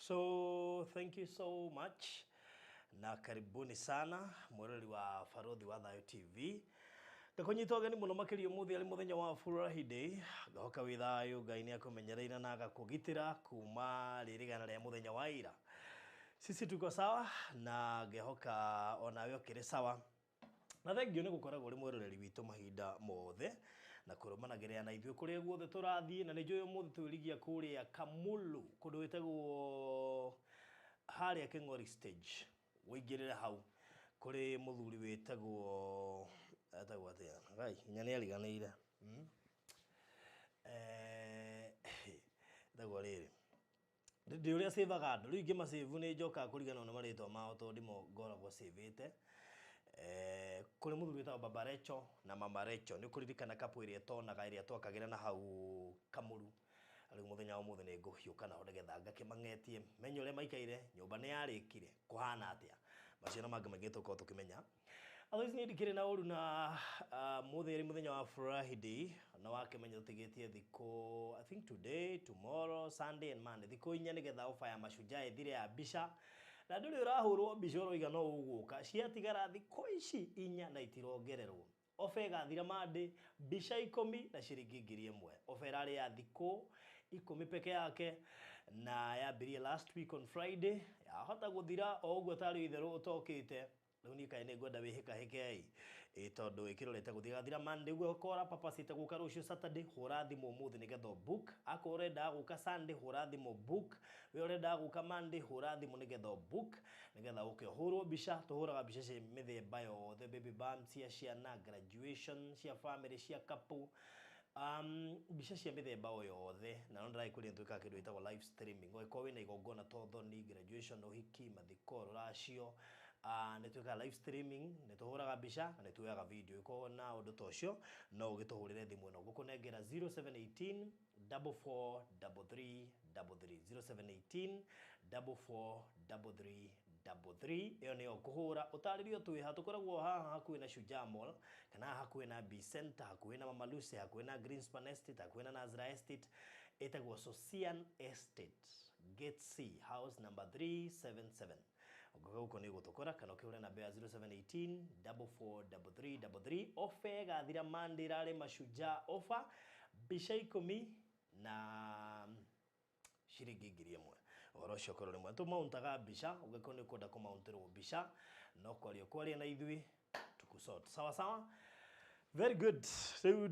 So thank you so much na karibuni sana mwiroreri wa Barothi wa Thayo TV. Ngakũnyita ũgeni mũno makĩria ũmũthĩ arĩ mũthenya wa Furahi Day. Ngahoka wĩ thayũ, Ngai nĩ akũmenyereire na agakũgitĩra kuma rĩrĩgana rĩa mũthenya wa ira. Sisi tuko sawa na ngehoka onawe ũkĩrĩ sawa. Na thengio nĩ gũkoragwo ũrĩ mwĩroreri witũ mahinda mothe na kũrũmanagĩrĩra na ithuĩ kũrĩa guothe tũrathiĩ. Na nĩ njũĩ ũmũthĩ twĩrigia kũrĩa Kamulu, kũndũ gwĩtagwo harĩa Kĩng'ori stage. Ũingĩrĩre hau kũrĩ mũthuri wĩtagwo, etagwo atĩa? Ngai, nginya nĩ ariganĩire. Etagwo rĩrĩ. Ndĩ ũrĩa savaga andũ, rĩu ingĩmasave nĩ njokaga kũriganĩrwo nĩ marĩtwa mao tondũ ndimo ngoragwo savĩte. Kũrĩ mũthuri wĩtagwo Baba Recho na Mama Recho. Nĩ ũkũririkana couple ĩrĩa ĩtonaga ĩrĩa twakagĩra na hau Kamuru. Rĩu mũthenya wa ũmũthĩ nĩ ngũhiũka naho nĩgetha ngakĩmang'etie menye ũrĩa maikaire, nyũmba nĩ yarĩkire, kũhana atĩa. Macio na mangĩ maingĩ tũgũkorwo tũkĩmenya. Otherwise niĩ ndikĩrĩ na ũru na mũthĩ arĩ mũthenya wa Friday na wakĩmenya tũtigĩtie thikũ, I think today, tomorrow, Sunday and Monday, thikũ inya nĩgetha ofa ya Mashujaa ĩthire ya mbica. Na ndũrĩ ũrahũrwo mbica ũroiga no ũgũka, ciatigara thikũ ici inya na itirongererwo. Ofa ĩgathira Monday, mbica 10 na ciringi 1000. Ofa ĩrarĩ ya thikũ 10 peke yake na yambirie last week on Friday, yahota gũthira o ũguo tarĩ itherũ ũtokĩte. Rĩu niĩ kaĩ nĩ ngwenda wĩhĩkahĩke ĩ, tondũ ĩkĩrorete gũthiĩ gathira Monday ũguo ũkora papacĩte gũka rũciũ Saturday, hũra thimũ ũmũthĩ nĩgetha book. Akorwo ũrendaga gũka Sunday, hũra thimũ book. We ũrendaga gũka Monday, hũra thimũ nĩgetha book, nĩgetha ũke ũhũrwo mbica. Tũhũraga mbica cia mĩthemba yothe, baby bumps cia ciana, graduation cia family, cia couple, mbica cia mĩthemba o yothe. Na no ndĩragĩkwĩrire nĩtwĩkaga kĩndũ gĩtagwo live streaming. Ũngĩkorwo wĩna igongona ta ũthoni, graduation, ũhiki, mathiko, rũracio, nĩ twĩkaga live streaming, nĩ tũhũraga mbica na nĩ tuoyaga video. Ũngĩkorwo na ũndũ ta ũcio no ũgĩtũhũrĩre thimũ ĩno, ngũkũnengera 0718 44 33 33, 0718 44 33 33. Ĩyo nĩyo kũhũra ũtarĩrio twĩha. Tũkoragwo haha hakuhĩ na Shujaa Mall, kana haha hakuhĩ na B Center, hakuhĩ na Mama Lucy, hakuhĩ na Greenspan Estate, hakuhĩ na Nazra Estate. Ĩtagwo Sosian Estate, Gate C, house number 377. Ũngĩũka gũkũ nĩ ũgũtũkora, kana ũkĩhũre namba ya 0718 44 33 33. Ofa ĩgathira Monday, ĩrarĩ Mashujaa ofa, mbica 10 na ciringi 1000. Ũhoro ũcio ũkorwo rĩmwe tũmauntaga mbica. Ũngĩkorwo nĩ ũkwenda kũmauntĩrwo mbica, no kwaria kwaria na ithuĩ tũkũsort. Sawa sawa, very good. Rĩu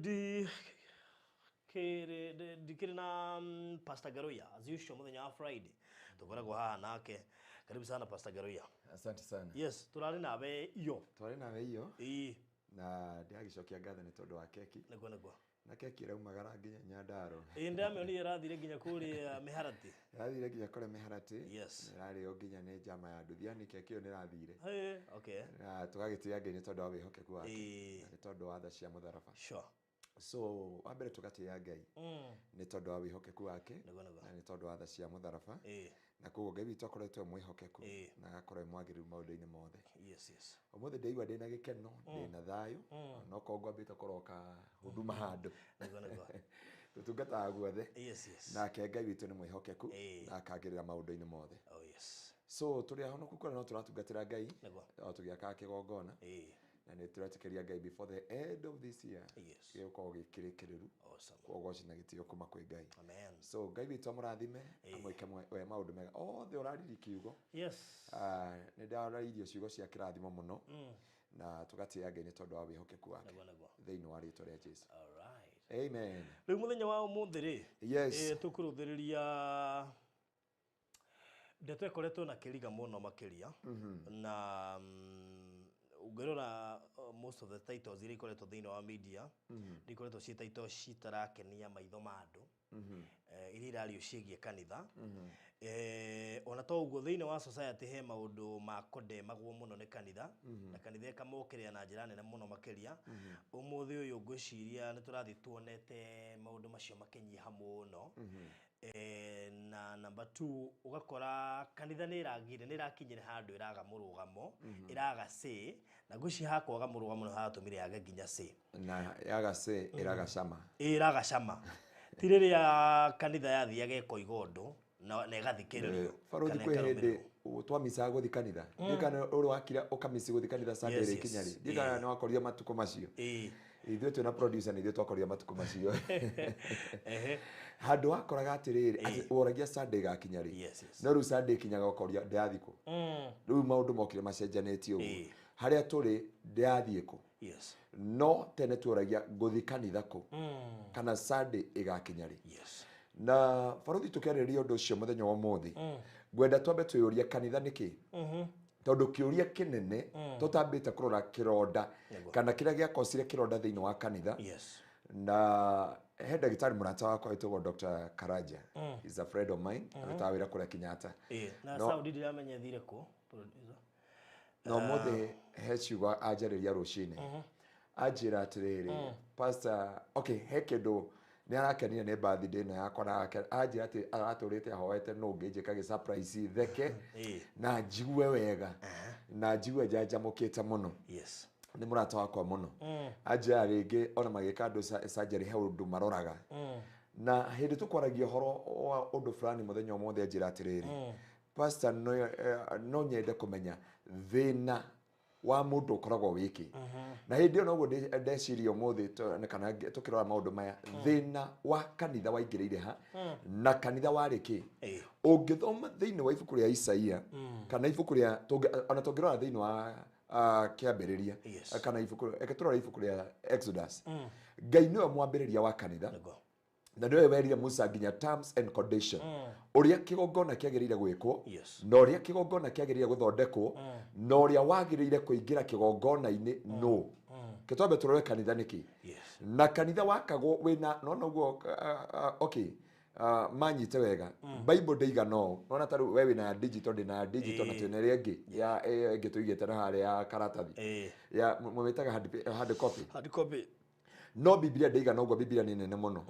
ndikĩrĩ na Pastor Ngaruiya as usual mũthenya wa Friday tũkoragwo haha nake. Karibu sana, Pastor Ngaruiya. Asante sana. Yes, tũrarĩ nawe iyo. Twarĩ nawe iyo. Ĩĩ. Na ndĩragĩcokia ngatho nĩ tondũ wa keki. Nĩguo nĩguo. Na keki ĩraumagara nginya Nyandarua. Ĩĩ, ndĩramĩonire ĩrathire nginya kũrĩa Mĩharatĩ. Ĩrathire nginya kũrĩa Mĩharatĩ. Yes. Ĩrarĩo nginya nĩ njama ya Nduthiani, keki ĩyo nĩ ĩrathire. Ĩĩ, okay. Na tũgagĩtĩĩa Ngai nĩ tondũ wa wĩhokeku wake. Ĩĩ. Na nĩ tondũ wa tha cia mũtharaba. Sure. So wa mbere tũgatĩĩa Ngai nĩ tondũ wa wĩhokeku wake Nĩguo nĩguo. na nĩ tondũ wa tha cia mũtharaba. Ĩĩ. Na koguo Ngai witũ akoretwo e mwĩhokeku Ĩĩ. na agakorwo e mwagĩrĩru maũndũ-inĩ mothe. Yes. Ũmũthĩ ndĩigua ndĩna gĩkeno, ndĩna thayũ, no korwo ngwambĩte kũroka huduma handũ. Nĩguo nĩguo. Tũtungataga guothe. Yes. Nake Ngai witũ nĩ mwĩhokeku Ĩĩ. na akangĩrĩra maũndũ-inĩ mothe. Oh yes. So tũrĩ ahonoku kũrĩa no tũratungatĩra Ngai Nĩguo. o tũgĩakaga kĩgongona. Ĩĩ. Na nĩ tũretĩkĩria Ngai before the end of this year Yes. gĩgũkorwo gĩkĩrĩkĩrĩru. Awesome. Kwa ũgoci na gĩtĩo kuma kwĩ Ngai. Amen. So Ngai witũ amũrathime, amwĩke we maũndũ mega othe ũrariri kiugo. Yes. Nĩ ndarairio ciugo cia kĩrathimo mũno na tũgatĩĩa Ngai nĩ tondũ wa wĩhokeku wake Nĩguo nĩguo. thĩinĩ wa rĩtwa rĩa Jesu. All right. Amen. Rĩu mũthenya wa ũmũthĩ rĩ, Yes. tũkũrũthĩrĩria ndeto ĩkoretwo na kĩriga mũno makĩria na ũngĩrora most of the titles iria ikoretwo thĩinĩ wa media nĩ ikoretwo ciĩ titles citarakenia maitho ma andũ, iria irario ciĩgiĩ kanitha. Ona to ũguo, thĩinĩ wa society he maũndũ makondemagwo mũno nĩ kanitha na kanitha ĩkamokĩrĩra na njĩra nene mũno makĩria. Ũmũthĩ ũyũ ngwĩciria nĩ tũrathiĩ tuonete maũndũ macio makĩnyiha mũno. Na number 2, ũgakora kanitha nĩ ĩragire, nĩ ĩrakinyire handũ ĩraga mũrũgamo, ĩraga say, na ngwĩciria hakwaga mũrũgamo nĩ haratũmire yage nginya say. Na yaga say ĩraga cama. Ĩraga cama. Ti rĩrĩa kanitha yathiaga ĩkoiga ũndũ na ĩgathikĩrĩrio Barothi kana kwĩ hĩndĩ ĩkarũmĩrĩrwo. twamicaga gũthiĩ kanitha. Ndiũĩ kana ũrĩ wakira ũkamici gũthiĩ kanitha Sunday Yes, ĩrĩ yes. ikinya rĩ. Ndiũĩ kana nĩ wakorire matukũ macio. Ithuĩ twĩna producer nĩ ithuĩ twakorire matukũ macio. Handũ wakoraga atĩrĩrĩ, atĩ woragia Sunday ĩgakinya rĩ. No rĩu Sunday ĩkinyaga ũkoria ndĩrathiĩ kũ. Rĩu maũndũ mokire macenjanĩtie ũguo. Harĩa tũrĩ ndĩrathiĩ kũ. No tene tuoragia ngũthiĩ kanitha kũ. Kana Sunday ĩgakinya rĩ. Na barothi tũkĩarĩrĩria ũndũ ũcio mũthenya wa ũmũthĩ, ngwenda twambe twĩyũrie kanitha nĩkĩ. Tondũ kĩũria kĩnene tũtambĩte kũrora kĩronda kana kĩrĩa gĩakocire kĩronda thĩinĩ wa kanitha. Na he ndagĩtarĩ mũrata wakwa wĩtagwo Dr. Karanja. He's a friend of mine. Arutaga wĩra kũrĩa Kenyatta. Na Saudi ndiramenya ĩthire kũ, producer. Na ũmũthĩ he ciugo anjarĩria rũcinĩ. Anjĩra atĩrĩrĩ, pastor, okay, he kĩndũ nĩ arakenire nĩ birthday ĩno yakwa na anjĩra atĩ aratũrĩte ahoete no ngĩnjĩka gĩ surprise theke na njigue wega na njigue njanjamũkĩte mũno. Nĩ mũrata wakwa mũno. Anjĩra rĩngĩ ona magĩka andũ surgery he ũndũ maroraga. Na hĩndĩ tũkwaragia ũhoro wa ũndũ fulani mũthenya ũmũthĩ anjĩra atĩrĩrĩ, pastor, no nyende kũmenya thĩna wa mũndũ ũkoragwo wĩkĩ. Na hĩndĩ ĩyo noguo ndeciria ũmũthĩ kana tũkĩrora maũndũ maya, thĩna wa kanitha waingĩrĩire ha na kanitha warĩ kĩ. Ũngĩthoma thĩinĩ wa ibuku rĩa Isaia kana ibuku rĩa ona tũngĩrora thĩinĩ wa kĩambĩrĩria kana ibuku reke tũrore ibuku rĩa Exodus. Ngai nĩwe mwambĩrĩria wa kanitha. Na nĩwe werire Musa nginya terms and condition. Ũrĩa kĩgongona kĩagĩrĩire gwĩkwo, na ũrĩa kĩgongona kĩagĩrĩire gũthondekwo, na ũrĩa wagĩrĩire kũingĩra kĩgongona-inĩ no. Kĩtwambe tũrore kanitha nĩkĩ. Na kanitha wakagwo wĩna no noguo okay, manyite wega. Bible ndĩigana ũũ. Nona ta rĩu we wĩna ya digital, ndĩna ya digital, na twĩna ĩrĩa ĩngĩ ya ĩyo ĩngĩ tũigĩte na harĩa ya karatathi. Ya mũmĩtaga hard copy. Hard copy. No Biblia ndĩigana ũguo, Biblia nĩ nene mũno.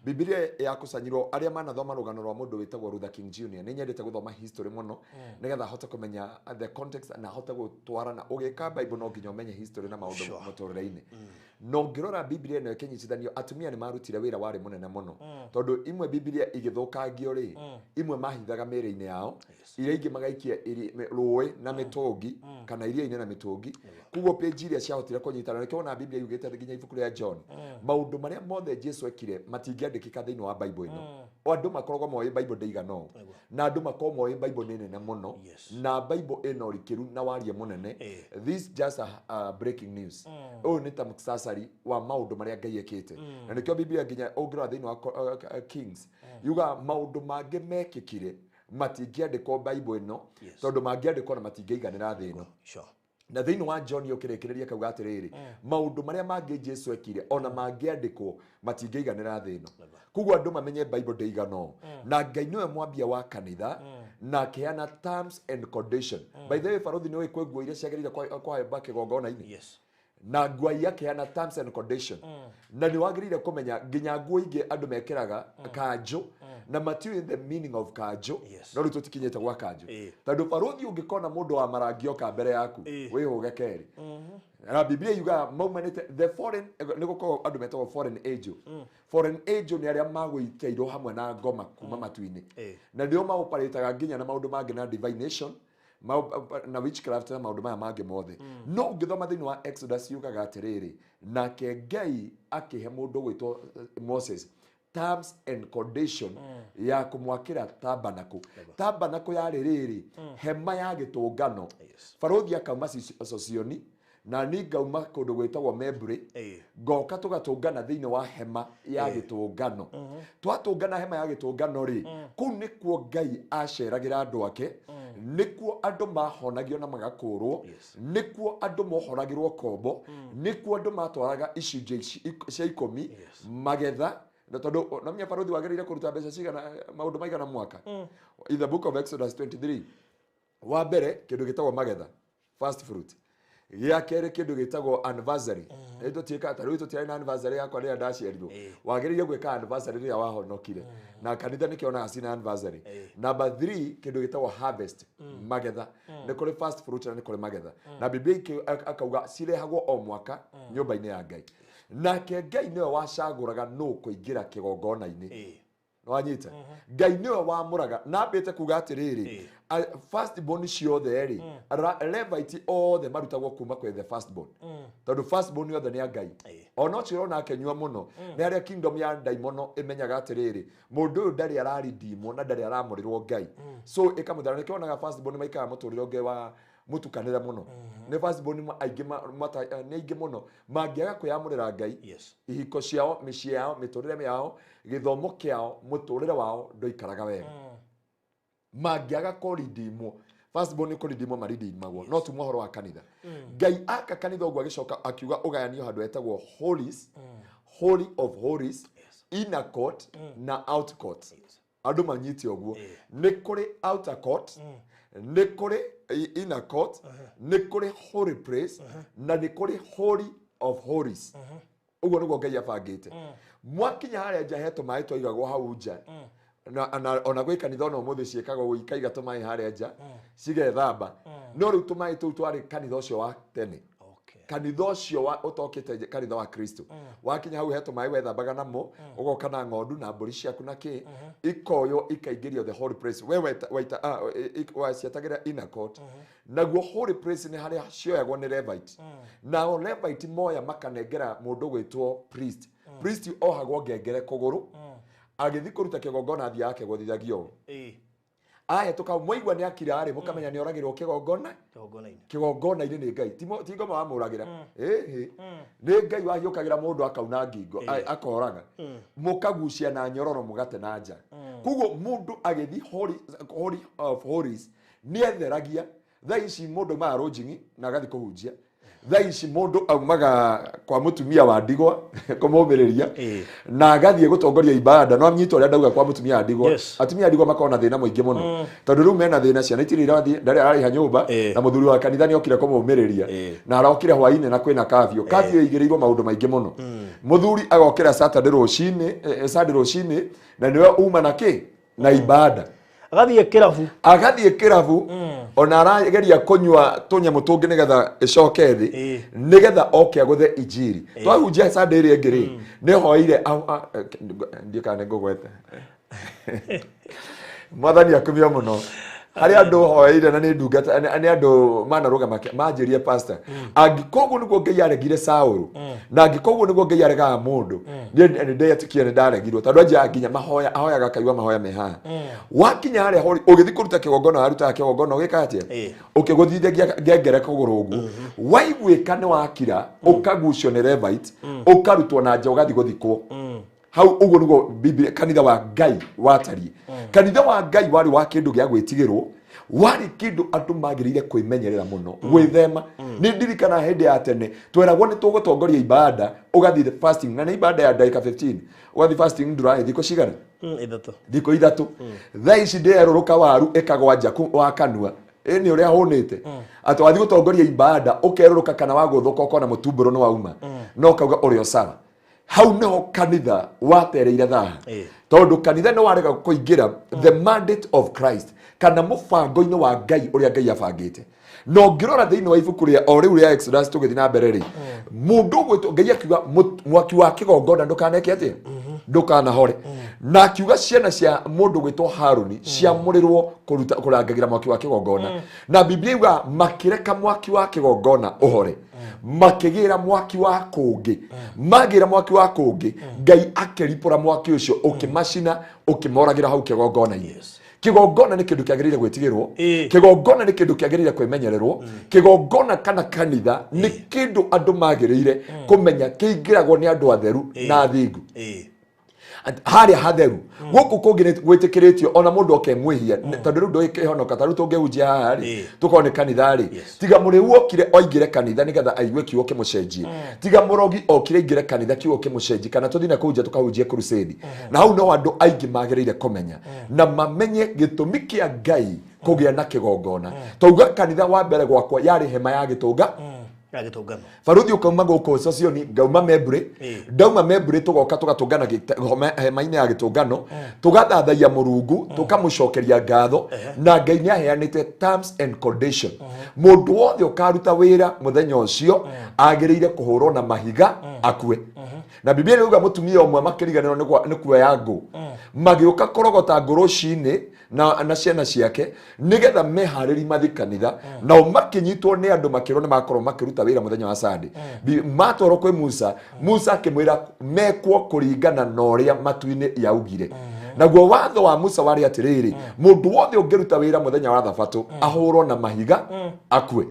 Biblia yakucanyirwo arĩa manathoma rũgano rwa mũndũ wĩtagwo Luther King Jr. Nĩ nyendete gũthoma history mũno nĩgetha hote kũmenya the context na hote gũtwarana. Ũgĩka Bible no nginya ũmenye history na maũndũ mũtũrĩre-inĩ. No ngĩrora Biblia ĩno ĩkĩnyitithanio, atumia nĩ marutire wĩra warĩ mũnene mũno. Tondũ imwe Biblia igĩthũkangio rĩ, imwe mahithaga mĩĩrĩ-inĩ yao, iria ingĩ magaikia rũĩ na mĩtũngi kana iria-inĩ na mĩtũngi. Koguo page iria ciahotire kũnyitana, nĩkĩo wona Biblia yugĩte nginya ibuku rĩa John, maũndũ marĩa mothe Jesu ekire matingĩandĩkĩka thĩinĩ wa Bible ĩno. Andũ makoragwo moĩ Bible ndĩigana ũũ, na andũ makoragwo moĩ Bible nĩ nene mũno, na Bible ĩna ũrikĩru na warie mũnene. This just a breaking news. Ũyũ nĩ ta muktasari wa maũndũ marĩa Ngai ekĩte. Na nĩkĩo Biblia nginya ũngĩrora thĩinĩ wa Kings yuga maũndũ mangĩ mekĩkire matingĩandĩkwo Bible ĩno, tondũ mangĩandĩkwo na matingĩiganĩra thĩ ĩno. Na thĩinĩ wa John ũkĩrĩkĩrĩria kauga atĩrĩrĩ, maũndũ marĩa mangĩ Jesu ekire ona mangĩandĩkwo matingĩiganĩra thĩ ĩno. Koguo andũ mamenye Bible ndĩigana ũũ. Na Ngai nĩwe mwambia wa kanitha na akĩheana terms and condition. By the way, barothi nĩũĩ kwĩ nguo iria ciagĩrĩire kũhamba kĩgongona-inĩ. Na nguo iria akĩheana terms and condition. Na nĩ wagĩrĩire kũmenya nginya nguo ingĩ andũ mekĩraga kanjũ na matiũĩ the meaning of kanjũ. No rĩu tũtikinyĩte gwa kanjũ. Tondũ barothi ũngĩkona mũndũ wa marangi oka mbere yaku, wĩhũge kerĩ. Na Biblia yugaga maumanĩte the foreign, nĩ gũkorwo andũ metagwo foreign angel. Foreign angel nĩ arĩa magũikĩirwo hamwe na ngoma kuma matu-inĩ. Na nĩo maoperataga nginya na maũndũ mangĩ na divination, na witchcraft na maũndũ maya mangĩ mothe. No ũngĩthoma thĩinĩ wa Exodus yugaga atĩrĩrĩ, nake Ngai akĩhe mũndũ gwĩtwo Moses terms and condition ya kũmwakĩra tabernacle. Tabernacle yarĩ rĩrĩ, hema ya gĩtũngano. Barothi akauma Socioni, na ni ngauma kũndũ gwĩtagwo Membre, ngoka tũgatũngana thĩinĩ wa hema ya gĩtũngano. Twatũngana hema ya gĩtũngano rĩ, kũu nĩkuo Ngai aceragĩra andũ ake, nĩkuo andũ mahonagio na magakũrwo, nĩkuo andũ mohoragĩrwo kombo, nĩkuo andũ matwaraga icunjĩ cia ikũmi, magetha. Na tondũ namenya barothi wagĩrĩire kũruta mbeca cigana, maũndũ maigana mwaka. In the book of Exodus 23, wa mbere kĩndũ gĩtagwo magetha, first fruit. Gĩa kerĩ kĩndũ gĩtagwo anniversary. Nĩ tũtiĩkaga ta rĩu tũtiarĩ na anniversary yakwa rĩrĩa ndaciarirwo. Wagĩrĩire gwĩka anniversary rĩrĩa wahonokire. Na kanitha nĩkĩonaga cina anniversary. Number 3 kĩndũ gĩtagwo harvest, magetha. Nĩ kũrĩ first fruit na nĩ kũrĩ magetha. Na Biblia akauga cirehagwo o mwaka nyũmba-inĩ ya Ngai. Nake Ngai nĩwe wacagũraga nũ kũingĩra kĩgongona-inĩ. Nĩwanyita? Ngai nĩwe wamũraga na ambĩte kuga atĩrĩrĩ, first born ciothe rĩ, Levite othe marutagwo kuma kwĩ the first born, tondũ first born yothe nĩ a Ngai. Ona ũcio ũrona akĩnyua mũno nĩ harĩa kingdom ya ndaimono ĩmenyaga atĩrĩrĩ, mũndũ ũyũ ndarĩ araridimwo na ndarĩ aramũrĩrwo Ngai, so ĩkamũthara. Nĩkĩo wonaga first born maikaraga mũtũrĩre ũngĩ wa mũtukanĩre mũno. Nĩ first born aingĩ nĩ aingĩ mũno mangĩaga kwĩyamũrĩra Ngai, ihiko ciao, mĩciĩ yao, mĩtũrĩre yao, gĩthomo kĩao, mũtũrĩre wao ndũikaraga wega mangĩaga kũridimwo. First born nĩ kũridimwo maridimagwo. No tuma ũhoro wa kanitha, Ngai aka kanitha ũguo, agĩcoka akiuga ũgayanio handũ hetagwo holies, holy of holies, inner court na out court. Andũ manyite ũguo, nĩ kũrĩ outer court, nĩ kũrĩ inner court, nĩ kũrĩ holy place na nĩ kũrĩ holy of holies. Ũguo nĩguo Ngai abangĩte. Mwakinya harĩa nja he tũmaĩ twaigagwo hau nja, na ona gwĩ kanitha ona ũmũthĩ ciĩkagwo ũguo, ikaiga tũmaĩ harĩa nja cigethamba. No rĩu tũmaĩ tũu twarĩ kanitha ũcio wa tene, kanitha ũcio wa ũtokĩte kanitha wa Kristo. Wakinya hau he tũmaĩ wethambaga namo, ũgoka na ng'ondu na mbũri ciaku na kĩ, ikoywo ikaingĩrio the holy place. We waita wacietagĩra inner court. Naguo holy place nĩ harĩa cioyagwo nĩ Levite. Nao Levite moya makanengera mũndũ gwĩtwo priest. Priest ohagwo ngengere kũgũrũ agĩthiĩ kũruta kĩgongona, athiaga akĩgũthithagia ũũ. Ahĩtũka mwaigua nĩ akira rĩ, mũkamenya nĩ oragĩrwo kĩgongona. Kĩgongona-inĩ. Kĩgongona-inĩ nĩ Ngai. Ti ngoma wamũragĩra, ĩhĩ, nĩ Ngai wahiũkagĩra mũndũ akauna ngingo, akoraga, mũkagucia na nyororo mũgate na nja. Koguo mũndũ agĩthiĩ holy of holies nĩ etheragia. Thaa ici mũndũ aumaga rũnjing'i na agathiĩ kũhunjia. Thaa ici mũndũ aumaga kwa mũtumia wa ndigwa kũmũmĩrĩria na agathiĩ gũtongoria ibada. No anyita ũrĩa ndauga kwa mũtumia wa ndigwa? Atumia a ndigwa makoragwo na thĩna mũingĩ mũno, tondũ rĩu mena thĩna, ciana itirĩ irathiĩ, ndarĩ ararĩha nyũmba, na mũthuri wa kanitha nĩ okire kũmũmĩrĩria na arokire hwainĩ na kwĩna kafyu. Kafyu ĩigĩrĩirwo maũndũ maingĩ mũno. Mũthuri agokĩra Saturday rũcinĩ, Sunday rũcinĩ, na nĩwe uma na kĩ na ibada. Agathiĩ kĩrabu. Agathiĩ kĩrabu, ona arageria kũnyua tũnyamũ tũngĩ nĩgetha ĩcoke thĩ, nĩgetha oke agũthe injiri. Twahunjia Sunday ĩrĩa ĩngĩ rĩ, nĩ hoire ndiũ kana nĩ ngũgweta. Mwathani akumio mũno. Harĩ andũ hoeire na nĩ ndungata, nĩ andũ manarũgama manjĩrie, "Pastor, angĩkorwo nĩguo Ngai aregire Saũlũ, na angĩkorwo nĩguo Ngai aregaga mũndũ, niĩ nĩ ndetĩkia nĩ ndaregirwo," tondũ anjia nginya mahoya ahoyaga akaigua mahoya me haha. Wakinya harĩa hori ũgĩthiĩ kũruta kĩgongona, warutaga kĩgongona ũgĩka atĩa? Ũkĩgũthithagia ngengere kũgũrũ ũguo, waiguĩka nĩ wakira, ũkagucio nĩ Levite, ũkarutwo na nja, ũgathiĩ gũthikwo hau. Ũguo nĩguo Biblia kanitha wa Ngai watariĩ. Kanitha wa Ngai warĩ wa kĩndũ gĩa gwĩtigĩrwo, warĩ kĩndũ andũ magĩrĩire kwĩmenyerera mũno, gwĩthema. Nĩ ndirikana hĩndĩ ya tene tweragwo nĩ tũgũtongoria ibada, ũgathiĩ fasting, na nĩ ibada ya ndagĩka 15, ũgathiĩ fasting ndũraĩ thikũ cigana? 3. Thikũ 3. Thaa ici ndĩrerũrũka waru ĩkagwa nja wa kanua ĩ nĩ ũrĩa hũnĩte atĩ wathiĩ gũtongoria ibada ũkerũrũka kana wagũthũka ũkona mũtumbũrũ nĩ wauma, no kauga ũrĩ o sawa. Hau nĩho kanitha watereire thaha, tondũ kanitha nĩ warega kũingĩra the mandate of Christ kana mũbango-inĩ wa Ngai ũrĩa Ngai abangĩte. Na ũngĩrora thĩinĩ wa ibuku rĩa o rĩu rĩa Exodus, tũgĩthiĩ na mbere rĩ, mũndũ ũgwĩtwo Ngai akiuga mwaki wa kĩgongona ndũkaneke atĩa? Ndũkanahore. Na akiuga ciana cia mũndũ gwĩtwo Haruni ciamũrĩrwo kũruta kũrangagĩra mwaki wa kĩgongona, na Biblia iuga makĩreka mwaki wa kĩgongona ũhore, makĩgĩra mwaki wa kũngĩ. Magĩra mwaki wa kũngĩ, Ngai akĩripũra mwaki ũcio ũkĩmacina, ũkĩmoragĩra hau kĩgongona-inĩ. Kĩgongona nĩ kĩndũ kĩagĩrĩire gwĩtigĩrwo. Kĩgongona nĩ kĩndũ kĩagĩrĩire kwĩmenyererwo. Kĩgongona kana kanitha nĩ kĩndũ andũ magĩrĩire kũmenya kĩingĩragwo nĩ andũ atheru na athingu. Harĩa hatheru gũkũ kũngĩ nĩ gwĩtĩkĩrĩtio ona mũndũ oke mwĩhia, tondũ rĩu ndũgĩkĩhonoka. Ta rĩu tũngĩhunjia haha rĩ, tũkorwo nĩ kanitha rĩ, tiga mũrĩu okire oingĩre kanitha nĩgetha aigue kiugo kĩmũcenjie, tiga mũrogi okire aingĩre kanitha kiugo kĩmũcenjie, kana tũthiĩ na kũu nja tũkahunjie crusade, na hau no andũ aingĩ magĩrĩire kũmenya na mamenye gĩtũmi kĩa Ngai kũgĩa na kĩgongona. Twauga kanitha wa mbere gwakwa yarĩ hema ya gĩtũnga Ya gĩtũngano. Baruthi ũkauma gũkũ Socioni, ngauma Membury. Ndauma Membury tũgoka tũgatũngana hema-inĩ ya gĩtũngano, tũgathathaia Mũrungu, tũkamũcokeria ngatho. Na Ngai nĩ aheanĩte terms and condition: mũndũ wothe ũkaruta wĩra mũthenya ũcio agĩrĩire kũhũrwo na mahiga akue. Na Biblia ĩrauga mũtumia ũmwe makĩriganĩrwo nĩ kuoya ngũ, magĩũka kũrogota ngũ rũcinĩ na ciana ciake nĩgetha meharĩri mathiĩ kanitha, nao makĩnyitwo nĩ andũ makĩrwo nĩ makorwo makĩruta wĩra mũthenya wa Sunday. Matwarwo kwĩ Musa, Musa akĩmwĩra mekwo kũringana na ũrĩa matu-inĩ yaugire. Naguo watho wa Musa warĩ atĩrĩrĩ, mũndũ wothe ũngĩruta wĩra mũthenya wa thabatũ ahũrwo na mahiga akue.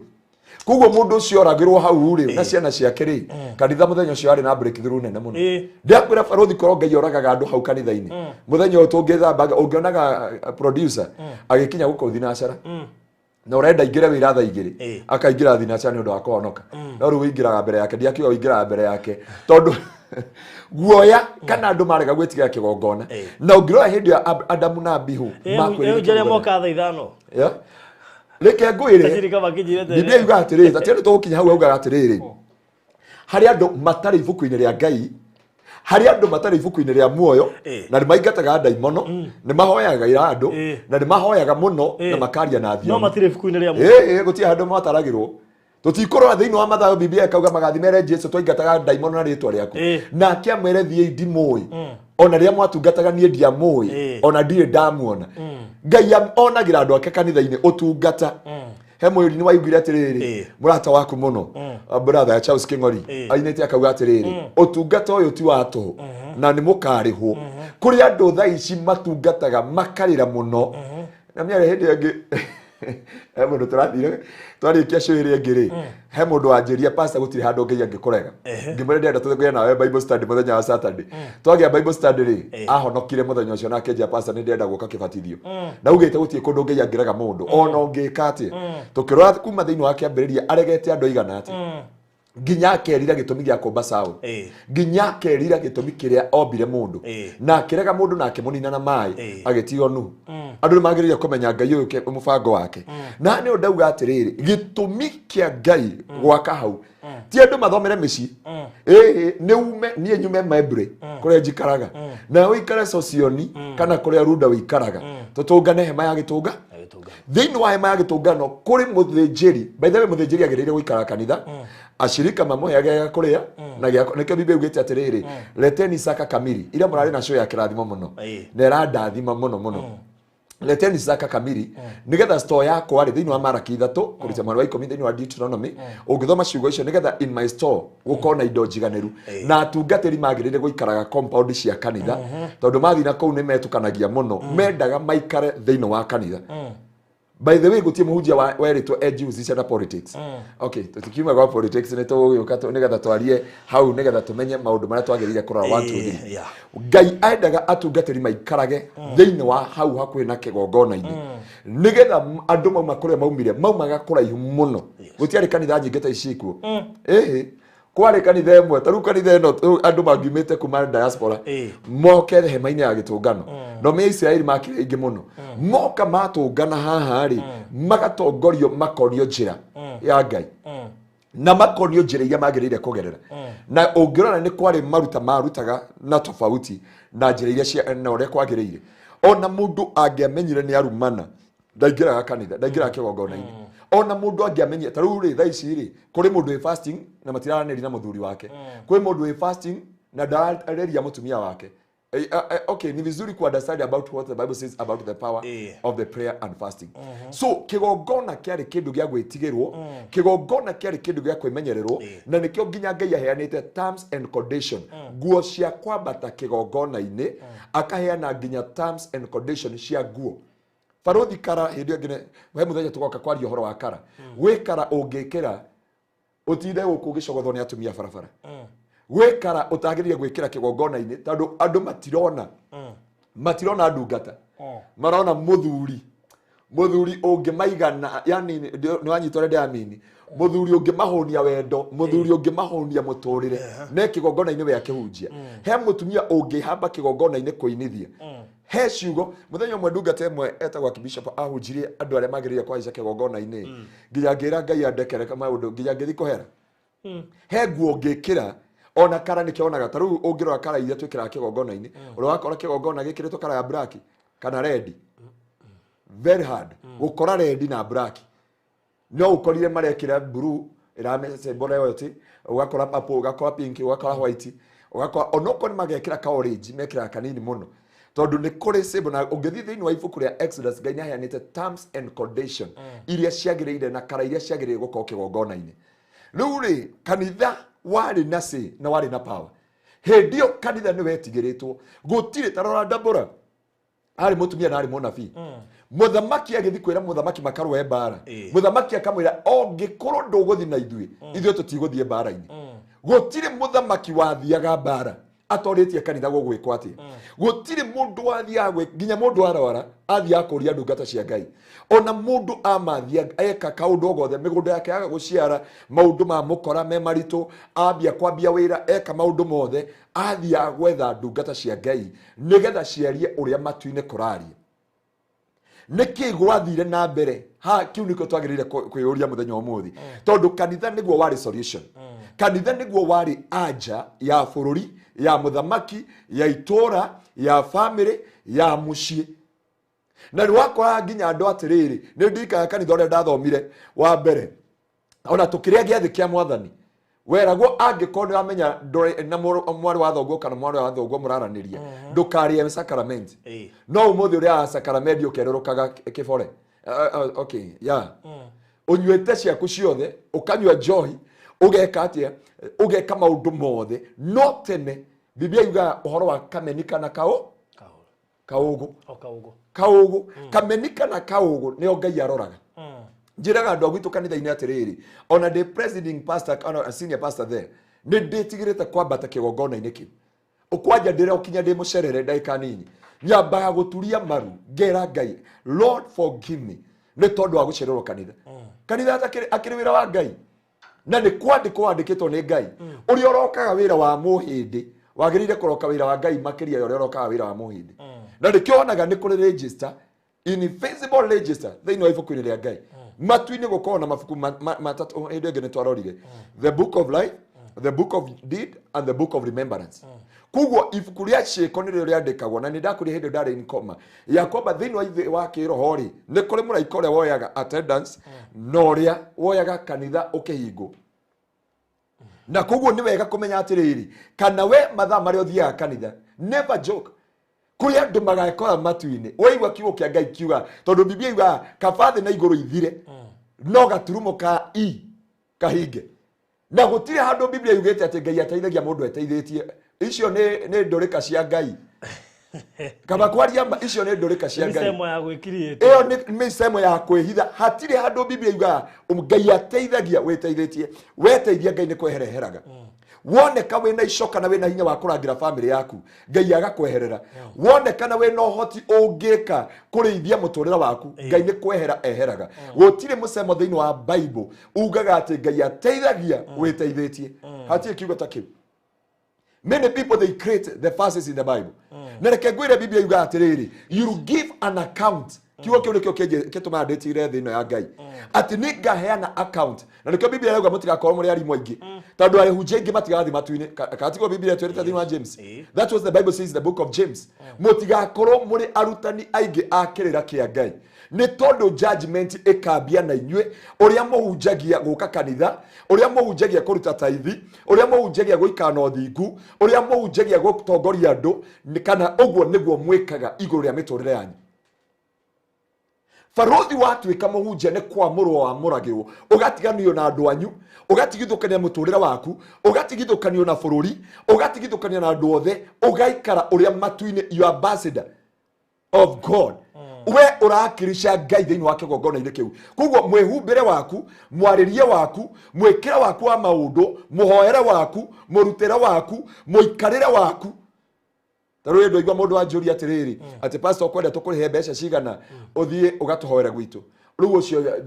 Koguo mũndũ ũcio oragĩrwo hau rĩ na ciana ciake rĩ, kanitha mũthenya ũcio warĩ na breakthrough nene mũno. Ndakwĩra barũthi, korwo Ngai oragaga andũ hau kanitha-inĩ mũthenya ũyũ tũngĩthambaga, ũngĩonaga producer agĩkinya gũkũ thinacara na ũrenda aingĩre wĩra thaa 2, akaingĩra thinacara nĩ ũndũ wa kũhonoka, no rĩu ũingĩraga mbere yake, ndiakiuga ũingĩraga mbere yake tondũ guoya kana andũ marega gwĩtigĩra kĩgongona. Na ũngĩrora hĩndĩ ya Adamu na Abihu makwĩrire Njĩrĩa kĩgongona. Moka thaa 5. Yeah. Reke ngwĩre. Tacirika makĩnjĩrĩte. Biblia yugaga atĩrĩrĩ, tatiĩ tũgũkinya hau, augaga atĩrĩrĩ, harĩ andũ matarĩ ibuku-inĩ rĩa Ngai, harĩ andũ matarĩ ibuku-inĩ rĩa muoyo, na nĩ maingataga ndaimono, nĩ mahoyaga andũ, na nĩ mahoyaga mũno, na makaria na no thiomi, matirĩ ibuku-inĩ rĩa muoyo. Ĩĩ, gũtirĩ handũ mataragĩrwo. Tũtikũrora thĩinĩ wa Mathayo, Biblia ĩkauga magathi mere Jesu, twaingataga ndaimono na rĩtwa rĩaku, nake amwĩre, thiĩi, ndimũĩ, ona rĩrĩa mwatungataga niĩ ndiamũĩ, ona ndirĩ ndamuona. Ngai onagĩra andũ ake kanitha-inĩ ũtungata. He mũyũri nĩ waiguire atĩrĩrĩ, mũrata waku mũno, brother Charles King'ori, ainĩte akauga atĩrĩrĩ, ũtungata ũyũ ti wa tũhũ na nĩ mũkarĩhwo. Kũrĩ andũ thaa ici matungataga makarĩra mũno na mĩarĩ hĩndĩ ĩngĩ he mũndũ tũrathire twarĩkia show ĩrĩa ĩngĩ rĩ, he mũndũ wanjĩria, pastor, gũtirĩ handũ Ngai angĩkũrega. Ngĩmwĩra ndĩrenda tũgĩe nawe Bible study mũthenya wa Saturday. Twagĩa Bible study rĩ, ahonokire mũthenya ũcio na akĩnjĩra, pastor, nĩ ndĩrenda gũka kĩbatithio. Na ugĩte gũtirĩ kũndũ Ngai angĩrega mũndũ ona ũngĩka atĩa. Tũkĩrora kuma thĩinĩ wa kĩambĩrĩria aregete andũ aigana atĩa, nginya akerira gĩtũmi gĩa kũmba Saũlũ, nginya akerira gĩtũmi kĩrĩa ombire mũndũ, na akĩrega mũndũ na akĩmũnina na maĩ, agĩtigwo Nuhu. Andũ nĩ magĩrĩire kũmenya Ngai ũyũ mũbango wake. Na nĩ ndauga atĩrĩrĩ, gĩtũmi kĩa Ngai gwaka hau ti andũ mathomere mĩciĩ. Ĩĩ, nĩ ume niĩ nyume Membre kũrĩa njikaraga, na ũikare Sosioni kana kũrĩa Runda ũikaraga, tũtũngane hema ya gĩtũnga. Agĩtũngana. Thĩinĩ wa hema ya gĩtũngano kũrĩ mũthĩnjĩri. By the way, mũthĩnjĩri agĩrĩire gũikara kanitha, ashirika mamũheage gĩa kũrĩa na gĩa nĩkĩo Biblia ĩugĩte atĩrĩrĩ, leteni saka kamiri iria mũrarĩ nacio ya kĩrathimo mũno, na ĩrandathima mũno mũno. Leteni saka kamiri nigetha store yakwa rĩ, thĩinĩ wa Maraki 3 kũruta mweri wa 10, thĩinĩ wa Deuteronomy ũngĩthoma ciugo icio, nigetha in my store gũkorwo na indo njiganĩru. Na atungatĩri magĩrĩire gũikaraga compound cia kanitha, tondũ mathiĩ na kũu nĩ metukanagia mũno. Mendaga maikare thĩinĩ wa kanitha. By the way, gũtirĩ mũhunjia werĩtwo ejihusisha na politics. Okay, tũtikiuma gwa politics, nĩ tũgũgĩũka nĩgetha twarie hau, nĩgetha tũmenye maũndũ marĩa twagĩrĩire kũrora. 1 2 3. Ngai endaga atungatĩri maikarage thĩinĩ wa hau hakuhĩ na kĩgongona-inĩ, nĩgetha andũ mauma kũrĩa maumire, maumaga kũraihu mũno. Gũtiarĩ kanitha nyingĩ ta ici kuo. Ĩhĩ, kwarĩ kanitha ĩmwe. Ta rĩu kanitha ĩno, andũ mangiumĩte kuma diaspora moke hema-inĩ ya gĩtũngano, no me Isiraeli makĩrĩ aingĩ mũno, moka matũngana haha rĩ, magatongorio, makonio njĩra ya Ngai na makonio njĩra iria magĩrĩire kũgerera. Na ũngĩrora nĩ kwarĩ maruta marutaga na tofauti na njĩra iria cia na ũrĩa kwagĩrĩire. Ona mũndũ angĩamenyire nĩ arumana, ndaingĩraga kanitha, ndaingĩraga kĩgongona-inĩ. Ona mũndũ angĩamenyire, ta rĩu rĩ, thaa ici rĩ, kũrĩ mũndũ wĩ fasting na matiraranĩria na mũthuri wake, kwĩ mũndũ wĩ fasting na ndararĩria mũtumia wake. Okay, ni vizuri ku understand about what the Bible says about the power of the prayer and fasting. So kĩgongona kĩarĩ kĩndũ gĩa gwĩtigĩrwo, kĩgongona kĩarĩ kĩndũ gĩa kwĩmenyererwo, na nĩkĩo nginya Ngai aheanĩte terms and condition, nguo cia kwambata kĩgongona-inĩ, akaheana nginya terms and condition cia nguo. Barũthi, kara hĩndĩ ĩyo ĩngĩ he mũthenya tũgoka kwaria ũhoro wa kara. Gwĩ kara ũngĩkĩra ũtinde gũkũ ũgĩcogothwo nĩ atumia barabara, gwĩ kara ũtagĩrĩire gwĩkĩra kĩgongona-inĩ, tondũ andũ matirona ndungata, marona mũthuri, mũthuri ũngĩmaigana, yani nĩ wanyita ũrĩa ndĩramini, mũthuri ũngĩmahũnia wendo, mũthuri ũngĩmahũnia mũtũrĩre me kĩgongona-inĩ we akĩhunjia. He mũtumia ũngĩhamba kĩgongona-inĩ kũinithia he ciugo. Mũthenya ũmwe ndungata ĩmwe etagwo akibishop ahunjirie andũ arĩa magĩrĩire kũhaica kĩgongona-inĩ, nginya ngĩra Ngai andekere maũndũ, nginya ngĩthiĩ kũhera. He nguo ũngĩkĩra ona kara nĩkĩo onaga. Ta rĩu ũngĩrora kara iria twĩkĩraga kĩgongona-inĩ, ũrĩa wakora kĩgongona gĩkĩrĩtwo kara ya black kana red, very hard gũkora red na black. No ũkorire marekĩra blue ĩramecembora yote, ũgakora purple, ũgakora pink, ũgakora white. Ũgakora onokorwo nĩ magekĩra ka orange mekĩraga kanini mũno tondũ nĩ kũrĩ symbol. Na ũngĩthiĩ thĩinĩ wa ibuku rĩa Exodus, Ngai nĩ aheanĩte terms and condition iria ciagĩrĩire na kara iria ciagĩrĩire gũkorwo kĩgongona-inĩ. Rĩu rĩ, kanitha warĩ na say na warĩ na power. Hĩndĩ ĩyo kanitha nĩ wetigĩrĩtwo, gũtirĩ. Ta rora Debora, arĩ mũtumia na arĩ mũnabii. Mũthamaki agĩthiĩ kwĩra mũthamaki makarũe mbara, mũthamaki akamwĩra, "Ũngĩkorwo ndũgũthiĩ na ithuĩ, ithuĩ tũtigũthiĩ mbara-inĩ." Gũtirĩ mũthamaki wathiaga mbara atorĩtie kanitha gũgwĩkwo atĩa. Gũtirĩ mũndũ wathiaga nginya mũndũ arwara athiaga kũria ndungata cia Ngai. Ona mũndũ amathia eka kaũndũ o gothe, mĩgũnda yake yaga gũciara, maũndũ ma mũkora me maritũ, ambia kwambia wĩra, eka maũndũ mothe, athiaga gwetha ndungata cia Ngai nĩgetha ciarie ũrĩa matu-inĩ kũraria. Nĩkĩ gwathire na mbere ha? Kiu nĩkĩo twagĩrĩire kwĩyũria mũthenya wa ũmũthĩ, tondũ kanitha nĩguo warĩ solution. Kanitha nĩguo warĩ anja ya bũrũri, ya mũthamaki, ya itũra, ya famĩlĩ, ya mũciĩ. Na nĩ wakoraga nginya andũ atĩrĩrĩ, nĩ ndirikanaga kanitha ũrĩa ndathomire wa mbere, ona tũkĩrĩa gĩathĩ kĩa Mwathani, weragwo angĩkorwo nĩ wamenya na mwarĩ wa thoguo kana mwarĩ wa thoguo mũraranĩria, ndũkarĩe sacrament. No ũmũthĩ ũrĩaga sacrament ũkerũrũkaga kĩbore. Okay, yeah. Ũnyuĩte ciaku ciothe, ũkanyua njohi, ũgeka atĩa, ũgeka maũndũ mothe. No tene Biblia yugaga ũhoro wa kameni kana kaũ Kaũgũ. Kaũgũ. O kaũgũ. Kaũgũ, kameni kana kaũgũ, nĩo Ngai aroraga. Njĩraga andũ a gwitũ kanitha-inĩ atĩrĩrĩ, ona ndĩ presiding pastor kana senior pastor there, nĩ ndĩtigĩrĩte kwambata kĩgongona-inĩ kĩu. Ũkwanja ndĩrokinya ndĩ mũcerere ndagĩka nini, nyambaga gũturia maru ngera Ngai, "Lord, forgive me," nĩ tondũ wa gũcererwo kanitha. Kanitha akĩrĩ wĩra wa Ngai na nĩ kwandĩkwo wandĩkĩtwo nĩ Ngai. Ũrĩa ũrokaga wĩra wa mũhĩndĩ wagĩrĩire kũroka wĩra wa Ngai makĩria ya ũrĩa ũrokaga wĩra wa mũhĩndĩ. Na nĩkĩo wonaga nĩ kũrĩ register, invisible register thĩinĩ wa ibuku-inĩ rĩa Ngai. Matu-inĩ gũkorwo na mabuku matatũ. Hĩndĩ ĩngĩ nĩ twarorire the book of life, the book of deed and the book of remembrance. Koguo ibuku rĩa ciĩko nĩrĩo rĩandĩkagwo. Na nĩ ndakũria hĩndĩ ndarĩ nkoma ya kwamba thĩinĩ wa ithe wa kĩroho rĩ, nĩ kũrĩ mũraika ũrĩa woyaga attendance na ũrĩa woyaga kanitha ũkĩhingwo. Na koguo nĩ wega kũmenya atĩrĩrĩ, kana we mathaa marĩa ũthiaga kanitha, never joke. Kũrĩ andũ magakora matu-inĩ waigua kiugo kĩa Ngai kiuga, tondũ Biblia yugaga kaba thĩ na igũrũ ithire no gaturumo ka i kahinge. Na gũtirĩ handũ Biblia yugĩte atĩ Ngai ateithagia mũndũ eteithĩtie. Icio nĩ ndũrĩka cia Ngai. Kaba kwaria ma, icio nĩ ndũrĩka cia Ngai. Mĩcemo ya gwĩkiriĩte. Ĩyo nĩ mĩcemo ya kwĩhitha. Hatirĩ handũ Biblia yugaga Ngai ateithagia wĩteithĩtie. Weteithia, Ngai nĩ kwehereheraga. Woneka wĩna icoka na wĩna hinya wa kũrangĩra bamĩrĩ yaku, Ngai agakweherera. Woneka na wĩna ũhoti ũngĩka kũrĩithia mũtũrĩre waku, Ngai nĩ kwehera eheraga. Gũtirĩ mũcemo thĩinĩ wa Bible ugaga atĩ Ngai ateithagia wĩteithĩtie. Hatirĩ kiugo ta kĩu. Many people, they create the verses in the Bible. Na reke ngwĩre, Biblia yugaga atĩrĩrĩ, "You give an account." Kiugo kĩu nĩkĩo kĩtũmaga ndĩtigĩre thĩ ĩno ya Ngai atĩ nĩ ngaheana account. Na nĩkĩo Biblia yauga mũtigakorwo mũrĩ arimũ aingĩ, tondũ ahunjia aingĩ matigathiĩ matu-inĩ. Katigwo Biblia ĩtwĩrĩte thĩinĩ wa James? That's what the Bible says in the book of James: mũtigakorwo mũrĩ arutani aingĩ a kĩrĩra kĩa Ngai, nĩ tondũ judgment ĩkambia na inyuĩ, ũrĩa mũhunjagia gũka kanitha, ũrĩa mũhunjagia kũruta taithi, ũrĩa mũhunjagia gũikara na ũthingu, ũrĩa mũhunjagia gũtongoria andũ, kana ũguo nĩguo mwĩkaga igũrũ rĩa mĩtũrĩre yanyu. Barothi watuĩka mũhunjia nĩ kwamũrwo wamũragĩrwo, ũgatiganio na andũ anyu, ũgatigithũkania mũtũrĩre waku, ũgatigithũkanio na bũrũri, ũgatigithũkanio na andũ othe, ũgaikara ũrĩa matu-inĩ. You are ambassador of God. We ũrakirisha Ngai thĩinĩ wa kĩgongona-inĩ kĩu. Koguo mwĩhumbĩre waku, mwarĩrie waku, mwĩkĩre waku wa maũndũ, mũhoere waku, mũrutĩre waku, mũikarĩre waku. Ta rĩu ndaigua mũndũ wanjũria atĩrĩrĩ, atĩ, "Pastor, ũkwenda tũkũrĩhe mbeca cigana ũthiĩ ũgatũhoere gwitũ?" Rĩu ũcio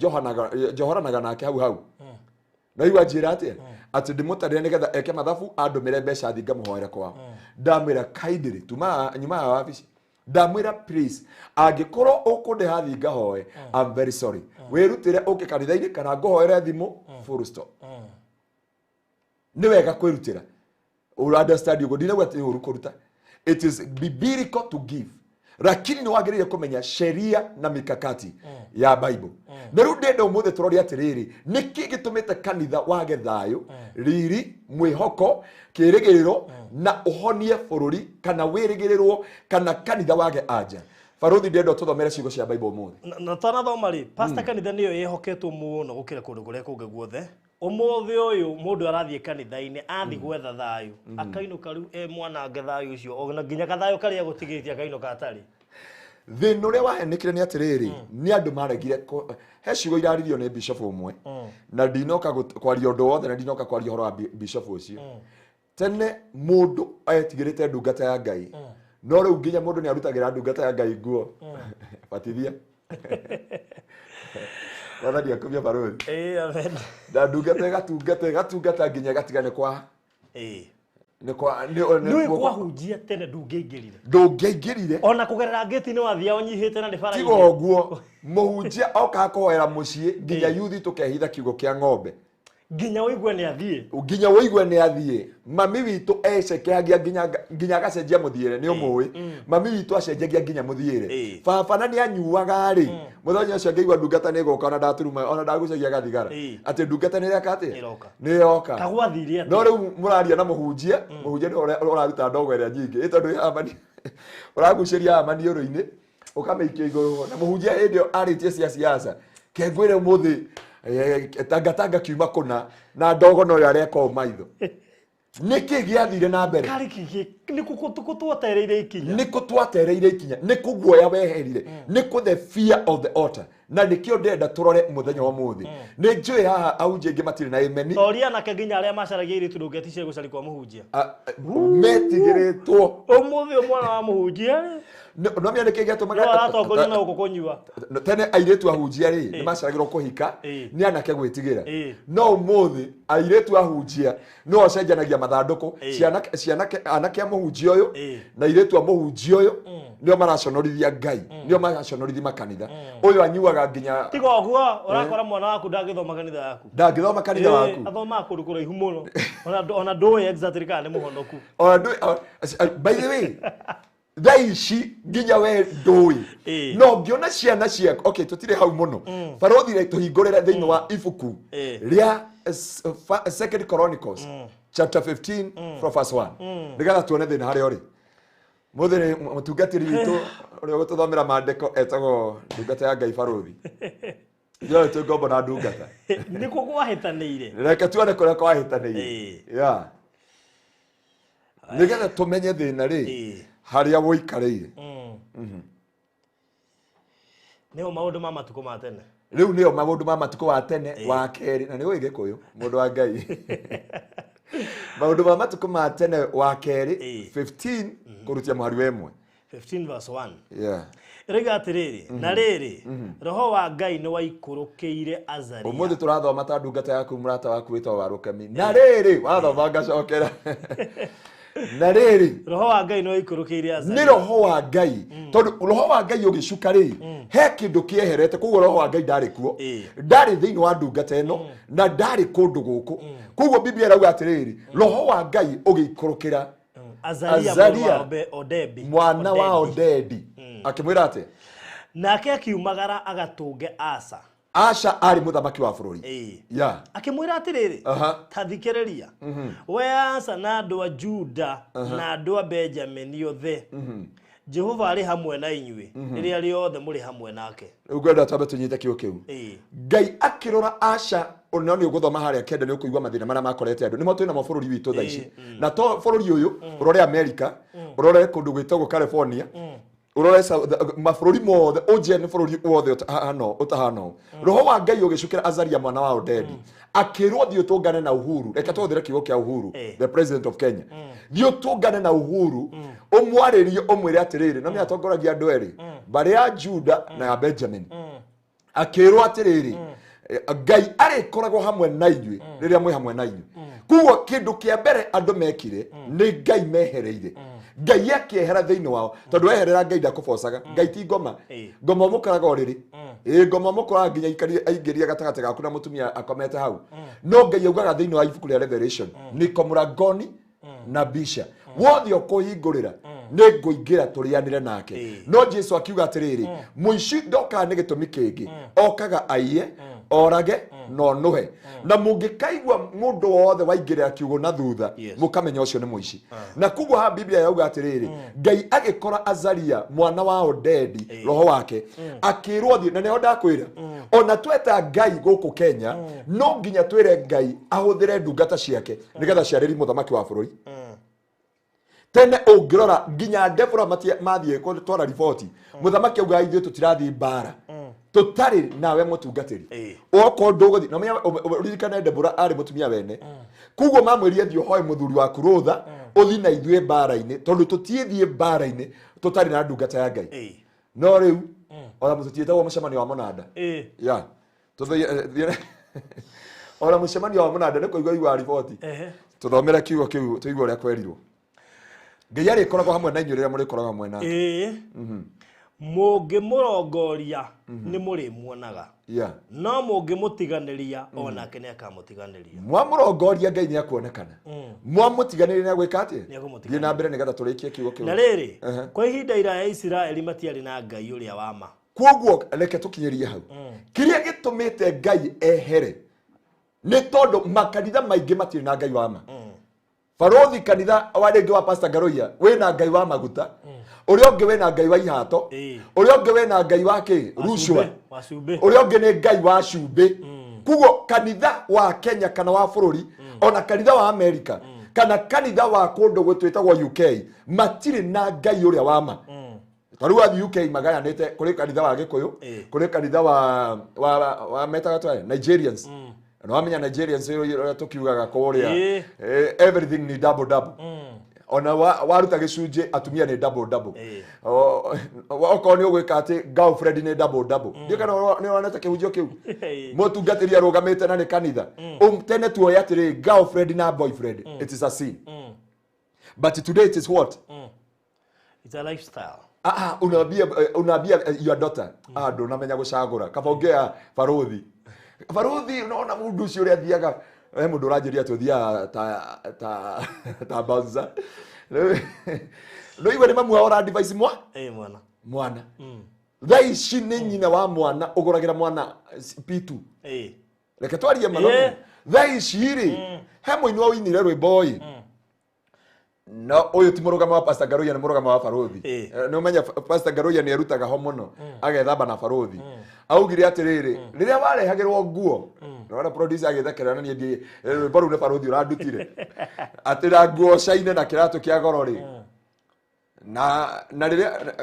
njohoranaga nake hau hau. Na igua njĩra atĩa, atĩ ndĩmũtarĩre nĩgetha eke mathabu andũmĩre mbeca thiĩ ngamũhoere kwao. Ndamwĩra kindly, tuma nyuma ya wabici, ndamwĩra, "Please, angĩkorwo ũkũndĩha thiĩ ngahoe, I'm very sorry. Wĩrutĩre ũke kanitha-inĩ kana ngũhoere thimũ, full stop." Nĩ wega kwĩrutĩra. Ũ understand ũguo? Ndinauga atĩ nĩ ũru kũruta. It is biblical to give. Lakini nĩ wagĩrĩire kũmenya sheria na mikakati ya Bible. Na rĩu ndĩrenda ũmũthĩ tũrore atĩrĩrĩ, nĩkĩ gĩtũmĩte kanitha wage thayũ, riri, mwĩhoko, kĩĩrĩgĩrĩro na ũhonie bũrũri kana wĩrĩgĩrĩrwo kana kanitha wage anja. Baruthi ndĩrenda ũtũthomere ciugo cia Bible ũmũthĩ. Na twanathoma rĩ, pastor, kanitha nĩyo ĩhoketwo mũno gũkĩra kũndũ kũrĩa kũngĩ guothe. Ũmũthĩ ũyũ mũndũ arathiĩ kanitha-inĩ athiĩ gwetha thayũ, akainũka rĩu e mwanange thayũ ũcio, ona nginya gathayũ karĩa gũtigĩtie akainũka atarĩ. Thĩna ũrĩa wahenĩkire nĩ atĩrĩrĩ, nĩ andũ maregire he ciugo iraririo nĩ bishop ũmwe, na ndinoka kwaria ũndũ wothe, na ndinoka kwaria ũhoro wa bishop ũcio. Tene mũndũ etigĩrĩte ndungata ya Ngai, no rĩu nginya mũndũ nĩ arutagĩra ndungata ya Ngai nguo. Batithia wathani akumia baruthi. Ĩĩ, amen. Na ndungata ĩgatungata ĩgatungata nginya ĩgatiga nĩ kwa nĩ kwa nĩ Nĩũĩ kwahunjia tene ndũngĩaingĩrire. Ndũngĩaingĩrire. Ona kũgerera ngĩti nĩ wathiaga ũnyihĩte na nĩ tiga bara-inĩ. Ũguo mũhunjia okaga kũhoera mũciĩ nginya yuthi tũkehitha kiugo kĩa ng'ombe. Nginya ũigue nĩ athiĩ. Nginya ũigue nĩ athiĩ. Mami witũ ecekehagia nginya agacenjia mũthiĩre, nĩ ũmũĩ mami witũ acenjagia nginya mũthiĩre. Baba na nĩ anyuaga rĩ, mũthenya ũcio ngĩigua ndungata nĩ ĩgũka, ona ndaturuma, ona ndagucagia gathigara. Atĩ ndungata nĩ ĩreka atĩa? Ĩroka. Nĩ yoka. Kagwathire No atĩa? rĩu mũraria na mũhunjia, mũhunjia nĩwe ũrĩa ũraruta ndogo ĩrĩa nyingĩ, ĩ tondũ hamani ũragucĩria haha maniũrũ-inĩ ũkamĩikia igũrũ, na mũhunjia hĩndĩ ĩyo arĩtie cia siasa kengwĩre ũmũthĩ tangatanga kiuma kũna na ndogo noyo areka ũũ maitho. Nĩkĩ gĩathire na mbere? Karĩ kĩ nĩ kũ twatereire ikinya? Nĩ kũ twatereire ikinya? Nĩ kũ guoya weherire? Nĩ kũ the fear of the altar? Na nĩkĩo ndĩrenda tũrore mũthenya wa ũmũthĩ. Nĩ njũĩ haha ahunjia aingĩ matirĩ na ĩmeni. Toria anake nginya arĩa macaragia airĩtu ndũngĩeticire gũcari kwa mũhunjia. Metigĩrĩtwo. Ũmũthĩ ũyũ mwana wa mũhunjia rĩ, no menya nĩkĩ gĩatũmaga no aratongoria na gũkũ kũnyua. Tene airĩtu ahunjia rĩ nĩ macaragĩrwo kũhika nĩ anake gwĩtigĩra. No ũmũthĩ airĩtu ahunjia no acenjanagia mathandũkũ. Ciana anake a mũhunjia ũyũ na airĩtu a mũhunjia ũyũ nĩo maraconorithia Ngai, nĩo maraconorithia makanitha. Ũyũ anyuaga nginya Tiga ũguo ũrakora mwana waku ndangĩthoma kanitha yaku. Ndangĩthoma kanitha waku. Athomaga kũndũ kũraihu mũno. Ona ndũĩ exactly kana nĩ mũhonoku. Ona by the way, thaa ici nginya we ndũĩ no ngĩona ciana ciaku. Okay, tũtirĩ hau mũno. Barothi tũhingũrĩre thĩinĩ wa ibuku rĩa Second Chronicles chapter 15 from verse 1 nĩgetha tuone thĩna harĩa ũrĩ. Mũthĩ nĩ mũtungatĩri witũ ũrĩa ũgũtũthomera maandĩko etagwo ndungata ya Ngai Barothi. Ithuĩ twĩ ngombo na ndungata. Nĩ kũ kwahĩtanĩire? Reke tuone kũrĩa kwahĩtanĩire. Yeah, nĩgetha tũmenye thĩna rĩ harĩa wũikarĩire. Nĩho maũndũ ma matukũ ma tene. Rĩu nĩyo maũndũ ma matukũ wa tene wa kerĩ, na nĩ ũĩ Gĩkũyũ, mũndũ wa Ngai, maũndũ ma matukũ ma tene wa kerĩ 15 kũrutia mũhari wa 1. 15 verse 1. Yeah. Ĩroiga atĩrĩrĩ, na rĩrĩ, roho wa Ngai nĩ waikũrũkĩire Azaria. Ũmũthĩ tũrathoma ta ndungata yaku, mũrata waku wĩtagwo Warũkemi. Na rĩrĩ, wathoma ngacokera na rĩrĩ. Roho wa Ngai nĩ waikũrũkĩire Nĩ Azaria. Roho wa Ngai, tondũ roho wa Ngai ũgĩcuka rĩ, he kĩndũ kĩeherete. Koguo roho wa Ngai ndarĩ kuo, ndarĩ thĩinĩ wa ndungata ĩno na ndarĩ kũndũ gũkũ. Koguo Biblia ĩrauga atĩrĩrĩ, roho wa Ngai ũgĩikũrũkĩra Azaria mũrũ Azaria, wa Odebi. mwana wa Odedi. Odedi, akĩmwĩra atĩ Nake akiumagara agatũnge Asa. Asha arĩ mũthamaki wa bũrũri. Ya. Akĩmwĩra atĩrĩrĩ, ta thikĩrĩria we Asa na andũ a Juda na andũ a Benjamini othe, Jehova arĩ hamwe na inyuĩ rĩrĩa rĩothe mũrĩ hamwe nake. Rĩu ngwenda twambe tũnyite kiugo kĩu. Ngai akĩrora Asha, ona nĩ ũgũthoma harĩa kenda nĩ ũkũigua mathĩna marĩa makorete andũ nĩmo twĩnamo bũrũri witũ thaa ici. Na to bũrũri ũyũ, ũrore America, ũrore kũndũ gwĩtagwo California, ũrore mabũrũri mothe, ũnjĩre nĩ bũrũri wothe ũtahana ũtahana ũũ. Roho wa Ngai ũgĩcukĩra Azaria mwana wa Odedi, akĩrwo thiĩ ũtũngane na Uhuru. Reke tũhũthĩre kiugo kĩa Uhuru, the president of Kenya. Thiĩ ũtũngane na Uhuru, ũmwarĩrie, ũmwĩre atĩrĩrĩ, no nĩ atongoragia andũ erĩ, mbarĩ ya Juda na ya Benjamin. Akĩrwo atĩrĩrĩ, Ngai arĩkoragwo hamwe na inyuĩ rĩrĩa mwĩ hamwe na inyuĩ. Koguo kĩndũ kĩa mbere andũ mekire nĩ Ngai mehereire. Ngai akĩehera thĩinĩ wao, tondũ weherera Ngai ndakũbocaga. Ngai ti ngoma. Ngoma ũmũkoraga ũrĩrĩ, ĩ ngoma ũmũkoraga nginya aingĩrie gatagatĩ gaku na mũtumia akomete hau. No Ngai augaga thĩinĩ wa ibuku rĩa Revelation, niko mlangoni na bisha, wothe ũkũhingũrĩra. Nĩ ngũingĩra tũrĩanĩre nake. No Jesu akiuga atĩrĩrĩ, mũici ndokaga nĩ gĩtũmi kĩngĩ, okaga aiye, orage na onũhe. Na mũngĩkaigua mũndũ wothe waingĩrĩra kiugo na thutha, mũkamenya ũcio nĩ mũici. Na koguo haha Biblia yauga atĩrĩrĩ, Ngai agĩkora Azaria mwana wa Odedi, roho wake akĩrwo thiĩ. Na nĩho ndakwĩra, ona tweta Ngai gũkũ Kenya, no nginya twĩre Ngai ahũthĩre ndungata ciake nĩgetha ciarĩri mũthamaki wa bũrũri. Tene ũngĩrora nginya Debora mathiĩ gũtwara riboti, mũthamaki augaga, ithuĩ tũtirathiĩ mbara tũtarĩ nawe mũtungatĩri. Okorwo ndũgũthiĩ na ũririkane Debora arĩ mũtumia wene, koguo mamwĩrire, thiĩ ũhoe mũthuri waku rũtha ũthiĩ na ithuĩ mbara-inĩ, tondũ tũtiĩthiĩ mbara-inĩ tũtarĩ na ndungata ya Ngai. No rĩu ona tũtiĩtagwo mũcemanio wa mũnanda. Ya ona mũcemanio wa mũnanda nĩ kũigua igua riboti. Tũthomere kiugo kĩu tũigue ũrĩa kwerirwo. Ngai arĩkoragwo hamwe na inyuĩ rĩrĩa mũrĩkoragwo hamwe nake. Ĩĩ, mũngĩmũrongoria nĩ mũrĩmuonaga, no mũngĩmũtiganĩria, o nake nĩ akamũtiganĩria. Mwamũrongoria Ngai nĩ akuonekana, mwamũtiganĩria nĩ agwĩka atĩa? Nĩekũmũtiganĩria. Thiĩ na mbere nĩgetha tũrĩkie kiugo kĩu. Na rĩrĩ, kwa ihinda iraya Isiraeli matiarĩ na Ngai ũrĩa wa ma. Koguo reke tũkinyĩrie hau. Kĩrĩa gĩtũmĩte Ngai ehere nĩ tondũ makanitha maingĩ matirĩ na Ngai wa ma. Barothi kanitha wa rĩngĩ wa Pastor Ngaroia wĩna Ngai wa maguta, ũrĩa ũngĩ wĩna Ngai wa ihato, ũrĩa ũngĩ wĩna Ngai wa kĩ rucwa, wa cumbĩ, ũrĩa ũngĩ nĩ Ngai wa cumbĩ. Koguo kanitha wa Kenya kana wa bũrũri, ona kanitha wa Amerika kana kanitha wa kũndũ gwĩtwĩtagwo UK, matirĩ na Ngai ũrĩa wa ma. Ta rĩu wathiĩ UK magayanĩte, kũrĩ kanitha wa Gĩkũyũ, kũrĩ kanitha wa metaga twae Nigerians. Na wamenya Nigerians ũrĩa tũkiugaga kũrĩa, everything ni double double. Ona waruta gĩcunjĩ atumia nĩ double double. Okorwo nĩ ũgwĩka atĩ girlfriend nĩ double double. Ndiũ kana nĩ wonete kĩhunjio kĩu mũtungatĩri arũgamĩte na nĩ kanitha. Tene tuoĩ atĩrĩ, girlfriend na boyfriend, it is a sin, but today it is what? It's a lifestyle. Ah, ah, unaambia your daughter, ah, ndũnamenya gũcagũra, kaba ũngĩoya barothi. Barothi unaona mũndũ ũcio ũrĩa athiaga, he mũndũ ũranjĩria atĩ ũthiaga ta bouncer. No igua nĩ mamu wao ũra advise mwa Mwana. Mwana thaa ici nĩ nyina wa mwana ũgũragĩra mwana P2. Reke twarie mano. Thaa ici rĩ, he mũini wa ũinire rwĩmbo ĩ, no ũyũ ti mũrũgamo wa Pastor Ngaruiya, nĩ mũrũgamo wa barothi. Nĩ ũmenya Pastor Ngaruiya nĩ erutaga ho mũno agethamba na barothi. Augire atĩrĩrĩ, rĩrĩa warehagĩrwo nguo, nona producer agĩthekerera na niĩ rwĩmbo rũu nĩ barothi ũrandutire, atĩ na nguo caine na kĩratũ kĩa goro rĩ, na rĩrĩa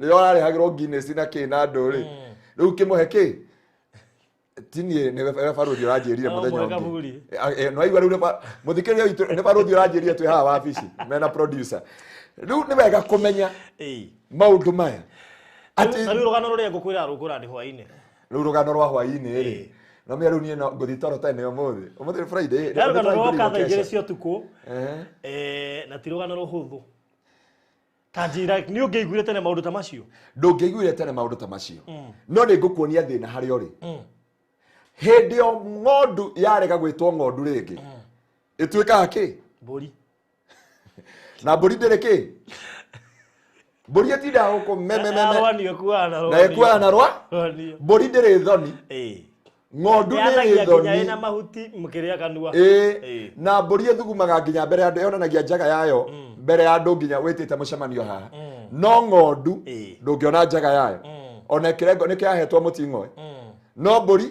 ũrarehagĩrwo Guinness na kĩ na andũ rĩ, rĩu kĩmũhe kĩ tinie nĩ barothi ũranjĩrire No, mũthenya mũhe ũngĩ. kaburi. No aigua rĩu mũthikĩrĩria witũ, nĩ barothi ũranjĩrire twĩ haha wabici mena producer. Rĩu nĩ wega kũmenya maũndũ maya atĩ Ta rĩu rũgano rũrĩa ngũkwĩra rũkũra nĩ hwainĩ. Rĩu rũgano rwa hwainĩ rĩ, no mĩa rĩu niĩ no ngũthiĩ toro tene ũmũthĩ. Ũmũthĩ nĩ Friday. Nĩ rũgano nĩ rwoka thaa tũraigua 2 cia ũtukũ. Na ti rũgano rũhũthũ. Ta njĩra nĩ ũngĩaiguire tene maũndũ ta macio? Ndũngĩaiguire tene maũndũ ta macio, no nĩ ngũkuonia thĩna harĩa ũrĩ. Hĩndĩ ĩyo ng'ondu yarega gwĩtwo ng'ondu rĩngĩ, ĩtuĩkaga kĩ? Mbũri. Na mbũri ndĩrĩ kĩ? Mbũri ĩtindaga gũkũ memememe. Rwanio ĩkuaga na Na ĩkuaga na rwa rwanio. Mbũri ndĩrĩ thoni, ng'ondu nĩ Yanagia ĩrĩ nginya thoni. ĩna mahuti mũkĩrĩa kanua. Na mbũri ĩthugumaga nginya mbere ya andũ, yonanagia njaga yayo mbere ya andũ nginya wĩtĩte mũcemanio haha. No ng'ondu ndũngĩona njaga yayo, ona ĩkĩrengo nĩ kĩrahetwo mũting'oe. No mbũri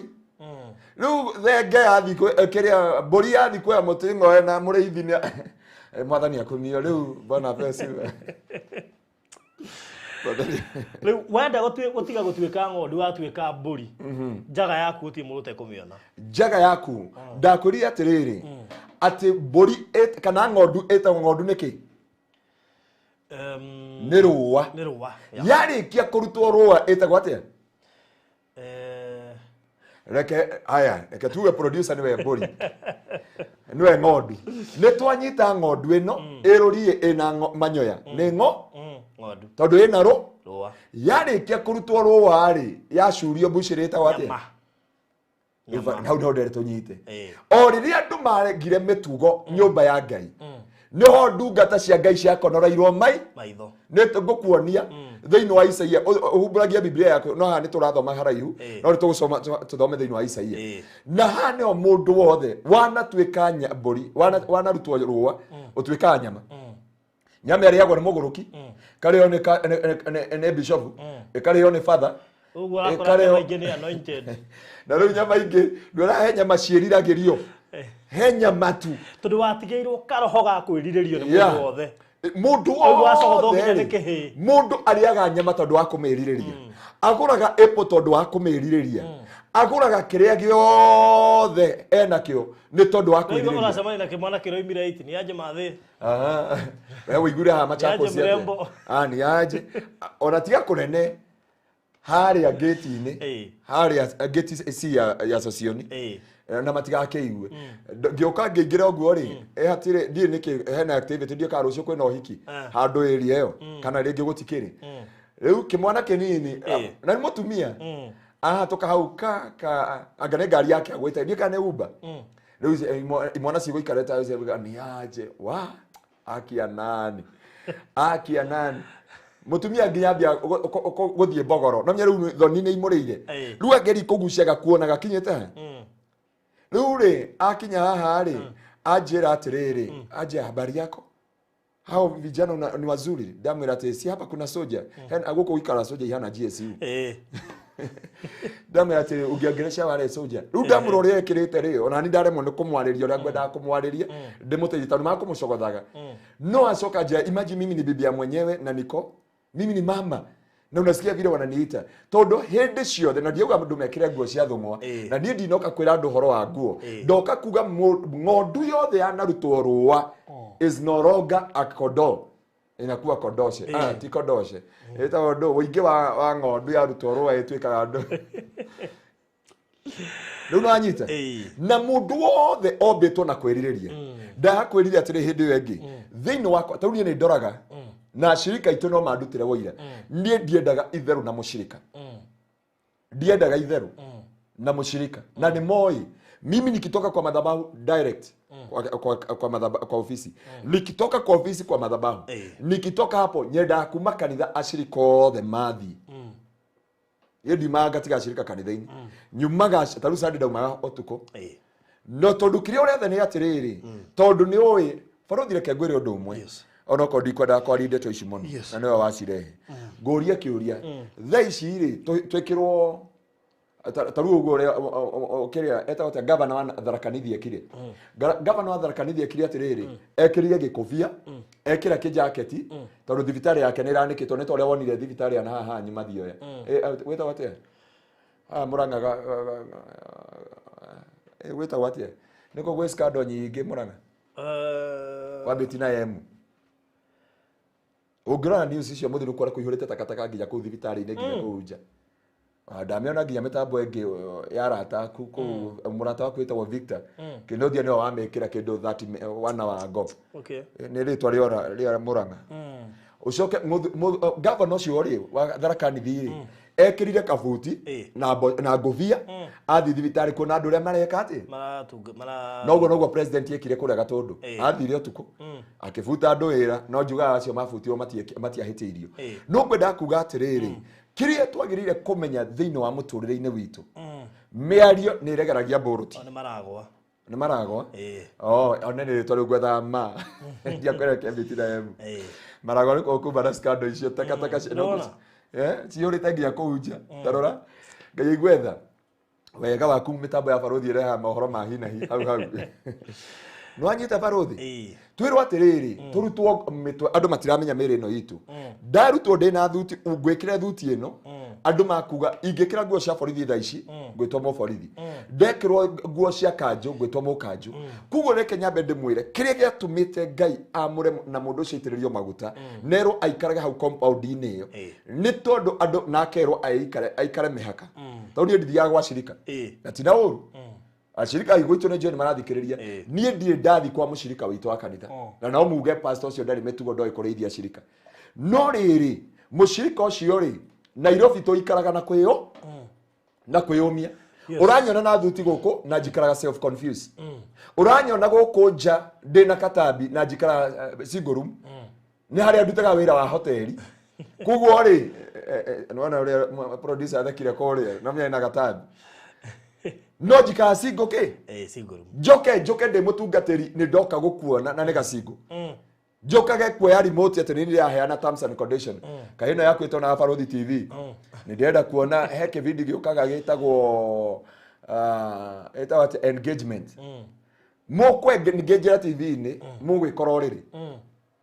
rĩu thenge yathi kĩrĩa mbũri yathi kuoya mũting'oe na mũrĩithi nĩ Mwathani akumio. Rĩu bwana apewe. Rĩu wenda gũtiga gũtuĩka ng'ondu watuĩka mbũri, njaga yaku gũtirĩ mũndũ ũtekũmĩona. Njaga yaku, ndakwĩrire atĩrĩrĩ, atĩ mbũri kana ng'ondu ĩtagwo ng'ondu nĩkĩ? Nĩ rũa. Nĩ rũa ya. Yarĩkia kũrutwo rũa ĩtagwo atĩa? Reke haya, reke tuge producer niwe mbũri, niwe ng'ondu. Nĩ twanyita ng'ondu ĩno ĩrũrie ĩna manyoya nĩ ng'o Ng'ondu. Tondũ ĩna rũ Rũa. Yarĩkia kũrutwo rũa rĩ, yacurio mbucĩrĩ ĩtagwo atĩa? Nyama. Nyama. Hau nĩho ndere tũnyite. O rĩrĩa andũ maregire mĩtugo nyũmba ya Ngai, Nĩho ndungata cia Ngai ciakonoreirwo mai maitho. Nĩ ngũkuonia thĩinĩ wa Isaia. Ũhumbũragia Biblia yaku, no haha nĩ tũrathoma haraihu, no nĩ tũgũcoma tũthome thĩinĩ wa Isaia. Na haha nĩho mũndũ wothe wanatuĩka mbũri, wanarutwo rũa, ũtuĩkaga nyama. Nyama ĩrĩagwo nĩ mũgũrũki, ĩkarĩo nĩ bishofu, ĩkarĩo nĩ father. Ũguo ũrakora nyama ingĩ nĩ anointed. Na rĩu nyama ingĩ ndwĩra he nyama ciĩriragĩrio, he nyama tu. Tondũ watigĩirwo karoho ga kwĩrirĩrio nĩ mũndũ wothe. Mũndũ Ũguo wothe nginya nĩ rĩ, kĩhĩĩ. Mũndũ arĩaga nyama tondũ wa kũmĩrirĩria, agũraga apple tondũ wa kũmĩrirĩria, agũraga kĩrĩa gĩothe enakĩo nĩ tondũ wa Rĩu kwĩrirĩria. ũracemania na kĩmwana kĩroimire iti nĩ anje mathĩ. Aha. We ũiguire haha Machakos Niaje atĩa? mrembo. Ah, ni aje. Ona tiga kũnene harĩa gate-inĩ, harĩa gate C ya Sosioni. Na matigakĩigue. Ngĩũka ngĩingĩra ũguo rĩ, hatirĩ ndiĩ nĩkĩ hena activity, ndiĩ kana rũciũ kwĩna ũhiki handũ area ĩyo kana rĩngĩ gũtikĩrĩ. Rĩu kĩmwana kĩnini na nĩ mũtumia ahatũka hau ka anga nĩ ngari yake agwĩte, ndiĩ kana nĩ Uber. Rĩu imwana cigũikarĩte nĩ aje wa akia nani akia nani, mutumia nginya ambia guthie mbogoro no rĩu thoni nĩ imũrĩire. Rĩu angeri kũgucia gakuona gakinyĩte ha rĩu rĩ akinya haha rĩ, anjĩra atĩrĩrĩ, anjĩra habari yako, hao vijana ni wazuri. Ndamwĩra atĩ si hapa kuna soja, gũkũ gũikara soja ihana GSU. Ndamwĩra atĩ ũngĩongeresha wale soja. Rĩu ndamũra ũrĩa ekĩrĩte rĩ, ona ni ndaremwo nĩ kũmwarĩria ũrĩa ngwendaga kũmwarĩria ndĩmũteithie tondũ makũmũcogothaga. No acoka njĩra, imagine mimi ni bibi ya mwenyewe na niko mimi ni mama na unasikia vile wananiita, tondũ hĩndĩ ciothe na ndiauga andũ mekĩre nguo cia thũng'wa, na niĩ ndinoka kwĩra andũ ũhoro wa nguo, ndoka kuga ng'ondu yothe yanarutwo rũa is no longer a kondoo, inakuwa kondoshe. Ah, ti kondoshe, ĩtagwo ndũ ũingĩ wa ng'ondu yarutwo rũa ĩtuĩkaga ndũ. Rĩu nĩwanyita? Na mũndũ wothe ombĩtwo na kwĩrirĩria. Ndakwĩrire atĩrĩ hĩndĩ ĩyo ĩngĩ thĩinĩ wakwa, tarĩu niĩ nĩ ndoraga na ashirika aitũ no mandutĩre wũira, niĩ ndiendaga itherũ na mũshirika, ndiendaga itherũ na mũshirika, na nĩ moĩ mimi nikitoka kwa madhabahu direct kwa ofisi, nikitoka kwa ofisi kwa madhabahu, nikitoka hapo nyendaga kuma kanitha ashirika othe mathiĩ. Niĩ ndiumaga ngatiga ashirika kanitha-inĩ, nyumaga ta rĩu Sunday ndaumaga ũtukũ. No tondũ kĩrĩa ũretha nĩ atĩrĩrĩ, tondũ nĩ ũĩ barothi, reke ngwĩre ũndũ ũmwe, onokorwo ndikwendaga kwaria ndeto ici mũno, na nĩwe wacirehe, ngũrie kĩũria thaa ici rĩ, twĩkĩrwo ta rĩu ũguo ũrĩa kĩrĩa etagwo atĩa, gavana wa Tharaka Nithi ekire. Gavana wa Tharaka Nithi ekire atĩrĩrĩ, ekĩrire gĩkũbia, ekĩra kĩjaketi, tondũ thibitarĩ yake nĩ ĩranĩkĩtwo nĩ ta ũrĩa wonire thibitarĩ ya na haha hanyu Mathioya. Wĩtagwo atĩa haha Mũrang'a, wĩtagwo atĩa nĩkuo gwĩ scandal nyingĩ Mũrang'a? Wambĩti na emu ũngĩrora news icio mũthĩ nĩũkuona kũihũrĩte takataka nginya kũu thibitarĩ-inĩ, nginya kũu nja. Ndamĩona nginya mĩtambo ĩngĩ ya arata aku kũu, mũrata waku wĩtagwo Victor Kĩnũthia nĩwe wamĩkĩra kĩndũ 30 wana wa ngo. Nĩ rĩtwa rĩa Mũrang'a. Ũcoke gavana ũcio rĩ wa Tharaka Nithi rĩ, ekĩrire kabuti na ngũbia, athiĩ thibitarĩ kuona andũ ũrĩa mareka atĩ. Maratunga mara Noguo noguo president ekire kũrĩa Gatũndũ, athire ũtukũ akĩbuta andũ wĩra, no njugaga acio mabutirwo matiahĩtĩirio. No ngwendaga kuga atĩrĩrĩ, kĩrĩa twagĩrĩire kũmenya thĩinĩ wa mũtũrĩre-inĩ witũ, mĩario nĩ ĩregeragia mbũrũti. O nĩ maragwa. Nĩ maragwa. Oh, one nĩ rĩtwa rĩu ngwethaga ma ndiakwĩra kĩambĩti na emu. Maragwa nĩ kuma na scandal icio takataka Nĩwona? Cihũrĩte nginya kũu nja. Tarora ngai igwetha wega waku, mĩtambo ya barothi ĩrehaga mohoro ma hi na hi hau hau. Nĩwanyita barothi? Twĩrwo atĩrĩrĩ, tũrutwo mĩtwe, andũ matiramenya mĩĩrĩ ĩno itũ. Ndarutwo ndĩna thuti, ngwĩkĩre thuti ĩno, andũ makuga ingĩkĩra nguo cia borithi thaa ici ngwĩtwo mũborithi, ndekĩrwo nguo cia kanjũ ngwĩtwo mũkanjũ. Koguo reke nyambe ndĩmwĩre kĩrĩa gĩatũmĩte Ngai amũre na mũndũ ũcio aitĩrĩrio maguta nerwo aikarage hau compound-inĩ ĩyo, nĩ tondũ andũ nakerwo aikare mĩhaka, tondũ niĩ ndithiaga gwa cirika na tina ũru ashirika gwitũ nĩ njũĩ nĩ marathikĩrĩria. Niĩ ndirĩ ndathi kwa mũshirika witũ wa kanitha, na no muge pastor ũcio ndarĩ mĩtugo, ndoĩ kũrĩithia shirika. No rĩrĩ, mũshirika ũcio rĩ, Nairobi tũikaraga na kwĩyũmia. Ũranyona na thuti gũkũ na njikaraga self confused. Ũranyona gũkũ nja ndĩ na katambi na njikaraga single room. Nĩ harĩa ndutaga wĩra wa hoteli. Koguo rĩ, nĩwona ũrĩa producer athekire kũrĩa, na mena katambi. No njikaraga single kĩ? Single room. Njoke njoke ndĩ mũtungatĩri nĩ ndoka gũkuona na nĩ gacingo. Njokage kuoya remote atĩ nĩ ndĩraheana terms and condition. Kaĩ ĩno yaku ĩtonaga Barũthi TV. Nĩ ndĩrenda kuona he kĩbindi gĩũkaga gĩtagwo ĩtagwo atĩ engagement. Mũkwengenjera TV-inĩ mũgwĩkora ũrĩrĩ.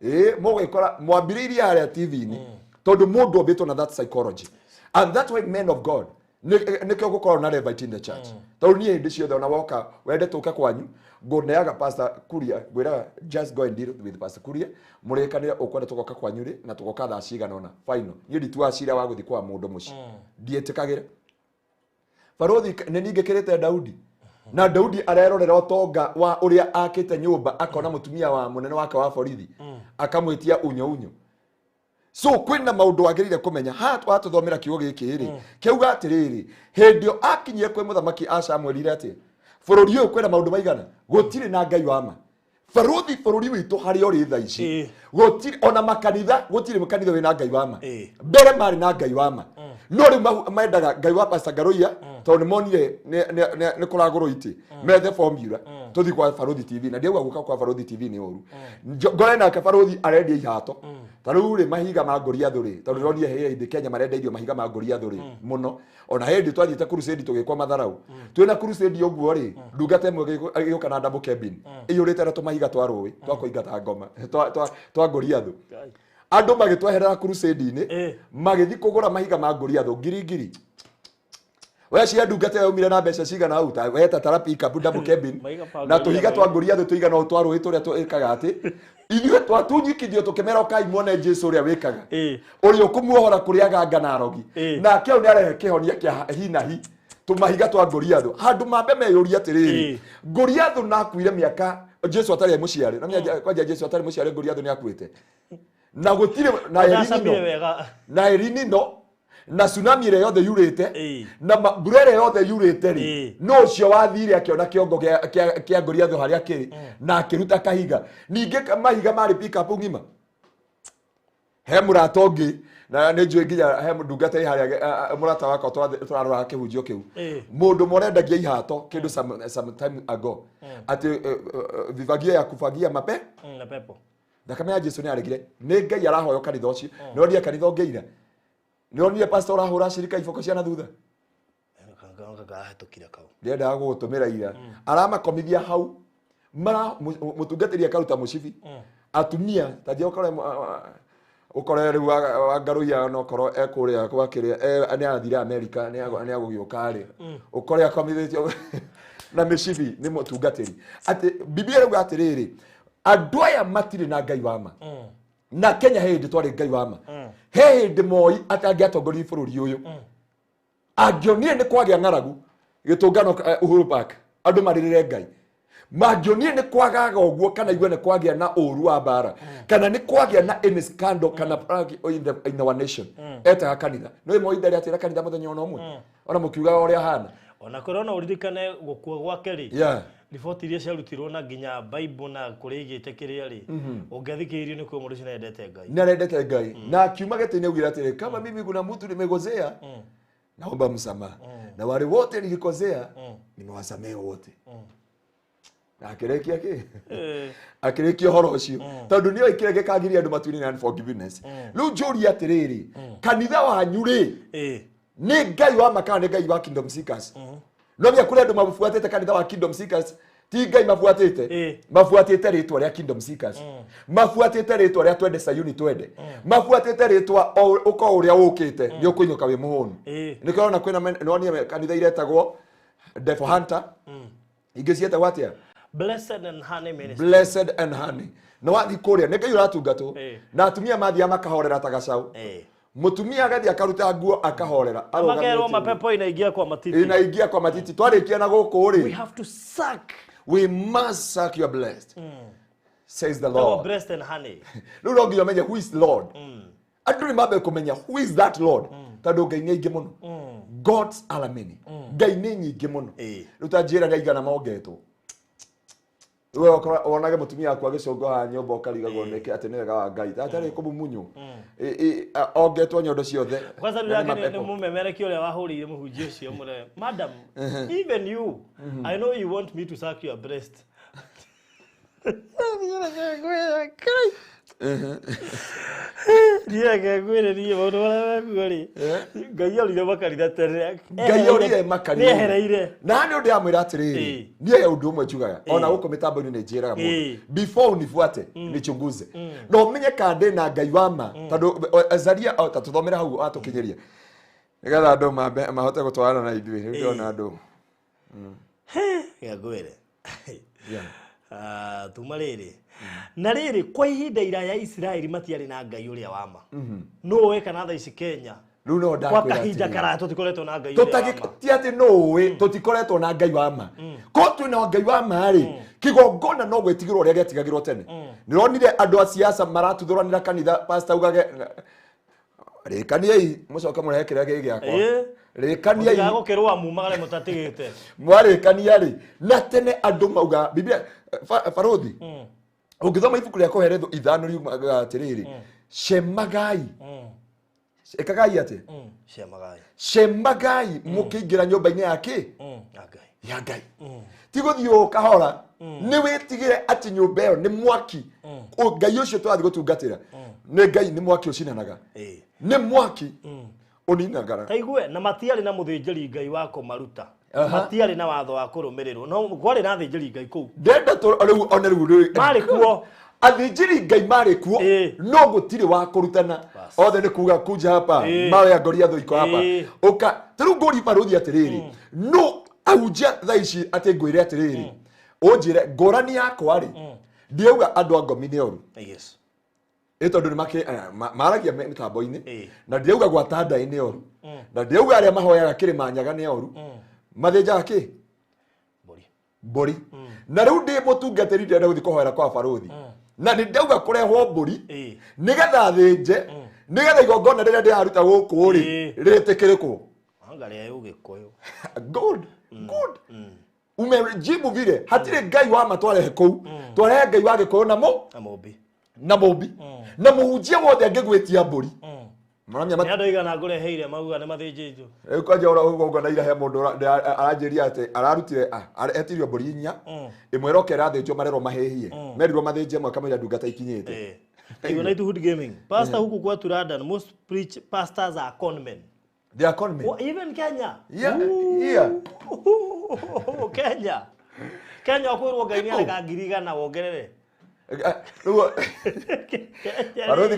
Ĩĩ mũgwĩkora mwambĩrĩirie harĩa TV-inĩ tondũ mũndũ ombĩtwo na that psychology. And that's why men of God nĩkĩo gũkorwo na Levite in the church. Tondũ niĩ hĩndĩ ciothe ona woka wende tũke kwanyu ngũneaga Pastor Kuria ngwĩraga just go and deal with Pastor Kuria mũrĩkanĩre ũkwenda tũgoka kwanyu rĩ na tũgoka thaa cigana ũna final. Niĩ ndituaga cira wa gũthiĩ kwa mũndũ mũciĩ. Ndiĩtĩkagĩra. Barũthi nĩ ningĩ kĩrĩte Daudi. Na Daudi arerorera ũtonga wa ũrĩa akĩte nyũmba akona mũtumia wa mũnene wake wa borithi akamwĩtia unyo unyo. So kwĩna maũndũ wagĩrĩire kũmenya haha watũthomera kiugo gĩkĩ rĩ kĩauga atĩrĩrĩ hĩndĩ ĩyo akinyire kwĩ mũthamaki acamwĩrire atĩ bũrũri ũyũ kwĩna maũndũ maigana gũtirĩ na Ngai wa ma. Barũthi bũrũri witũ harĩa ũrĩ thaa ici gũtirĩ ona makanitha gũtirĩ kanitha wĩna Ngai wa ma. Mbere marĩ na Ngai wa ma no rĩu mendaga Ngai wa Pastor Ngaruiya tondũ nĩ monire nĩ kũragũrwo itĩ methe formula tũthiĩ kwa Barũthi TV na ndiauga gũka kwa Barũthi TV nĩ ũru. Ngore nake Barũthi arendia ihato ta rĩu rĩ mahiga ma Goliath rĩ tondũ ndĩronire hĩndĩ Kenya marendeirio mahiga ma Goliath rĩ mũno ona hĩndĩ twathiĩte crusade tũgĩkwa matharau twĩna crusade ũguo rĩ ndungata ĩmwe ĩgĩũka na double cabin ĩiyũrĩte na tũmahiga twa rũĩ twa kũingata ngoma twa Goliath. Andũ magĩtweherera crusade-inĩ magĩthiĩ kũgũra mahiga ma Goliath ngiri ngiri. We cia ndungata yaumire na mbeca cigana hau ta weta tara pick up double cabin na tũhiga twa Goliath tũigana ũũ twa rũĩ tũrĩa twĩkaga atĩ ithuĩ twatunyikithio tũkĩmera ũkai muone Jesu ũrĩa wĩkaga ũrĩa ũkũmuohora kũrĩ aganga na arogi nake hau nĩarehe kĩhonia kĩa hi na hi tũmahiga twa Goliath handũ mambe meyũrie atĩrĩrĩ Goliath nakuire mĩaka Jesu atarĩ mũciare na kwanja Jesu atarĩ mũciare Goliath nĩakuĩte na gũtirĩ na Elinino na Elinino na tsunami ĩrĩa yothe yurĩte na mbura ĩrĩa yothe yurĩte rĩ no ũcio wathire akĩona kĩongo kĩa Goliath harĩa kĩrĩ na akĩruta kahiga ningĩ mahiga marĩ pick up ng'ima. He mũrata ũngĩ na nĩ njũĩ nginya he ndungata ĩ harĩa mũrata wakwa tũraroraga kĩhunjio kĩu mũndũ mũrendagia ihato kĩndũ some time ago atĩ vivagia ya kufagia mape na pepo thakame ya Jesu nĩ aregire nĩ Ngai arahoyo kanitha ũcio nĩ onire kanitha ũngĩira nĩ onire pastor ũrahũra cirika iboko cia na thutha ndĩrendaga gũgũtũmĩra ira aramakomithia hau mara mũtungatĩri akaruta mũcibi atumia ta njĩa ũkore ũkore rĩu Wangaruiya no korwo ekũrĩa kwa kĩrĩa nĩ arathire America nĩ agũgĩũka rĩ ũkore akomithĩtio na mĩcibi nĩ mũtungatĩri atĩ Biblia ĩrauga atĩrĩrĩ andũ aya matirĩ na Ngai wa ma na Kenya he hĩndĩ twarĩ Ngai wa ma he hĩndĩ Moi atangĩatongoria bũrũri ũyũ angĩonire nĩ kwagĩa ng'aragu gĩtũngano Uhuru Park andũ marĩrĩre Ngai mangĩonire nĩ kwagaga ũguo kana igue nĩ kwagĩa na ũru wa mbara kana nĩ kwagĩa na any scandal kana in our nation etaga kanitha no Moi ndarĩ atĩra kanitha mũthenya ona ũmwe ona mũkiugaga ũrĩa ahana ona kwĩrwo no ũririkane gũkua gwake rĩ riboti iria ciarutirwo na nginya Bible na kũrĩa igĩte kĩrĩa rĩ ũngĩathikĩrĩirio nĩ kwĩ mũndũ ũcio nĩarendete Ngai nĩ arendete Ngai na akiuma gĩtĩ-inĩ augire atĩrĩ kama mimi kuna mtu nimegozea naomba msamaha na wale wote nilikosea nimewasamehe wote na akĩrĩkia kĩ akĩrĩkia ũhoro ũcio tondũ nĩoĩ kĩrĩa gĩkagiria andũ matuinĩ na unforgiveness rĩu njũrie atĩrĩrĩ kanitha wanyu rĩ nĩ Ngai wa ma kana nĩ Ngai wa Kingdom Seekers no mĩa kũrĩ andũ mabuatĩte kanitha wa Kingdom Seekers ti Ngai mabuatĩte mabuatĩte rĩtwa rĩa Kingdom Seekers mabuatĩte rĩtwa rĩa twende Sayuni twende mabuatĩte rĩtwa ũkorwo ũrĩa ũkĩte nĩ ũkũinũka wĩ mũhũnu nĩkĩo ũrona kwĩna nĩwonire kanitha iretagwo Devil Hunter ingĩ cietagwo atĩa Blessed and Honey Ministry Blessed and Honey na wathiĩ kũrĩa nĩ Ngai ũratungatwo na atumia mathiaga makahorera ta gacaũ mũtumia agathiĩ akaruta nguo akahorera makerwo mapepo inaingia kwa matiti inaingia kwa matiti twarĩkia na gũkũ rĩ we have to suck we must suck your blessed says the Lord blessed and honey rĩu no nginya ũmenye who is Lord andũ nĩ mambe kũmenya who is that Lord tondũ Ngai nĩ aingĩ mũno Gods are many. Ngai nĩ nyingĩ mũno. Rĩu ta njĩra nĩ aigana mongetwo. We wonage mũtumia waku agĩcũngo nyũmba ũkarigagwo nĩkĩ atĩ nĩ wega wa Ngai atarĩ kũmumunywo ongetwo nyondo ciothe. Kwanza rĩu yake nĩ mũmemereki ũrĩa wahũrĩire mũhunjia ũcio mũre, madam, even you, I know you want me to suck your breast. Ngai orire makanitha tene. Ngai orire makanitha. Nĩehereire. Na nĩ ũndũ yamwĩra atĩrĩrĩ, niĩ ũndũ ũmwe njugaga ona gũkũ mĩtambo-inĩ nĩ njĩraga mũndũ, before unifuate nichunguze. Na ũmenye kana ndĩ na Ngai wa ma, tondũ Azaria ta tũthomere hau atũkinyĩria nĩgetha andũ mahote gũtwarana na ithuĩ. Rĩu ndĩrona andũ. Ngwĩre. Tuma rĩrĩ. Na rĩrĩ kwa ihinda iraya Isiraeli matiarĩ na Ngai ũrĩa wa ma. No ũĩ kana thaa ici Kenya rĩu no ndakwĩra kwa kahinda karaya tũtikoretwo na Ngai ũrĩa wa ma. Ti atĩ no ũĩ tũtikoretwo na Ngai wa ma. Ko twĩna Ngai wa ma rĩ, kĩgongona no gwĩtigĩrwo ũrĩa gĩatigagĩrwo tene. Nĩronire andũ a siasa maratuthũranĩra kanitha, pastor augage rĩkaniai mũcoke mũrehe kĩrĩa gĩ gĩakwa. Rĩkaniai gũkĩrũa mumagare mũtatigĩte. Mwarĩkania rĩ, na tene andũ mauga Biblia barothi ũngĩthoma ibuku rĩa Koheletho 5 riugaga atĩrĩrĩ, cemagai. Ĩkagai atĩ? Cemagai. Cemagai mũkĩingĩra nyũmba-inĩ ya kĩ? Ya Ngai. Ya Ngai. Ti gũthiĩ ũũ kahora, nĩ wĩtigĩre atĩ nyũmba ĩyo nĩ mwaki. Ngai ũcio tũrathiĩ gũtungatĩra nĩ Ngai, nĩ mwaki ũcinanaga. Nĩ mwaki ũninagara. Ta igue, na matiarĩ na mũthĩnjĩri Ngai wa kũmaruta. Matiarĩ na watho wa kũrũmĩrĩrwo. No kwarĩ na athĩnjĩri Ngai kũu. Ndenda rĩu one rĩu marĩ kuo. Athĩnjĩri Ngai marĩ kuo, no gũtirĩ wa kũrutana. Othe nĩ kuga kuja hapa, mawe ya Goliath iko hapa. Ũka ta rĩu ngũri barũthi atĩrĩrĩ, no ahunjia thaa ici atĩ ngwĩre atĩrĩrĩ, ũnjĩre ngũrani yakwa rĩ, ndiauga andũ a ngomi nĩ oru. Yes. Ĩ tondũ nĩ maragia mĩtambo-inĩ, na ndiauga gwata ndaĩ nĩ oru, na ndiauga arĩa mahoyaga kĩrĩma nyaga nĩ oru, mathĩnjaga kĩ? Mbũri. Na rĩu ndĩ mũtungatĩri ndĩrenda gũthiĩ kũhoera kwa barũthi, na nĩ ndauga kũrehwo mbũri nĩgetha thĩnje, nĩgetha igongona rĩrĩa ndĩraruta gũkũ rĩ rĩtĩkĩrĩkwo. Angalia Ũgĩkũyũ. Good, good. Umejibu vile. Hatirĩ Ngai wa ma twarehe kũu, twarehe Ngai wa Gĩkũyũ na mũmbi. Na mũmbi. Na mũhunjia wothe angĩgwĩtia mbũri. Maramia Nĩ andũ aigana ngũreheire mauga nĩ mathĩnjĩtwo. Rĩu kwanja ũra ũgongona ira he mũndũ aranjĩria atĩ ararutire etirio mbũri 4, ĩmwe ĩroka ĩrathĩnjwo marerwo mahĩhie. Merirwo mathĩnje ĩmwe kamũira ndungata ikinyĩte. United Hood Gaming. Pastor huku kwetu London, most preach pastors are con men. They are con men. Well, even Kenya. Yeah, yeah. Kenya. Kenya ũkwĩrwo Ngai nĩ arega ngiri igana wongerere. Barothi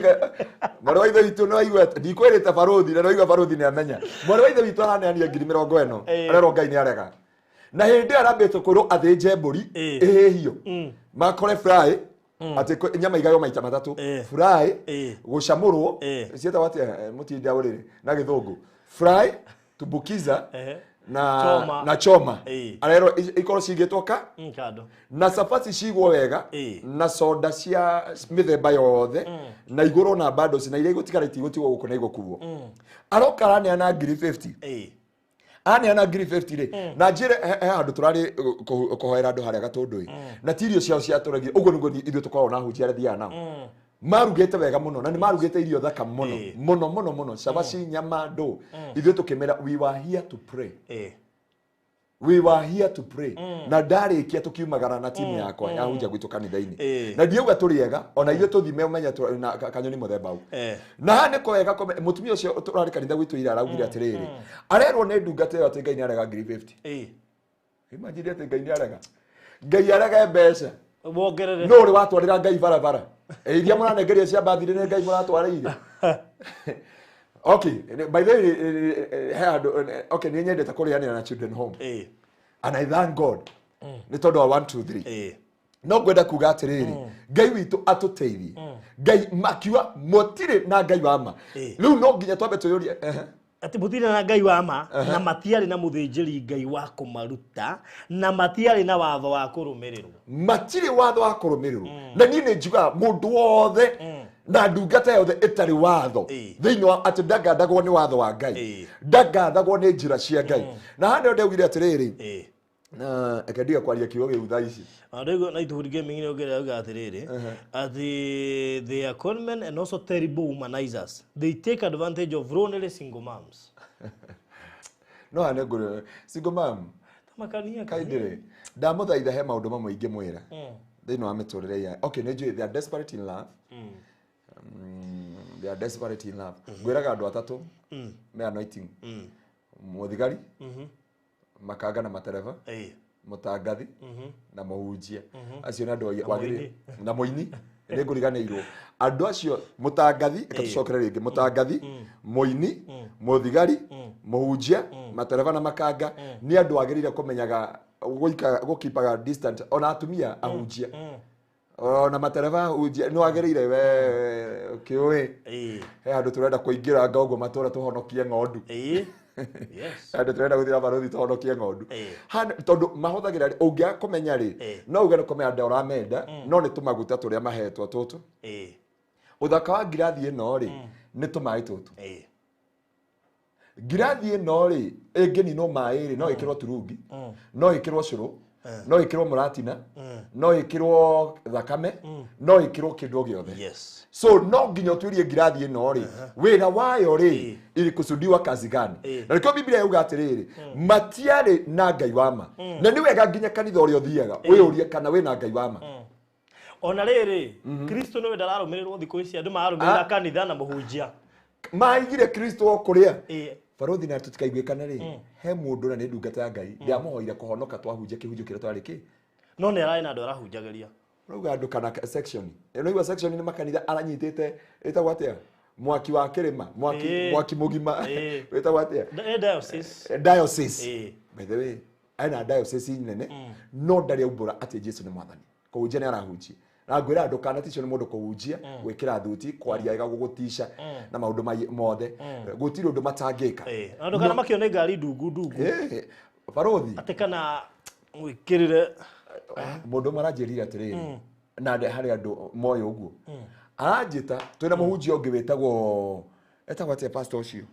mwarĩ wa ithe witũ no aigua ndikwĩrĩte barothi na no aigua barothi nĩ amenya. Mwarĩ wa ithe witũ araneanire ngiri 40 arerwo Ngai nĩ arega. Na hĩndĩ ĩyo arambĩte kwĩrwo athĩnje mbũri ĩhĩhio. Makore fry atĩ nyama igaywo maita matatũ. Fry gũcamũrwo ciĩtagwo atĩa mũtinda ũrĩrĩ na gĩthũngũ. Fry tumbukiza na choma. Arerwo ikorwo cigĩtwo ka kando. Na cabaci cigwo wega na soda cia mĩthemba yothe na igũrũ na bundles na iria igũtigara itigũtigwo gũkũ na igũkuo. Aroka araneana ngiri 50. Aneana ngiri 50 rĩ, na njĩre he handũ tũrarĩ kũhoera andũ harĩa Gatũndũ ĩ, na ti irio ciao ciatũragia ũguo nĩguo ithuĩ tũkoragwo na ahunjia arĩa thiaga nao. Marugĩte wega mũno na nĩ marugĩte irio thaka mũno mũno mũno mũno, cabaci, nyama, ndũ. Ithuĩ tũkĩmera we were here to pray. We were here to pray. Na ndarĩkia tũkiumagara na timu yakwa ya hunja gwitũ kanitha-inĩ. Na ndiauga tũrĩ ega, ona ithuĩ tũthime ũmenye na kanyoni mũthemba ũũ. Na haha nĩ kwega mũtumia ũcio tũrarĩ kanitha gwitũ ira araugire atĩrĩrĩ, arerwo nĩ ndungata ĩyo atĩ Ngai nĩ arega ngiri 50. Imagine atĩ Ngai nĩ arega. Ngai arega mbeca. Wongerere. No ũrĩ watwarĩra Ngai barabara. Iria mũranengeria cia mbathirĩ nĩ Ngai mũratwarĩire. Okay, by the way, he handũ, okay, nĩ nyendete kũrĩanĩra na Children Home. And I thank God. Nĩ tondũ wa 1 2 3. No ngwenda kuga atĩrĩrĩ, Ngai witũ atũteithie. Ngai makiuga mũtirĩ na Ngai wa ma. Rĩu no nginya twambe twĩyũrie, Atĩ mũtirĩ na Ngai wa ma, na matiarĩ na mũthĩnjĩri Ngai wa kũmaruta, na matiarĩ na watho wa kũrũmĩrĩrwo. Matirĩ watho wa kũrũmĩrĩrwo. Na niĩ nĩ njugaga mũndũ wothe Na ndungata yothe ĩtarĩ watho thĩinĩ wa atĩ ndagathagwo nĩ watho wa Ngai, ndagathagwo nĩ njĩra cia Ngai. Na haha nĩho ndaugire atĩrĩrĩ, na reke ndige kwaria kiugo gĩu thaa ici. Andũ na Ituhuri Gaming nĩ ongerera auga atĩrĩrĩ, atĩ they are con men and also terrible womanizers. They take advantage of lonely single moms. No hane ngũrĩ single mom Tamakania kaindĩrĩ ndamũthaitha he maũndũ mamwe ingĩmwĩra thĩinĩ wa mĩtũrĩre ya okay nĩ njũĩ they are desperate in love. They are desperate in love. Ngwĩraga andũ atatũ me anointing. Mũthigari, makanga na matereba, mũtangathi na mũhunjia. Acio nĩ andũ wagĩrĩire na mũini nĩ ngũriganĩirwo. Andũ acio mũtangathi, reke tũcokere rĩngĩ, mũtangathi, mũini, mũthigari, mũhunjia, matereba na makanga nĩ andũ wagĩrĩire kũmenyaga gũkipaga distant ona atumia ahunjia ona matereba ahunjia nĩ wagĩrĩire we kĩũĩ he handũ tũrenda kũingĩra nga ũguo matũra tũhonokie ng'ondu. Yes. Andũ tũrenda gũthiĩ barũthi tũhonokie ng'ondu. Tondũ mahũthagĩra ũngĩaga kũmenya rĩ, no uge nĩ kũmenya ndĩa ũramenda, no nĩ tũmaguta tũrĩa mahetwo tũtũ. Ũthaka wa ngirathi ĩno rĩ, nĩ tũmaĩ tũtũ. Ngirathi ĩno rĩ, ĩngĩninwo maĩ rĩ, no ĩkĩrwo turungi, no ĩkĩrwo cũrũ, no ĩkĩrwo mũratina, no ĩkĩrwo thakame, no ĩkĩrwo kĩndũ o gĩothe. Yes. So no nginya ũtuĩrie ngirathi ĩno rĩ, wĩra wayo rĩ, ilikusudiwa kazi gani? Na nĩkĩo Biblia yauga atĩrĩrĩ, matiarĩ na Ngai wa ma. Na nĩ wega nginya kanitha ũrĩa ũthiaga wĩyũrie kana wĩna Ngai wa ma. Ona rĩrĩ, Kristo nĩwe ndararũmĩrĩrwo thikũ ici, andũ mararũmĩrĩra kanitha na mũhunjia. Maigire Kristo o kũrĩa. Barothi na tutikaiguĩkane rĩ, he mũndũ na nĩ ndungata ya Ngai, ndĩamũhoire kũhonoka twahunjia kĩhunjio kĩrĩa twarĩ kĩ. No nĩ ararĩ na andũ arahunjagĩria. Ũrauga andũ kana section. Ũraigua section nĩ makanitha aranyitĩte ĩtagwo atĩa? Mwaki wa kĩrĩma, mwaki mũgima. Wĩtagwo atĩa? Diocese. Diocese. By the way, ena diocese nene, no ndarĩ aumbũra atĩ Jesu nĩ mwathani. Kũhunjia nĩ arahunjia. Na ngwĩra andũ kana ticio nĩ mũndũ kũhunjia, gwĩkĩra thuti, kwaria ĩgagũgũtica na maũndũ mothe. Gũtirĩ ũndũ matangĩka. Andũ kana makĩone ngari ndungu ndungu. Barothi. Atĩ kana gwĩkĩrĩre mũndũ ũmwe aranjĩrire atĩrĩrĩ, na harĩ andũ moĩ ũguo. Aranjĩta twĩna mũhunjia ũngĩ wĩtagwo etagwo atĩa pastor ũcio?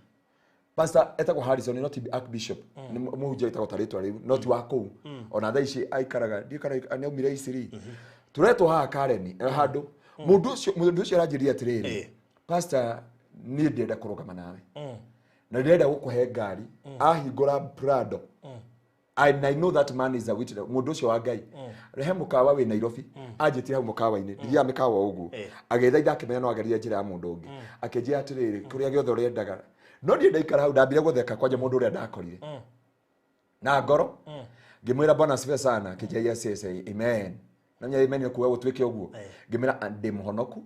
Pastor etagwo Harrison, not Archbishop. Nĩ mũhunjia wĩtagwo ta rĩtwa rĩu, not wa kũu. Ona thaa ici aikaraga, ndiũĩ kana nĩ aumire Isiri. Tũretwo haha Karen, handũ. Mũndũ ũcio aranjĩrire atĩrĩrĩ, pastor niĩ ndĩrenda kũrũgama nawe. Na ndĩrenda gũkũhe ngari. Ahingũra Prado. And I know that man is a witness. Mũndũ ũcio wa Ngai. Rehe mũkawa wĩ Nairobi. Anjĩtire hau mũkawa-inĩ. Ndithiaga mĩkawa ũguo. Agĩthaitha akĩmenya no agerie njĩra ya mũndũ ũngĩ. Akĩnjĩra atĩrĩrĩ, kũrĩa gĩothe ũrendaga. No niĩ ndaikara hau ndambire gũtheka kwanja mũndũ ũrĩa ndakorire. Na ngoro. Ngĩmwĩra Bwana asifiwe sana. Akĩnjĩra yes, yes, amen. Na nya amen kuga gũtuĩke ũguo. Ngĩmwĩra ndĩ mũhonoku,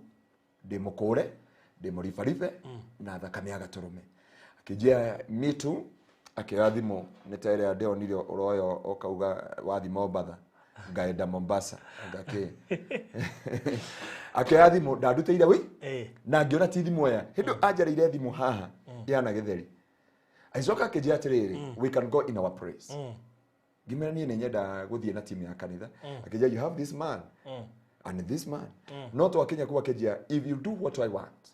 ndĩ mũkũre, ndĩ mũribaribe na thakame ya gatũrũme. Akĩnjĩra me too. Akĩoya thimũ nĩ ta ĩrĩa ndĩonire ũroyo ũkauga wathi Mombatha ngaenda Mombasa ngakĩ. Akĩoya thimũ ndandutĩire wĩ na ngĩona ti thimũ aya. Hĩndĩ anjarĩire thimũ haha ĩhana gĩtheri. Agĩcoka akĩnjĩra atĩrĩrĩ, we can go in our place. Ngĩmwĩra niĩ nĩ nyendaga gũthiĩ na timu ya kanitha. Akĩnjĩra you have this man and this man. No twakinya kũu akĩnjĩra if you do what I want,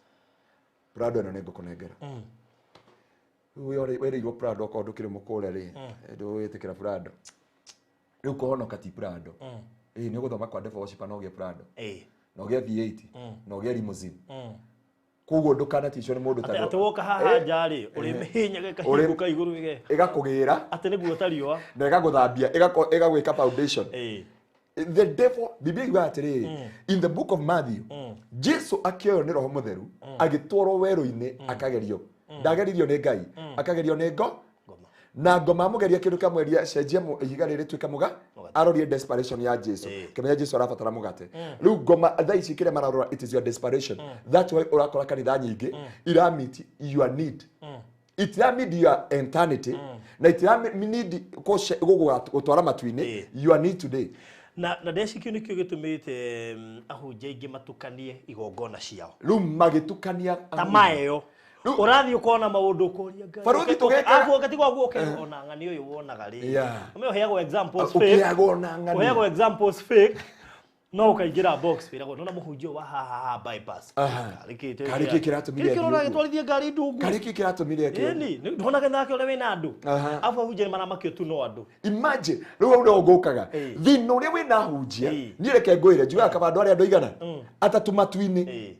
Prado ĩno nĩ ngũkũnengera. Wĩrĩirwo Prado okorwo ndũkĩrĩ mũkũre rĩ, ndũgwĩtĩkĩra Prado. Rĩu kũhonoka ti Prado. Nĩ ũgũthoma kwa devil worshiper no ũgĩe Prado. Na ũgĩe V8, na ũgĩe limousine. Koguo ndũkanaticwo nĩ mũndũ tondũ atĩ woka haha nja rĩ, ũrĩmĩhĩnyaga ĩkahingũka igũrũ ĩgakũgĩra. Atĩ nĩguo ta riũa. Na ĩgagũthambia, ĩgagwĩka foundation. The devil, Biblia yugaga atĩrĩrĩ, in the book of Matthew, Jesu akĩoywo nĩ Roho Mũtheru, agĩtwarwo werũ-inĩ akagerio. Ndageririo nĩ Ngai, akagerio nĩ ngoma. Na ngoma amũgeria kĩndũ kĩamweria cenjia ihiga rĩrĩ rĩtuĩke mũga, arorie desperation ya Jesu. Kĩmenya Jesu arabatara mũgate. Rĩu ngoma thaa ici kĩrĩa mararora, it is your desperation. That's why ũrakora kanitha nyingĩ iramit your need. Itiramit your eternity na itiramit gũtwara matu-inĩ your need today. Na ndecikio nĩkĩo gĩtũmĩte ahunjia aingĩ matukanie igongona ciao. Rĩu magĩtukania ta maeo. Ũrathiĩ ũkona maũndũ ũkoria Ngai. Baruthi tũgekera. Aguo tigwo aguo ũkerwo ona ng'ani ũyũ wonaga rĩ. Ũme ũheagwo examples fake. Ũkĩheagwo ona ng'ani. Ũheagwo examples fake. No ukaingĩra box wĩragwo nona mũhunjia wa haha bypass. Karĩ kĩ kĩratũmire kĩrora gĩtwarithie ngari ndungu. Karĩ kĩ kĩratũmire kĩ? Ĩni, ndonaga nake ũrĩa wĩna andũ. Afu ahunjia nĩ maramakio tu no andũ. Imagine, rĩu hau no ngũkaga. Thĩna ũrĩa wĩna ahunjia, niĩ reke ngwĩre, njugaga kaba andũ arĩa andũ aigana? Atatũ matu-inĩ.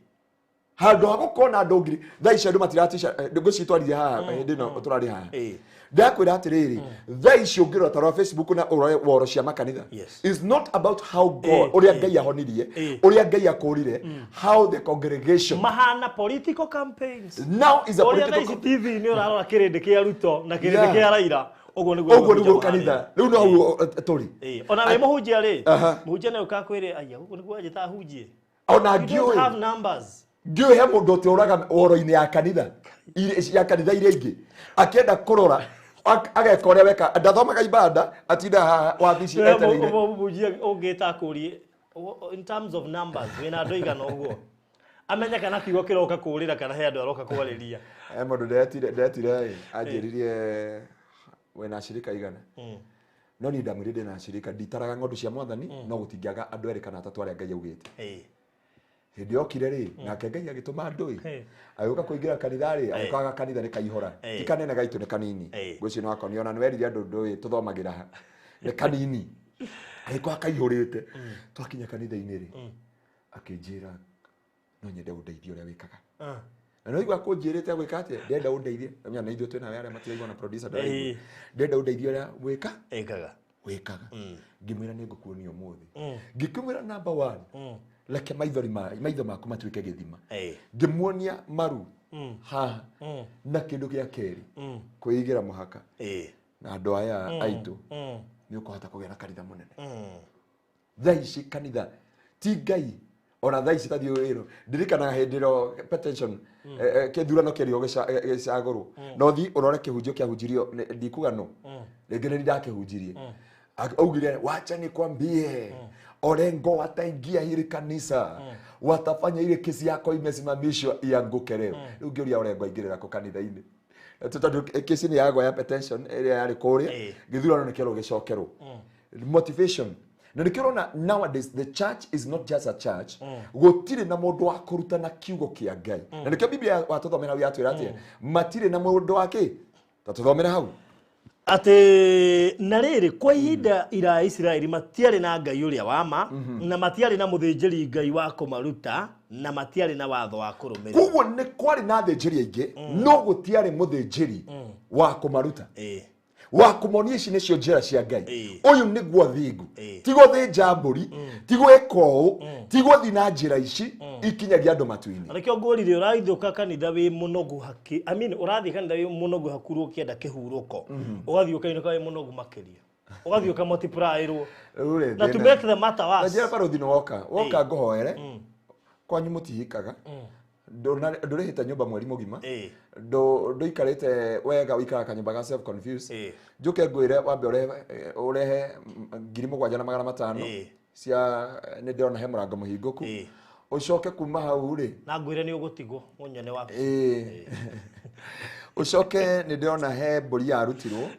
Handũ ha gũkorwo na andũ ngiri, thaa ici andũ matiratica, ngũcitwarithia haha hĩndĩ ĩno tũrarĩ haha. Ndakwĩra atĩrĩrĩ, thaa ici ũngĩrora ta rwa Facebook na ũrore woro cia makanitha. It's not about how God, ũrĩa Ngai ahonirie, ũrĩa Ngai akũrire, how the congregation mahana political campaigns. Now is a political campaign. TV nĩ ũrarora kĩrĩndĩ kĩa Ruto na kĩrĩndĩ kĩa Raila. Ũguo nĩguo kanitha. Rĩu no hau tũrĩ. Ona wĩ mũhunjia rĩ, mũhunjia nĩ ũkakwĩre aya ũguo nĩguo anjĩta ahunjie. Ona ngĩũĩ. Have numbers. Ngĩũĩ he mũndũ ũtũraga woro-inĩ ya kanitha ya kanitha iria ingĩ akĩenda kũrora ageka ũrĩa weka ndathomaga ibanda atinda haha wabici etereire. Mũhunjia ũngĩta akũrie in terms of numbers wĩna andũ aigana ũguo amenye kana kiugo kĩroka kũũrĩra kana he andũ aroka kwarĩria. Mũndũ ndetire anjĩririe wĩna ashirika igana. No niĩ ndamwĩrire ndĩna ashirika nditaraga ng'ondu cia mwathani no gũtingĩaga andũ erĩ kana atatũ arĩa Ngai augĩte. Hĩndĩ yokire rĩ nake Ngai agĩtũma andũ ĩ agĩũka kũingĩra kanitha rĩ agĩkaga kanitha nĩ kaihũra ti kanene gaitũ nĩ kanini ngwĩciria nĩ wakonio ona nĩ werire andũ ndũĩ tũthomagĩra ha nĩ kanini agĩkorwo kaihũrĩte twakinya kanitha-inĩ rĩ akĩnjĩra no nyende ũndeithie ũrĩa wĩkaga na no igua kũnjĩrĩte gwĩka atĩa ndenda ũndeithie na ithuĩ twĩna arĩa matiraigua na producer ndaraigua ndenda ũndeithie ũrĩa wĩkaga ngĩmwĩra nĩ ngũkuonia ũmũthĩ ngĩkĩmwĩra number 1 reke maitho maku matuĩke gĩthima ngĩmuonia maru haha na kĩndũ gĩa kerĩ kwĩigĩra mũhaka na andũ aya aitũ nĩ ũkũhota kũgĩa na kanitha mũnene. Thaa ici kanitha ti Ngai ona thaa ici tathiĩ wĩrwo ndirikanaga hĩndĩ ĩro petition kĩthurano kĩrĩo gĩcagũrwo no thiĩ ũrore kĩhunjio kĩahunjirio ndikuga no rĩngĩ nĩ ndakĩhunjirie augire wacha nikwambie Orengo wataingia hili kanisa watafanya ile kesi yako imesimamishwa ianguke leo. Rĩu ngĩũria Orengo aingĩrĩra kũ kanitha-inĩ tondũ kesi nĩ yagwa ya petition ĩrĩa yarĩ kũrĩa gĩthurano nĩ kĩerwo gĩcokerwo. Motivation na nĩkĩo ũrona nowadays the church is not just a church gũtirĩ na mũndũ wa kũrutana kiugo kĩa Ngai na nĩkĩo Biblia watũthomera hau yatwĩra atĩa matirĩ na mũndũ wa kĩ tatũthomera hau atĩ na rĩrĩ kwa ihinda ira Isiraeli matiarĩ na Ngai ũrĩa wa ma na matiarĩ na mũthĩnjĩri Ngai wa kũmaruta na matiarĩ na watho wa kũrũmĩrĩra. Koguo nĩ kwarĩ na athĩnjĩri aingĩ no gũtiarĩ mũthĩnjĩri wa kũmaruta wa kũmonia ici nĩcio njĩra cia Ngai ũyũ nĩguo thingu ti gũthĩnja mbũri ti gwĩka ũũ ti gũthiĩ na njĩra ici ikinyagia andũ matu-inĩ. Nĩkĩo ngũrire ũraithũka kanitha wĩ mũnogu haki I mean ũrathiĩ kanitha wĩ mũnogu hakurwo ũkĩenda kĩhurũko ũgathiĩ ũkainũka wĩ mũnogu makĩria ũgathiĩ ũkamultiplyĩrwo na to make the matter worse. Njĩra barothi nĩ woka woka ngũhoere kwanyu mũtihikaga ndũrĩhĩte nyũmba mweri mũgima ndũikarĩte wega ũikaraga kanyũmba ga self confused njũke ngwĩre wambe ũrehe 7,500 cia nĩ ndĩrona he mũrango mũhingũku ũcoke kuma hau rĩ na ngwĩre nĩ ũgũtigwo mũnyone waku ũcoke nĩ ndĩrona he mbũri yarutirwo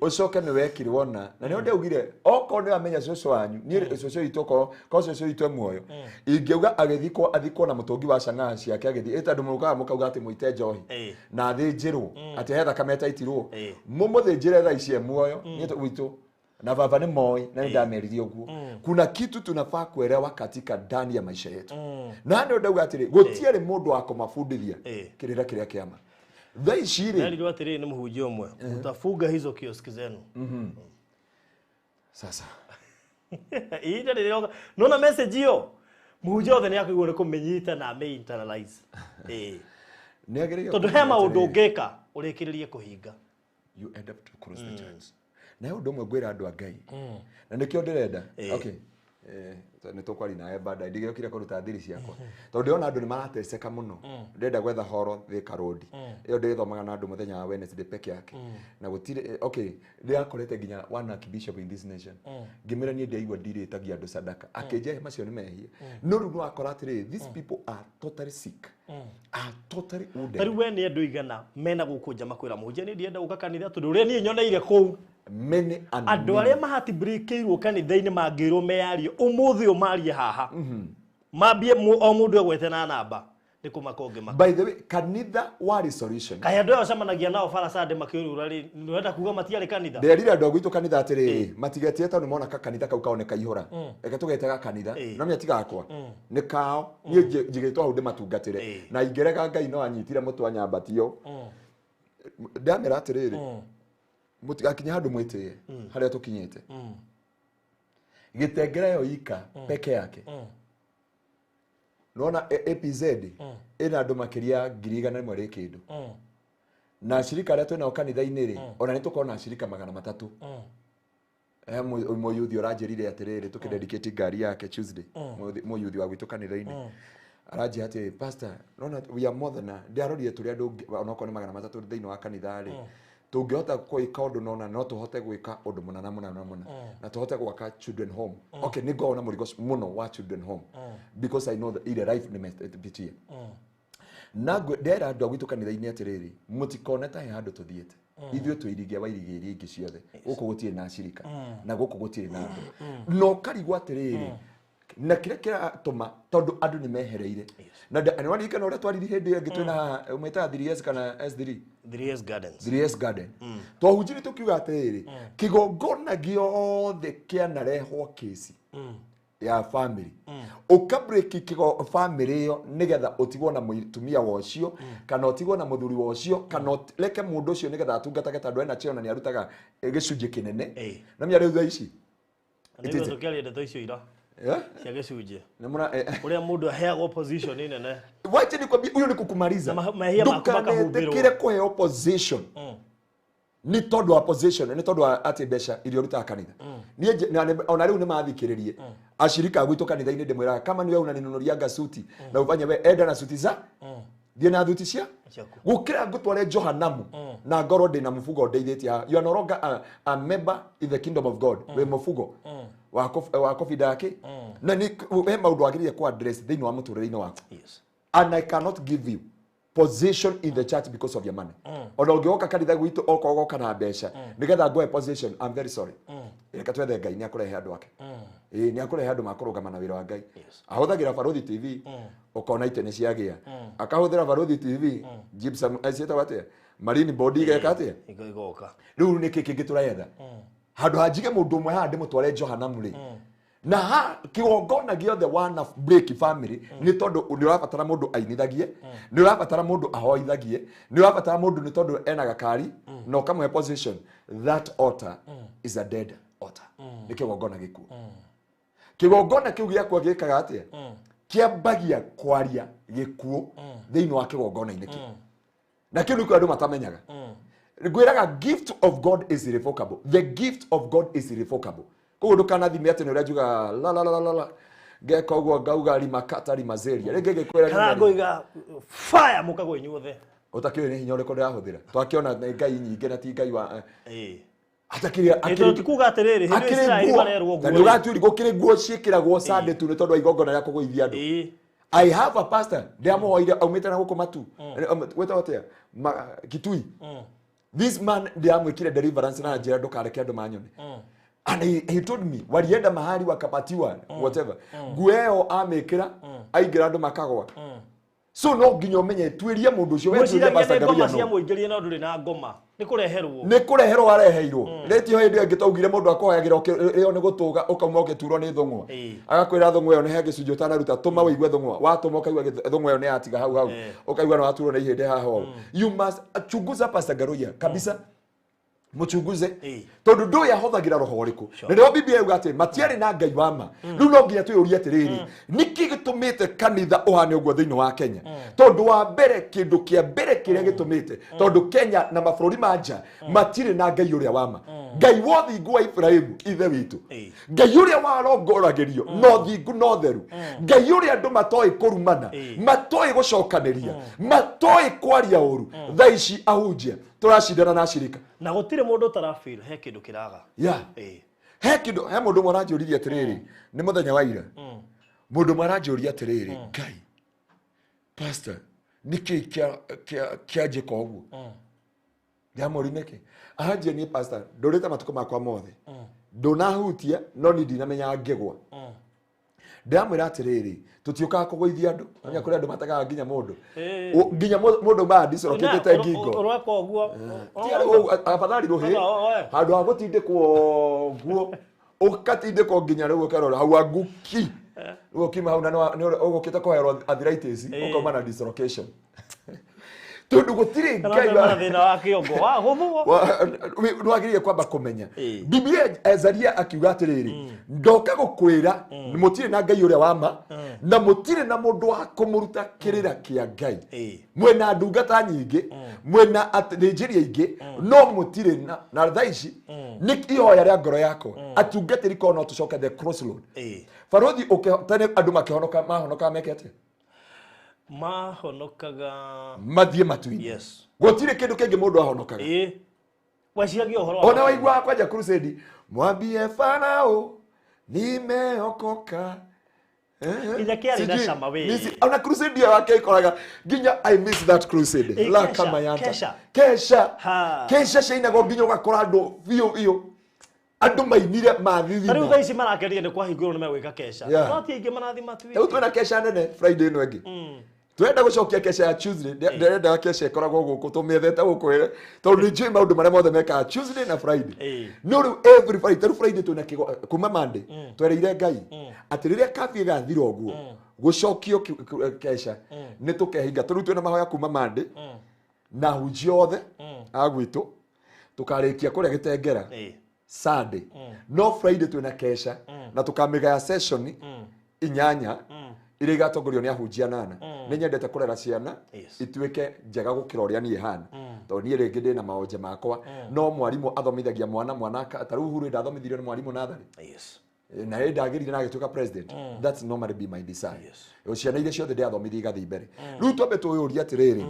ũcoke nĩ wekirwo na nĩho ndaugire okorwo nĩ wamenya cũcũ wanyu niĩ cũcũ witũ okorwo cũcũ witũ e muoyo ingĩuga agĩthikwo athikwo na mũtũngi wa cang'aa ciake agĩthiĩ tondũ mũkaga mũkauga atĩ mũite njohi na athĩnjĩrwo atĩ he thakame ĩtaitirwo mũmũthĩnjĩre thaa ici e muoyo niĩ gwitũ na baba nĩ moĩ na nĩ ndameririe ũguo kuna kitu tunafaa kuelewa katika ndani ya maisha yetu na nĩ ndauga atĩrĩ gũtiarĩ mũndũ wa kũmabundithia kĩrĩra kĩrĩa kĩama thaa ici rĩ nderirwo atĩrĩ nĩ mũhunjia ũmwe utafunga hizo kioski zenu sasa ihinda rĩrĩroka nona message ĩyo mũhunjia othe nĩ akũigua nĩ kũmĩnyita na amĩ internalize tondũ he maũndũ ũngĩka ũrĩkĩrĩrie kũhinga you end up to cross the church na ũndũ ũmwe ngwĩra andũ a Ngai na nĩkĩo ndĩrenda okay nĩ tũkwaria nawe baadaye ndigĩokire kũruta thiri ciakwa tondũ ndĩrona andũ nĩ marateceka mũno ndĩrenda gwetha horo Thika Road ĩyo ndĩrĩthomaga na andũ mũthenya wa Wednesday peke yake na gũtirĩ okay ndĩrakorete nginya one archbishop in this nation ngĩmwĩra niĩ ndĩraigua ndirĩtagia andũ sadaka akĩnjĩra macio nĩ mehia no rĩu nĩwakora atĩrĩrĩ these people are totally sick are totally wounded. Rĩu we nĩ andũ igana mena gũkũ nja makwĩra mũhunjia niĩ ndienda gũka kanitha tondũ ũrĩa niĩ nyoneire kũu Many and Andũ many. Arĩa mahatibirikĩirwo kanitha-inĩ mangĩrwo meyarie ũmũthĩ ũyũ, marie haha, mambie o mũndũ egwete na namba, nĩ kũmaka ũngĩmaka. By the way, kanitha wa Restoration, Kaĩ andũ aya ũcemanagia nao bara Sunday makĩũrũra rĩ, nĩwenda kuga matiarĩ kanitha? Nderire andũ a gwitũ kanitha atĩrĩrĩ, matigetie tondũ mona ka kanitha kau kao nĩ kaihũra, reke tũgete ga kanitha. No menya ti gakwa, nĩ kao. Niĩ njigĩtwo hau ndĩmatungatĩre. Na ingĩrega Ngai no anyitire mũtwe anyambatio. Ndamera atĩrĩrĩ, mũtigakinye handũ mwĩtĩe harĩa tũkinyĩte. Gĩtengera yo ika peke yake, nona APZ ĩna andũ makĩria 100,000 rĩ kĩndũ, na ashirika arĩa twĩnao kanitha-inĩ rĩ, ona nĩ tũkorwo na ashirika 300. He mũyuthi ũranjĩrire atĩrĩrĩ, tũkĩdedicate ngari yake Tuesday, mũyuthi wa gwitũ kanitha-inĩ aranjĩra atĩ, "Pastor, nona we are more than a-" Ndĩarorire tũrĩ andũ onokorwo nĩ 300 thĩinĩ wa kanitha rĩ, tũngĩhota gwĩka ũndũ nona no tũhote gwĩka ũndũ mũna na mũna na mũna, na tũhote gwaka children home. Okay, nĩ ngoragwo na mũrigo mũno wa children home because I know that ile life nimepitia. Na ndera andũ a gwitũ kanitha-inĩ atĩrĩrĩ, mũtikone ta he handũ tũthiĩte. Ithuĩ twĩ irigia wa irigia iria ingĩ ciothe. Gũkũ gũtirĩ na acirika na gũkũ gũtirĩ na andũ na ũkarigwo atĩrĩrĩ, na kĩrĩa kĩratũma tondũ andũ nĩ mehereire na nĩ waririkana ũrĩa twaririe hĩndĩ ĩyo ĩngĩ twĩna haha, mwĩtaga 3S kana S3? 3S Gardens. 3S Garden twahunjire tũkiuga atĩrĩrĩ, kĩgongona gĩothe kĩanarehwo kĩci ya family, ũkabreki kĩgo family ĩyo nĩgetha ũtigwo na mũtumia wa ũcio kana ũtigwo na mũthuri wa ũcio kana ũreke mũndũ ũcio nĩgetha atungatage tondũ ena cheo na nĩ arutaga gĩcunjĩ kĩnene. Na mĩa rĩu thaa ici Nĩguo tũkĩaria ndeto icio ira cia gĩcunjĩ, Nĩ mũra ũrĩa mũndũ aheagwo position nene. Wacha nikwambie, huyo ni kukumaliza. Na mehia maku makahumbĩrwo. Ndũkanetĩkĩre kũheo position nĩ tondũ wa position, nĩ tondũ wa atĩ mbeca iria ũrutaga kanitha. Niĩ ona rĩu nĩ mathikĩrĩrie ashirika a gwitũ kanitha-inĩ, ndĩmwĩraga kama niwe unaninunulianga suti na ufanye we enda na suti za thiĩ na thuti cia Ciaku. Gũkĩra ngũtware Johanamu na ngorwo ndĩna mũbugo ndeithĩtie haha. You are no longer a member in the kingdom of God, wĩ mũbugo wa kũbinda kĩ na nĩ he maũndũ wagĩrĩire ku address thĩinĩ wa mũtũrĩre-inĩ waku. And I cannot give you position in the church because of your money. Ona ũngĩgoka kanitha gwitũ okorwo ũgoka na mbeca nĩgetha nguhe position, I'm very sorry. Reke twethe Ngai, nĩ akũrehe andũ ake. Ĩĩ, nĩ akũrehe andũ makũrũgama na wĩra wa Ngai. Ahũthagĩra Baruthi TV, ũkona itĩ nĩ ciagĩa. Akahũthĩra Baruthi TV, gypsum ciĩtagwo atĩa? Marine board igeka atĩa? Igoka. Rĩu nĩ kĩ kĩngĩ tũretha? Handũ ha njige mũndũ ũmwe haha ndĩmũtware Johanamu rĩ, na ha kĩgongona gĩothe wana break family nĩ tondũ nĩ ũrabatara mũndũ ainithagie, nĩ ũrabatara mũndũ ahoithagie, nĩ ũrabatara mũndũ nĩ tondũ ena gakari na ũkamũhe position, that altar is a dead altar. Nĩ kĩgongona gĩkuũ. Kĩgongona kĩu gĩakua gĩkaga atĩa? Kĩambagia kwaria gĩkuũ thĩinĩ wa kĩgongona-inĩ kĩu, na kĩu nĩkĩo andũ matamenyaga. Ngwĩraga, gift of God is irrevocable. The gift of God is irrevocable. Koguo ndũkanathime atĩ nĩ ũrĩa njugaga la la la la la, ngeka ũguo ngauga rimakata rimazeria rĩngĩ ngĩkwĩra. Kana ngoiga fire mũkagwo inyuothe. Ũtakĩũĩ nĩ hinya ũrĩkũ ndĩrahũthĩra, twakĩona nĩ ngai nyingĩ na ti ngai wa atakĩrĩ. Ĩ, tondũ ti kuga atĩrĩrĩ, hĩndĩ ĩyo Isiraeli marerwo Na ũguo nĩ rĩ. ũgatuĩri gũkĩrĩ nguo ciĩkĩragwo Sunday tu nĩ tondũ wa igongona rĩa kũgũithia andũ. I have a pastor ndiamuhoire aumĩte na gũkũ matu gwĩtagwo atĩa? Kitui. This man ndiamwĩkire deliverance na njĩra ndũkareke andũ manyone, and he told me walienda mahali wakapatiwa whatever. Nguo ĩyo amĩkĩra aingĩra andũ makagwa. So no nginya ũmenye tuĩrie mũndũ ũcio we tuĩrie Mwĩciragia Pastor nĩ ngoma Garuya cia no mũingĩrie no ndũrĩ na ngoma, nĩ kũreherwo. Nĩ kũreherwo areheirwo. Rĩtio hĩndĩ ĩyo ĩngĩ twaugire mũndũ akoyagĩra ĩyo nĩ gũtũga ũkauma ũgĩturwo nĩ thũng'wa. Agakwĩra thũng'wa ĩyo nĩ he gĩcunjĩ ũtanaruta, tũma wĩigue thũng'wa watũma ũkaigua thũng'wa ĩyo nĩ yatiga hau hau. Ũkaigua nĩ waturwo nĩ ihĩndĩ haha ũũ. You must chunguza Pastor Garuya kabisa, muchunguze, tondu ndũĩ ahũthagĩra roho ũrĩkũ. Na nĩho Biblia yuga atĩ matiarĩ na Ngai wa ma. Rĩu no nginya twĩyũrie atĩrĩrĩ, nĩkĩ gĩtũmĩte kanitha ũhane ũguo thĩinĩ wa Kenya? Tondũ wa mbere, kĩndũ kĩa mbere kĩrĩa gĩtũmĩte, tondũ Kenya na mabũrũri ma nja matirĩ na Ngai ũrĩa wa ma, Ngai wa ũthingu wa Ibrahimu ithe witũ, Ngai ũrĩa warongoragĩrio na ũthingu na ũtheru, Ngai ũrĩa andũ matoĩ kũrumana, matoĩ gũcokanĩria, matoĩ kwaria ũru. Thaa ici ahunjia tũracindana na acirika. Na gũtirĩ mũndũ ũtarafeel he kĩndũ kĩraga. He kĩndũ, he mũndũ ũmwe aranjũririe atĩrĩrĩ, nĩ mũthenya wa ira, mũndũ ũmwe aranjũria atĩrĩrĩ, "Ngai, pastor, nĩkĩ kĩanjĩka ũguo?" Ndĩramũria nĩkĩ? Aranjia niĩ pastor ndũrĩte matukũ makwa mothe ndũnahutia no niĩ ndinamenya ngĩgwa. Ndĩramwĩra atĩrĩrĩ, tũtiũkaga kũgũithia andũ, amenya kũrĩ andũ mategaga nginya mũndũ. Nginya mũndũ maya ndicorokete ngingo. Ũreka ũguo. Tiga rĩu afadhali rũhĩ Oe. handũ ha gũtindĩkwo ũguo, ũgatindĩkwo nginya rĩu ũkerora hau anguki, rĩu ũkiuma hau na nĩ ũgũkĩte kũherwo arthritis, ũkauma na dislocation tondũ gũtirĩ Kana Ngai na thĩna wa kĩongo wa gũthũo. Nĩwagĩrĩire kwamba kũmenya. Biblia Ezaria akiuga atĩrĩrĩ, ndoka gũkwĩra mũtirĩ na Ngai ũrĩa wa ma na mũtirĩ na mũndũ wa kũmũruta kĩrĩra kĩa Ngai. Mwĩna ndungata nyingĩ, mwĩna athĩnjĩri aingĩ, no mũtirĩ na thaa ici nĩ ihoya rĩa ngoro yakwa atungatĩri korwo no tũcoke the crossroad. Barothi tene andũ makĩhonoka mahonokaga meke atĩa? Mahonokaga mathiĩ matu-inĩ. Gũtirĩ kĩndũ kĩngĩ mũndũ ahonokaga. Weciragia ũhoro wa Ona waigua kwanja crusade, mwambie Farao nimeokoka. Nginya kĩarĩ na cama we. Ona crusade ĩyo yake ĩkoraga nginya I miss that crusade. La kesha, kama yanta kesha. Kesha. Ha. Kesha ciainagwo nginya ũgakora andũ biũ biũ, andũ mainire Ta rĩu mathithina. thaa ici marakenire nĩ kwahingũrwo nĩ megwĩka kesha. No ti aingĩ marathi matu-inĩ. Rĩu twĩna kesha nene Friday ĩno ĩngĩ. Twenda gũcokia kesha ya Tuesday. Ndĩrendaga kesha ĩkoragwo gũkũ tũmĩethete gũkũ ĩrĩ tondũ nĩ njũĩ maũndũ marĩa mothe mekaga Tuesday na Friday. No rĩu every Friday, tarĩu Friday twĩna kĩgo kuma Monday twereire Ngai atĩ rĩrĩa kabi ĩgathira ũguo gũcokio kesha nĩ tũkehinga. Tondũ rĩu twĩna mahoya kuma Monday na hunjia othe a gwitũ tũkarĩkia kũrĩa gĩtengera Sunday, no Friday twĩna kesha na tũkamĩgaya session 8 iria igatongorio nĩ ahunjia 8. Nĩ nyendete kũrera ciana ituĩke njega gũkĩra ũrĩa niĩ hana, tondũ niĩ rĩngĩ ndĩna maonje makwa, no mwarimũ athomithagia mwana mwana ta rĩu Uhuru ndathomithirio nĩ mwarimũ natharĩ na ĩ ndagĩrire na agĩtuĩka president. That's normally be my desire. Ciana iria ciothe ndĩrathomithia igathiĩ mbere. Rĩu twambe twĩyũrie atĩrĩrĩ,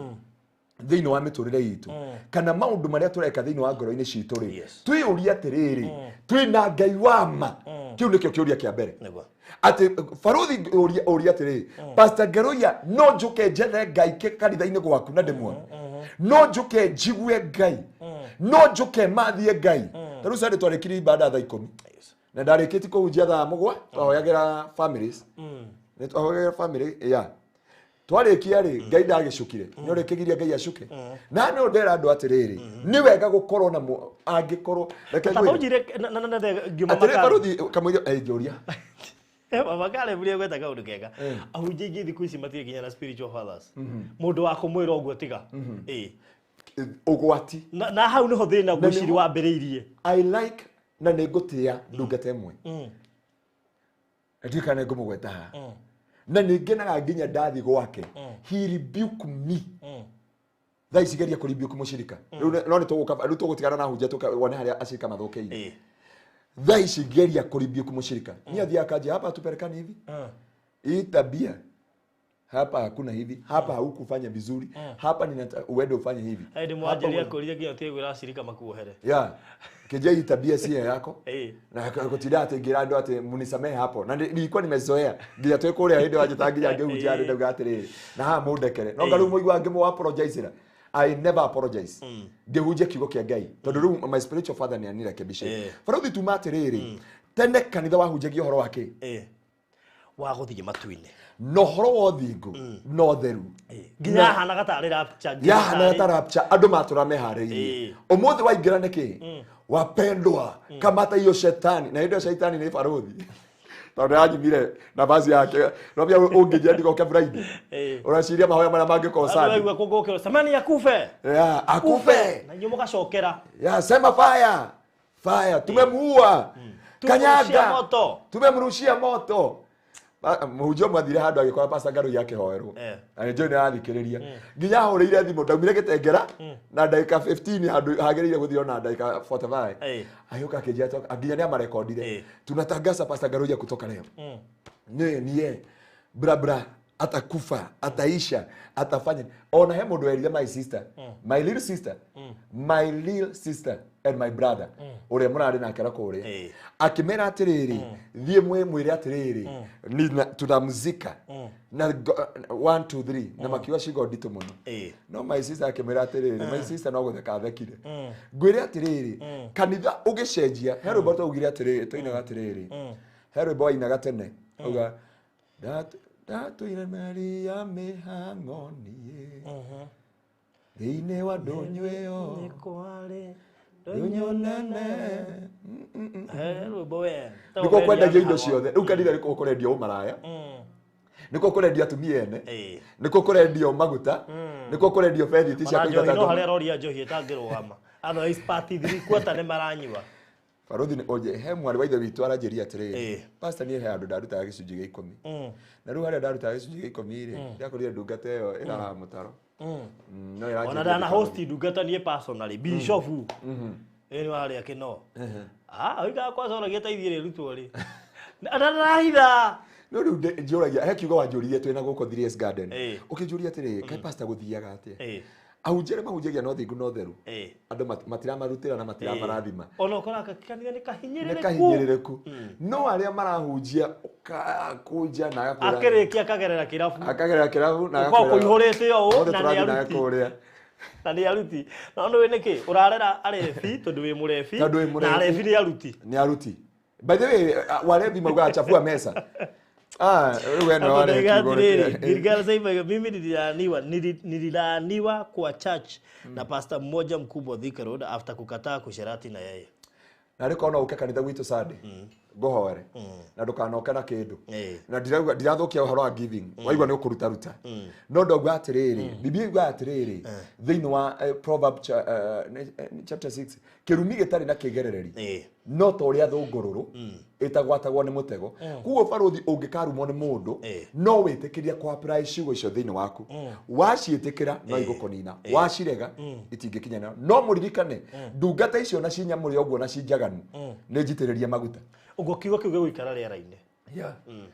thĩinĩ wa mĩtũrĩre itũ kana maũndũ marĩa tũreka thĩinĩ wa ngoro-inĩ citũ rĩ, twĩyũrie atĩrĩrĩ, twĩna Ngai wa ma? Kĩu nĩkĩo kĩũria kĩa mbere. Nĩguo. Atĩ barothi ũria atĩrĩrĩ, Pastor Ngeruya, no njũke njethe Ngai kanitha-inĩ gwaku na ndĩmuone? No njũke njigue Ngai? No njũke mathiĩ Ngai? Ta rĩu Sunday twarĩkirie ibada thaa 10 na ndarĩkĩtie kũhunjia thaa 7, twahoyagĩra families, nĩ twahoyagĩra family ya twarĩkia rĩ, Ngai ndagĩcukire, nĩ ũrĩkĩgiria Ngai acuke na no ndera andũ atĩrĩrĩ, nĩ wega gũkorwo na angĩkorwo reke Ta ngwĩre ũnjire na ngiuma atĩrĩ makari. barothi kamũira njũria. Mama Caleb nĩ egweta kaũndũ kega. Ahunjia aingĩ thikũ ici matirĩ nginya na spiritual fathers. Mũndũ wa kũmwĩra ũguo tiga. Ũgwati. Na hau nĩho thĩna ngwĩciria nĩho- wambĩrĩirie. I like na nĩ ngũtĩa ndungata ĩmwe na ndiũĩ kana nĩ ngũmũgweta haha, na nĩ ngenaga nginya ndathi gwake he rebuke me. Thaa ici geria kũ rebuke mũcirika rĩu, no nĩ tũgũka rĩu tũgũtigana na hunjia wone harĩa acirika mathũkĩire. Thaa ici geria kũ rebuke mũcirika, niĩ athiaga akanjia hapa tupelekani hivi, hii tabia hapa hakuna hivi, hapa haukufanya vizuri, hapa ninata uende ufanye hivi. Hĩndĩ Hapa mwanjĩria kũria nginya ũtige kwĩra acirika makuohere. Yeah, kĩnjia hii tabia si yako na gũtinda atĩ ngĩra andũ atĩ munisamehe hapo na nilikuwa nimezoea nginya twĩ kũrĩa hĩndĩ wanjĩtaga nginya ngĩhunjia rĩ ndauga atĩrĩrĩ na haha mũndekere no nga rĩu mũigua ngĩmũ apologize I never apologize ngĩhunjia kiugo kĩa Ngai tondũ rĩu my spiritual father nĩ anirekebishe. Barothi tuma atĩrĩrĩ, tene kanitha wahunjagia ũhoro wa kĩ? Wa gũthiĩ matu-inĩ. Na ũhoro wa ũthingu na ũtheru. Nginya yahanaga tarĩ rapture, nginya yahanaga tarĩ- ta rapture, andũ matũra meharĩirie. Ũmũthĩ waingĩra nĩkĩ, wapendwa, kamata hiyo shetani, na hĩndĩ ĩyo shaitani nĩ barothi tondũ yanyimire nafasi yake no bia ũngĩnjĩra ndigoke Friday, ũreciria mahoya marĩa mangĩkorwo Andũ Sunday. waigua kũngũkĩrwo samani akube. Yeah, akufe. Na inyuĩ mũgacokera. Yeah, sema fire fire, tumemuua. Tumemrushia Kanyaga moto. Tumemrushia moto. Mũhunjia ũmwe athire handũ agĩkora Pastor Ngarũi akĩhoerwo na nĩ njũĩ nĩ arathikĩrĩria, nginya ahũrĩire thimũ ndaumire gĩtengera na ndagĩka 15 handũ hagĩrĩire gũthira na ndagĩka 45. Agĩũka akĩnjĩra nginya nĩ amarekondire, tunatangaza Pastor Ngaruiya kutoka leo niye niye bra bra. Atakufa, ataisha, atafanya. Ona he mundu erire my sister, my little sister, my little sister and my brother, uria murari nake na kuria, akimera atiriri, thie mwire atiriri, tunamzika na 1 2 3 na makiuga cigo nditũ mũno. No my sister akimwĩra atiriri, my sister no gũtheka athekire. Ngwĩre atiriri, kanitha ũgĩcenjia, he rwĩmbo twaugire atiriri, twainaga atiriri, he rwĩmbo wainaga tene auga ndatũire Maria mĩhang'o niĩ thĩinĩ wa ndũnyũ ĩyo ndũnyũ nene. Rwĩmbo we. Nĩkuo kwendagia indo ciothe. Rĩu kanitha nĩkuo kũrendio ũmaraya, nĩkuo kũrendio atumia ene, nĩkuo kũrendio maguta, nĩkuo kũrendio bethiti cia Ona njohi kũingata no ngoma. harĩa roria njohi ĩtangĩrũgama. Otherwise party three quarter nĩ maranyua. Barothi nĩ oje he mwarĩ wa ithe witũ aranjĩria atĩrĩrĩ, pastor, niĩ he handũ ndarutaga gĩcunjĩ gĩa 10, na rĩu harĩa ndarutaga gĩcunjĩ gĩa 10 rĩ, ndakorire ndungata ĩyo ĩraraga mũtaro. No ĩranjĩria Ona ndana ndĩkamũthie. host ndungata niĩ personally, bishop. Ĩĩ nĩ warĩa kĩno. Ah, oigaga kwanza oragia ta ithiĩ rĩrutwo rĩ. Ndarahitha. No rĩu njũragia, he kiugo wanjũririe twĩna gũkũ 3S Garden, ũkĩnjũria atĩrĩrĩ, kaĩ pastor gũthiaga atĩa? Ahunjia arĩa mahunjagia no thingu no theru, andũ matiramarutĩra na matiramarathima. Ona ũkoraga kanitha nĩ Nĩ kahinyĩrĩrĩku. Kahinyĩrĩrĩku, no arĩa marahunjia ũkakũnja na agakwĩra Akĩrĩkia akagerera kĩrabu. Akagerera kĩrabu na Ũkoragwo agakwĩra, kũihũrĩte ũũ "Othe na nĩ tũrathiĩ nawe aruti. kũrĩa." Na nĩ aruti. No nĩ nĩkĩ? Ũrarera arebi tondũ wĩ mũrebi. Tondũ wĩ mũrebi. Na arebi nĩ aruti. Nĩ aruti. By the way, walevi maugaga chafua mesa. Ah, rĩu we nĩwe Hapo warehe ndaiga kiugo atiriri, gĩkĩ. Gilgal sasa mimi nililaaniwa kwa church na pastor mmoja mkubwa Thika Road after kukataa kusherati na yeye. Na rĩ korwo no ũke kanitha gwitũ Sunday, ngũhoere na ndũkanoke na kĩndũ, na ndirauga ndirathũkia ũhoro wa giving, waigua nĩ ũkũruta ruta, no ndauga atĩrĩrĩ, Biblia yugaga atĩrĩrĩ thĩinĩ wa Proverb chapter 6, kĩrumi gĩtarĩ na kĩgerereri no ta ũrĩa thũngũrũrũ ĩtagwatagwo nĩ mũtego. Koguo barũthi, ũngĩkarumwo nĩ mũndũ, no wĩtĩkĩria kũ apply ciugo icio thĩinĩ waku. Waciĩtĩkĩra no igũkũnina, wacirega itingĩkinyanĩra. No mũririkane, ndungata icio na cinyamũre ũguo na cinjaganu nĩ njitĩrĩrie maguta. Ũguo kiugo kĩu gĩgũikara rĩera-inĩ.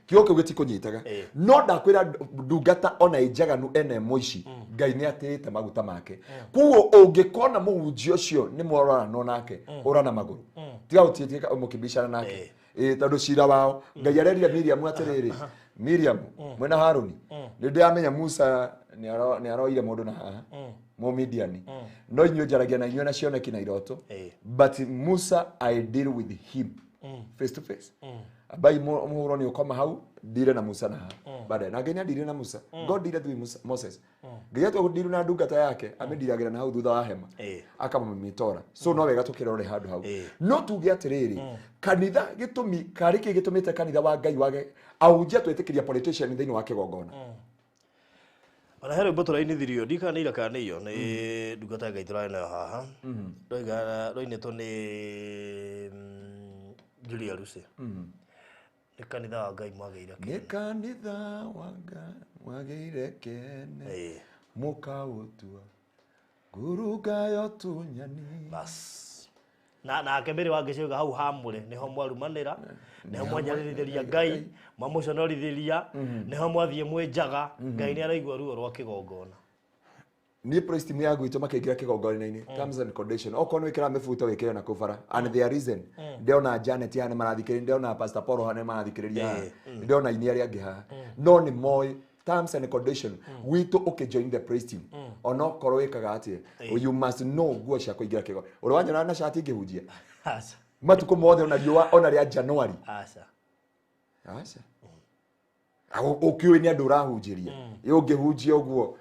Kiugo kĩu gĩtikũnyitaga, no ndakwĩra ndungata ona ĩ njaganu ene mũici, Ngai nĩ atĩĩte maguta make. Koguo ũngĩkona mũhunjia ũcio nĩ mwaroranwo nake, ũra na magũrũ, tiga gũtiĩtĩka mũkĩbicana nake. Ĩ tondũ cira wao Ngai arerire Miriam atĩrĩrĩ, Miriam mwena Haruni, nĩ ndĩramenya Musa nĩ aroire mũndũ na haha Mũmidiani, no inyuĩ njaragia na inyuĩ na cioneki na iroto, but Musa, I deal with him face to face. Abai muhuro ni ukoma hau ndire na Musa na haha baadaye na Ngai nĩandire na Musa. God dealeth with Musa, Moses. Ngai atua gũdeal na ndungata yake, amĩndiragĩra na hau thutha wa hema, akamũmĩtora. So no wega tũkĩrore handũ hau. No tuge atĩrĩrĩ, kanitha gĩtũmi karĩ kĩ gĩtũmĩte kanitha wa Ngai wage ahunjia twĩtĩkĩria politician thĩinĩ wa kĩgongona? Ona he rwĩmbo tũrainithirio, ndikana nĩ ira kana nĩ iyo, nĩ ndungata ya Ngai tũrarĩ nayo haha. Rwaiga rwainĩtwo nĩ Julia Lucy. Nĩ kanitha wa Ngai mwagĩire Nĩ kanitha wa Ngai mwagĩire kene, mũkaũtua ngurunga ya ũtunyani. Bas. Na nake mbere wa ngĩciuga hau hamũre nĩho mwarumanĩra, nĩho mwanyarĩrĩria Ngai, mwamũconorithĩria, nĩho mwathiĩ mwĩnjaga. Ngai nĩ araigua ruo rwa kĩgongona. Niĩ praise team ya gwitũ makĩingĩra kĩgongona-inĩ, terms and condition, okorwo nĩ wĩkĩra mĩbuto wĩkĩre na kũu bara. And their reason, ndĩrona Janet haha nĩ marathikĩrĩria, ndĩrona Pastor Paul haha nĩ marathikĩrĩria haha, ndĩrona aini arĩa angĩ haha, no nĩ moĩ terms and condition gwitũ. Ũkĩ join the praise team, onokorwo wĩkaga atĩa, you must know nguo cia kũingĩra kĩgongona. Ũrĩa wanyona na cati ngĩhunjia Aca. matukũ mothe, ona riũa ona rĩa January. Aca. Aca. Ũkĩũĩ nĩ andũ ũrahunjĩria, ĩ ũngĩhunjia ũguo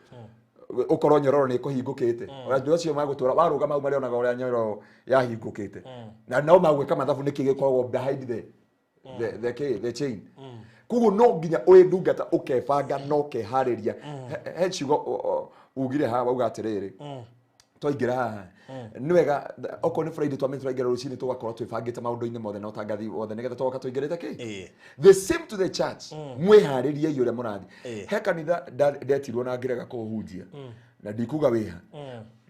ũkorwo nyororo nĩ ĩkũhingũkĩte, andũ acio magũtũra warũgama hau marĩonaga ũrĩa nyororo yahingũkĩte, na nao magwĩka mathabu nĩkĩ gĩkoragwo behind the chain. Koguo no nginya ũĩ ndungata ũkebanga na ũkeharĩria. He ciugo ugire haha, wauga atĩrĩrĩ, twaingĩra haha nĩ wega okorwo nĩ Friday twamĩ tũraingĩra rũcinĩ, tũgakorwo twĩbangĩte maũndũ-inĩ mothe na ũtangathi wothe nĩgetha tũgoka tũingĩrĩte kĩ. The same to the church, mwĩharĩriei ũrĩa mũrathiĩ. He kanitha ndetirwo na ngĩrega kũhunjia, na ndikuga wĩha.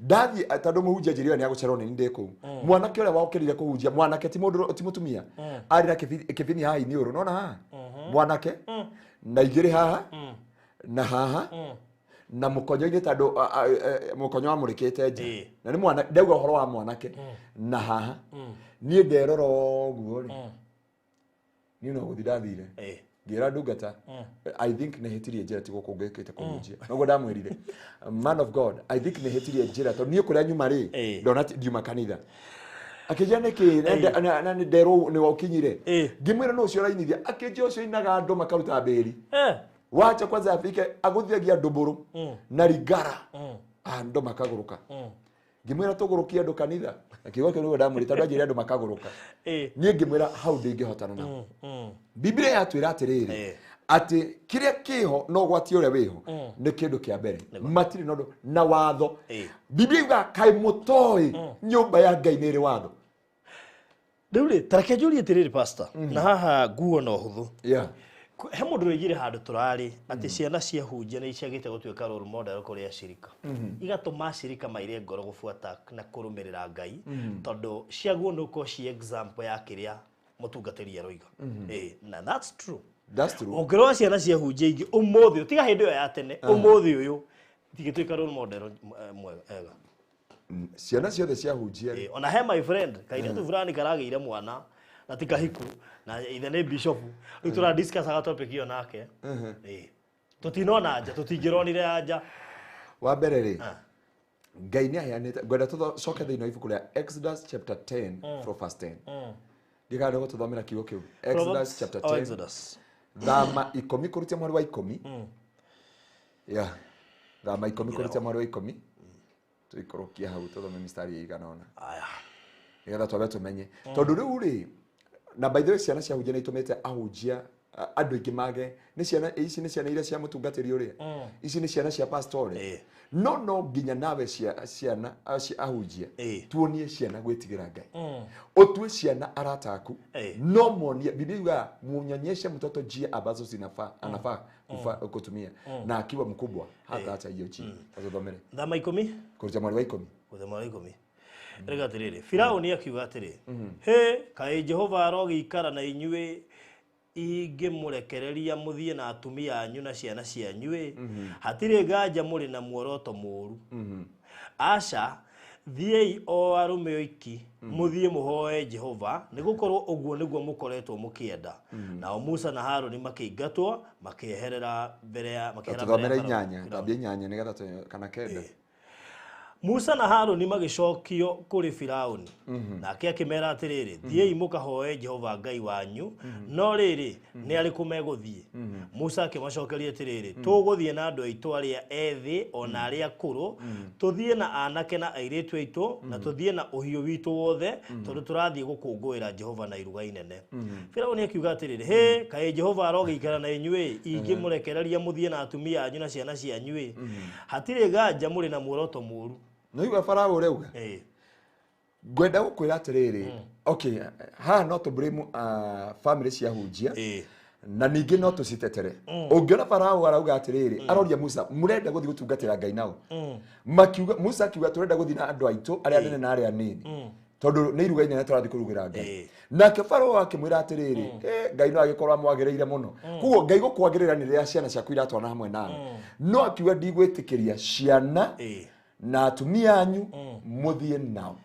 Ndathiĩ tondũ mũhunjia njĩrire nĩ agũcererwo nĩ ndĩ kũu. Mwanake ũrĩa wokĩrire kũhunjia, mwanake ti mũndũ ti mũtumia, arĩ na kĩbini haha iniũrũ nona haha, mwanake na igĩrĩ haha. Na haha na mũkonyo-inĩ tondũ mũkonyo wamũrĩkĩte nja. Na nĩ mwana ndauga ũhoro wa mwanake na haha niĩ nderora ũguo rĩ niĩ no gũthiĩ ndathire ngĩra ndungata I think nĩ hĩtirie njĩra ti gũkũ ngĩkĩte kũhunjia noguo ndamwĩrire man of God I think nĩ hĩtirie njĩra tondũ niĩ kũrĩa nyuma rĩ ndona ndiuma kanitha akĩnjĩra nĩkĩ na nderwo nĩ wakinyire ngĩmwĩra no ũcio ũrainithia akĩnjĩra ũcio ainaga andũ makaruta mbĩri wacha kwanza afike agũthiagia ndũmbũrũ na rigara andũ makagũrũka ngĩmwĩra tũgũrũkie andũ kanitha akiuga kĩu nĩguo ndamwĩrire tondũ anjĩrire andũ makagũrũka niĩ ngĩmwĩra hau ndingĩhotana nao Biblia yatwĩra atĩrĩrĩ atĩ kĩrĩa kĩho no ũgwati ũrĩa wĩho nĩ kĩndũ kĩa mbere matirĩ na ũndũ na watho Biblia yugaga kaĩ mũtoĩ nyũmba ya Ngai nĩ ĩrĩ watho rĩu rĩ tareke njũrie atĩrĩrĩ pastor na haha nguo na ũhũthũ he mũndũ wĩigire handũ tũrarĩ atĩ ciana cia hunjia nĩ ciagĩte gũtuĩka role model kũrĩ acirika igatũma acirika maire ngoro gũbuata na kũrũmĩrĩra Ngai tondũ ciaguo nĩ gũkorwo ci example ya kĩrĩa mũtungatĩri aroiga na that's true. That's true. Ũngĩrora ciana cia hunjia ingĩ ũmũthĩ tiga hĩndĩ ĩyo ya tene ũmũthĩ ũyũ itingĩtuĩka role model mwega ciana ciothe cia hunjia ona he my friend kairĩtu fulani karagĩire mwana na ti kahiku na ithe nĩ bishop rĩu tũra discuss topic ĩyo nake tũtinona nja tũtingĩronire anja wa mbere rĩ Ngai nĩ aheanĩte ngwenda tũcoke thĩinĩ wa ibuku rĩa Exodus chapter 10 from verse 10 ndikarĩ gũtũthomera kiugo kĩu Exodus chapter 10 Exodus thama 10 kũrutia mweri wa 10 yeah thama 10 kũrutia mweri wa 10 tũikũrũkie hau tũthome mistari ĩigana ũna aya nĩgetha twambe tũmenye tondũ rĩu rĩ na by the way ciana cia hunjia nĩ itũmĩte ahunjia andũ aingĩ mage nĩ ciana ici nĩ ciana iria cia mũtungatĩri ũrĩa ici nĩ ciana cia pastor no no nginya nawe ciana ahunjia tuonie ciana gwĩtigĩra Ngai ũtue ciana arata aku no monie Biblia yugaga munyonyeshe mtoto njia ambazo zinafaa anafaa kutumia na akiwa mkubwa hata acha hiyo njia tũthomere thama 10 kũruta mweri wa 10 kũruta mweri wa 10 rega atĩrĩrĩ Firaũni akiuga atĩrĩ he kaĩ Jehova arogĩikara na inyuĩ ingĩmũrekereria mũthiĩ na atumia anyu na ciana cianyu hatirĩ nganja mũrĩ na muoroto mũũru aca thiĩi o arũme oiki mũthiĩ mũhoe Jehova nĩ gũkorwo ũguo nĩguo mũkoretwo mũkĩenda nao Musa na Harũni makĩingatwo makĩeherera mbere ya tũthomere inyanya thambia inyanya nĩgetha kana kenda Musa na Harũni magĩcokio kũrĩ Firaũni nake akĩmera atĩrĩrĩ thiĩi mũkahoe Jehova Ngai wanyu no rĩrĩ nĩ arĩkũ megũthiĩ Musa akĩmacokeria atĩrĩrĩ tũgũthiĩ na andũ aitũ arĩa ethĩ ona arĩa akũrũ tũthiĩ na anake na airĩtu aitũ na tũthiĩ na ũhiũ witũ wothe tondũ tũrathiĩ gũkũngũĩra Jehova na iruga inene Firaũni akiuga atĩrĩrĩ hĩ kaĩ Jehova arogĩikara na inyuĩ ingĩmũrekereria mũthiĩ na atumia anyu na ciana cianyu hatirĩ nganja mũrĩ na muoroto mũũru no igua Farao ũrauga ngwenda gũkwĩra atĩrĩrĩ okay haha no tũ blame family cia hunjia na ningĩ no tũcitetere ũngĩona Farao arauga atĩrĩrĩ aroria Musa mũrenda gũthiĩ gũtungatĩra Ngai nao makiuga Musa akiuga tũrenda gũthiĩ na andũ aitũ arĩa anene na arĩa anini tondũ nĩ iruga inene tũrathiĩ kũrugĩra Ngai nake Farao akĩmwĩra atĩrĩrĩ Ngai no agĩkorwo amwagĩrĩire mũno koguo Ngai gũkwagĩrĩra nĩ rĩrĩa ciana ciaku iratwana hamwe nawe no akiuga ndigwĩtĩkĩria ciana na atumia anyu mũthiĩ nao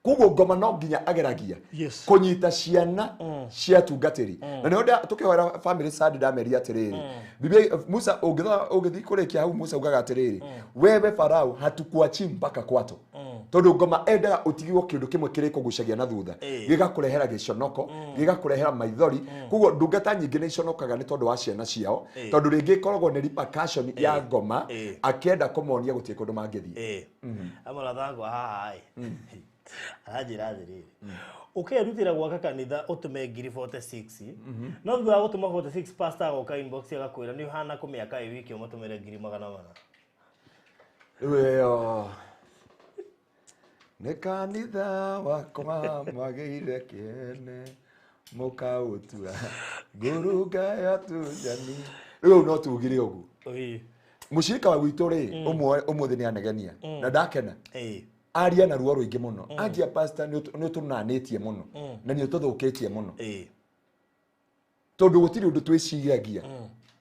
koguo ngoma no nginya ageragia kũnyita ciana cia tungatĩri na nĩho tũkĩhoera family sadi ndameria atĩrĩrĩ Biblia Musa ũngĩthiĩ kũrĩkia hau Musa ugaga atĩrĩrĩ wewe Farao hatukuachi mpaka kwato tondũ ngoma endaga ũtigwo kĩndũ kĩmwe kĩrĩkũgucagia na thutha gĩgakũrehera gĩconoko gĩgakũrehera maithori koguo ndungata nyingĩ nĩ iconokaga nĩ tondũ wa ciana ciao tondũ rĩngĩ ĩkoragwo nĩ repercussion ya ngoma akĩenda kũmonia gũtirĩ kũndũ mangĩthiĩ amũrathangwa haha aranjĩra atĩrĩrĩ ũkerutĩra gwaka kanitha ũtũme ngiri 46 no thutha wa gũtũma 46 pastor agoka inbox agakwĩra nĩ ũhana kũ mĩaka ĩ wiki ũmatũmĩre ngiri 400. Rĩu ĩyo nĩ kanitha wakwa mwagĩire kĩene mũkaũtua ngurunga ya tujani rĩu no tugire ũguo mũcirika wa gwitũ rĩ ũmũthĩ nĩ anegenia na ndakena aria na ruo rũingĩ mũno anjia pastor nĩ ũtũnanĩtie mũno na nĩ ũtũthũkĩtie mũno tondũ gũtirĩ ũndũ twĩciragia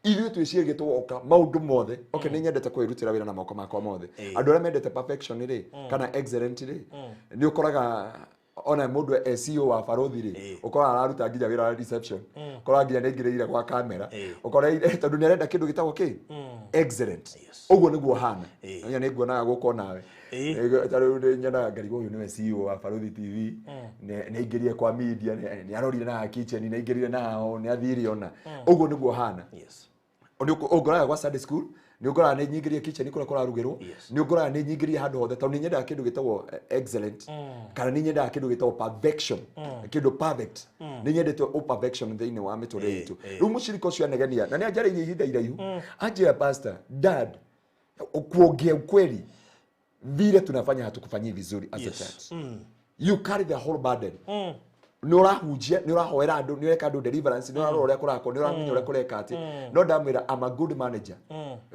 Ithuĩ twĩciragia tũgoka maũndũ mothe. Okay, nĩ nyendete kwĩrutĩra wĩra na moko makwa mothe. Andũ arĩa mendete perfection rĩ, kana excellent rĩ, nĩ ũkoraga ona mũndũ e CEO wa barothi rĩ, ũkoraga araruta nginya wĩra wa reception, ũkoraga nginya nĩ aingĩrĩire gwa kamera, ũkoraga tondũ nĩ arenda kĩndũ gĩtagwo kĩ excellent. Ũguo nĩguo hana. Nĩ nĩ nguonaga gũkũ nawe. Ta rĩu nĩ nyonaga ngarigwo ũyũ nĩwe CEO wa Barothi TV, nĩ aingĩrire kwa media, nĩ arorire na kitchen, nĩ aingĩrire na hao, nĩ athire ona. Ũguo nĩguo hana. Nĩ ũngoraga gwa Sunday school, nĩ ũngoraga nĩ nyingĩrie kitchen kũrĩa kũrarugĩrwo, nĩ ũngoraga nĩ nyingĩrie handũ hothe tondũ nĩ nyendaga kĩndũ gĩtagwo excellent, kana nĩ nyendaga kĩndũ gĩtagwo perfection, kĩndũ perfect. Nĩ nyendete o perfection thĩinĩ wa mĩtũrĩre itũ. Rĩu mũcirika ũcio anegenia na nĩ anjarĩirie ihinda iraihu, anjĩra pastor, dad, kuongea ukweli vile tunafanya hatukufanyii vizuri as a church. You carry the whole burden. Nĩ ũrahunjia, nĩ ũrahoera andũ, nĩ ũreka andũ deliverance, nĩ ũrarora ũrĩa kũrakwo, nĩ ũramenya ũrĩa kũreka atĩ. No ndamwĩra I'm a good manager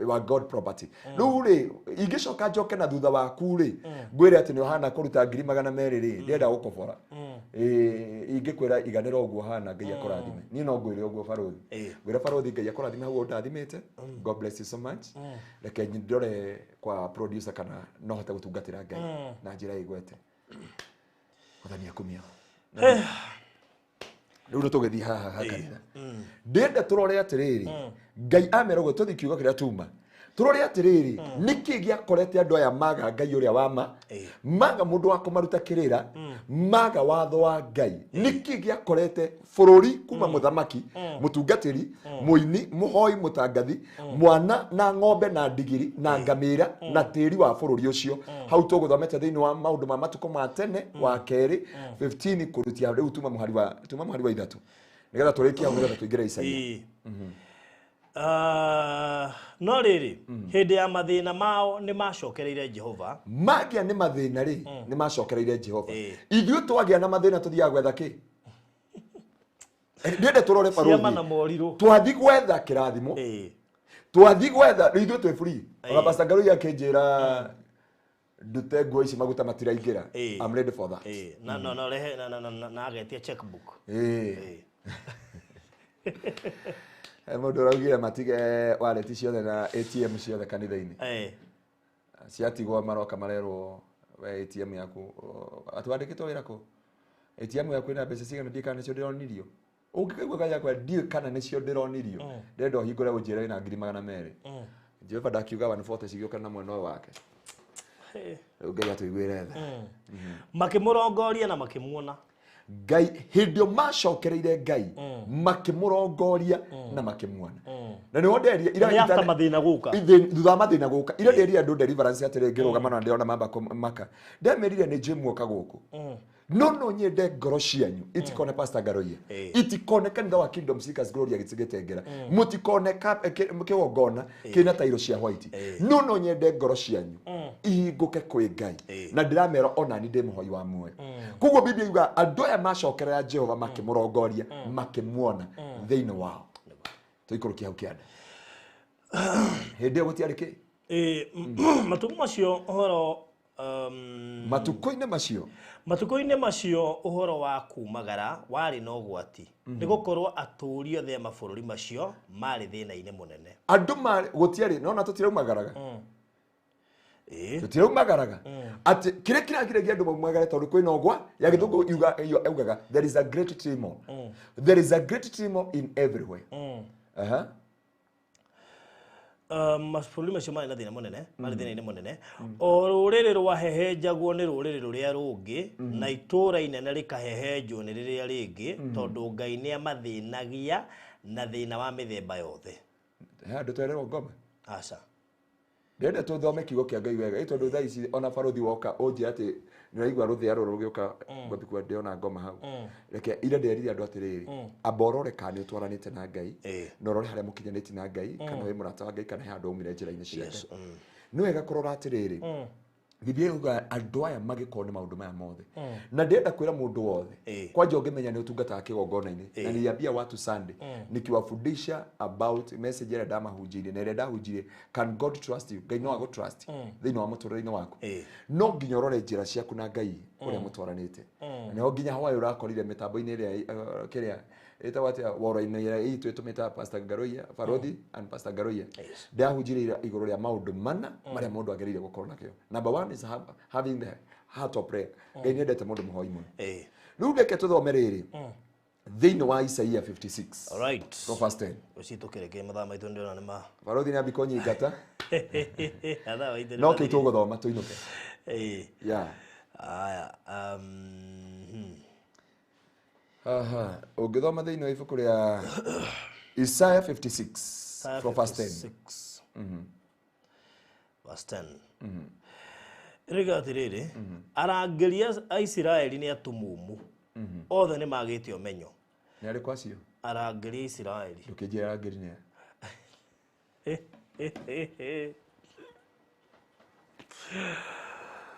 wa God property. Rĩu rĩ, ingĩcoka njoke na thutha waku rĩ, ngwĩre atĩ nĩ ũhana kũruta 200,000 rĩ, ndĩrenda gũkobora. Ingĩkwĩra iganĩra ũguo hana, Ngai akũrathime. Niĩ no ngwĩre ũguo barothi. Ngwĩre barothi Ngai akũrathime hau ũndathimĩte. God bless you so much. Reke ndore kwa producer kana no hote gũtungatĩra Ngai na njĩra ĩgwete. Mwathani akumio. Rĩu nĩ tũgĩthiĩ haha ha kanitha. Ndĩrenda tũrore atĩrĩrĩ, Ngai amera ũguo tũthiĩ kiugo kĩrĩa tuma. Tũrore atĩrĩrĩ, nĩkĩ gĩakorete andũ aya maga Ngai ũrĩa wa ma, maga mũndũ wa kũmaruta kĩrĩra, maga watho wa Ngai. Nĩkĩ gĩakorete bũrũri kuma mũthamaki, mũtungatĩri, mũini, mũhoi, mũtangathi, mwana na ng'ombe na ndigiri na ngamĩra na tĩri wa bũrũri ũcio. Hau tũgũthomete thĩinĩ wa maũndũ ma matukũ ma tene wa kerĩ 15 kũrutia rĩu tuma mũhari wa 3 nĩgetha tũrĩkie hau nĩgetha tũingĩre Isaia. No rĩrĩ, hĩndĩ ya mathĩna mao nĩ macokereire Jehova. Magĩa nĩ mathĩna rĩ, nĩ macokereire Jehova. Ithuĩ twagĩa na mathĩna tũthiaga gwetha kĩ? Ndĩrenda tũrore barothi. Twathiĩ gwetha kĩrathimo. Twathiĩ gwetha, ithuĩ twĩ free. Ona Pastor Ngarũi akĩnjĩra ndute nguo ici maguta matiraingĩra. I'm ready for that. Na no no rehe na na na agetia checkbook. Mũndũ ũraugire matige wallet ciothe na ATM ciothe kanitha-inĩ. Ciatigwo maroka marerwo we ATM yaku atĩ wandĩkĩtwo wĩra kũ? ATM yaku ĩna mbeca cigana ndiĩ kana nĩcio ndĩronirio. Ũngĩkaigua kanya yakwa ndiĩ kana nĩcio ndĩronirio, ndĩrenda ũhingũre ũnjĩre wĩna 200,000. Jehova ndakiuga 140 cigĩũka na mwena ũyũ wake. Rĩu Ngai atũiguĩre tha. Makĩmũrongoria na makĩmuona. Ngai hĩndĩ ĩyo macokereire Ngai makĩmũrongoria na makĩmuona. Na nĩho nderia ira after mathĩna gũka. Thutha wa mathĩna gũka ira nderia andũ deliverance atĩrĩ ngĩrũgama na ndĩrona mamba maka. Ndemerire nĩ njũĩ muoka gũkũ. No no nyende ngoro cianyu itikone Pastor Ngaroia, itikone kanitha wa Kingdom Seekers Glory agĩtengera, mutikone kĩgongona kĩna tairo cia white. No no nyende ngoro cianyu ihingũke kwĩ Ngai, na ndĩramera ona ni ndĩ mũhoi wa muoyo. Koguo Biblia yuga andũ aya macokerera Jehova makĩmũrongoria makĩmuona thĩinĩ wao. Tũikũrũkie hau kĩanda. Hĩndĩ ĩyo gũtiarĩ kĩ? Matukũ macio ũhoro matukũ-inĩ macio matukũ-inĩ macio ũhoro wa kumagara warĩ na ũgwati, nĩ gũkorwo atũũri othe a mabũrũri macio marĩ thĩna-inĩ mũnene. Andũ marĩ gũtiarĩ nona tũtiraumagaraga. Tũtiraumagaraga. Atĩ kĩrĩa kĩragiragia andũ maumagare tondũ kwĩna ũgwa ya gĩthũngũ yugaga there is a great tremor. There is a great tremor in everywhere. Mabũrũri macio marĩ na thĩna mũnene, marĩ thĩna-inĩ mũnene. O rũrĩrĩ rwahehenjagwo nĩ rũrĩrĩ rũrĩa rũngĩ, na itũũra inene rĩkahehenjwo nĩ rĩrĩa rĩngĩ, tondũ Ngai nĩ amathĩnagia na thĩna wa mĩthemba yothe. Handũ twererwo ngoma? Aca. Ndĩrenda tũthome kiugo kĩa Ngai wega, tondũ thaa ici ona barothi woka ũnjĩre atĩ nĩũraigua rũthĩa rũrũ rũgĩũka ngwambia ndĩona ngoma hau. Reke ira nderire andũ atĩrĩrĩ, amba ũrore kana nĩ ũtwaranĩte na Ngai, na ũrore harĩa mũkinyanĩtie na Ngai, kana wĩ mũrata wa Ngai, kana he handũ waumire njĩra-inĩ cia Ngai. Nĩ wega kũrora atĩrĩrĩ, Biblia yugaga andũ aya magĩkorwo nĩ maũndũ maya mothe. Na ndĩrenda kwĩra mũndũ wothe, kwanja ũngĩmenya nĩ ũtungataga kĩgongona-inĩ, na niliambia watu Sunday nikiwafundisha about message ĩrĩa ndamahunjĩirie na ĩrĩa ndahunjirie, can God trust you? Ngai no agũ trust thĩinĩ wa mũtũrĩre-inĩ waku. No nginya ũrore njĩra ciaku na Ngai ũrĩa mũtwaranĩte. Na nĩho nginya hwaĩ ũrakorire mĩtambo-inĩ ĩrĩa kĩrĩa Ĩtagwo atĩa woro-inĩ ĩrĩa itũ ĩtũmĩta Pastor Ngaruiya, Barothi and Pastor Ngaruiya. Ndahunjirie igũrũ rĩa maũndũ mana marĩa mũndũ agĩrĩire gũkorwo nakĩo. Number one is having the heart of prayer. Ngai nĩendete mũndũ mũhoi mũno. Rĩu reke tũthome rĩrĩ thĩinĩ wa Isaia 56 All right. from verse 10. Ũcio tũkĩrĩkia mathaa maitũ ndĩrona nĩ ma Barothi nĩ ambi kũnyingata mathaa maitũ nĩ no kĩu mathirĩte. tũgũthoma tũinũke. Yeah. Aya, Aha, ũngĩthoma thĩinĩ wa ibuku rĩa Isaiah 56 Isaiah from verse 10. 56. Verse 10. Ĩroiga atĩrĩrĩ, arangĩri a Isiraeli nĩ atumumu, othe nĩ magĩte ũmenyo. Nĩ arĩkũ acio? Arangĩri a Isiraeli. Ndũkĩnjĩra arangĩri nĩ a.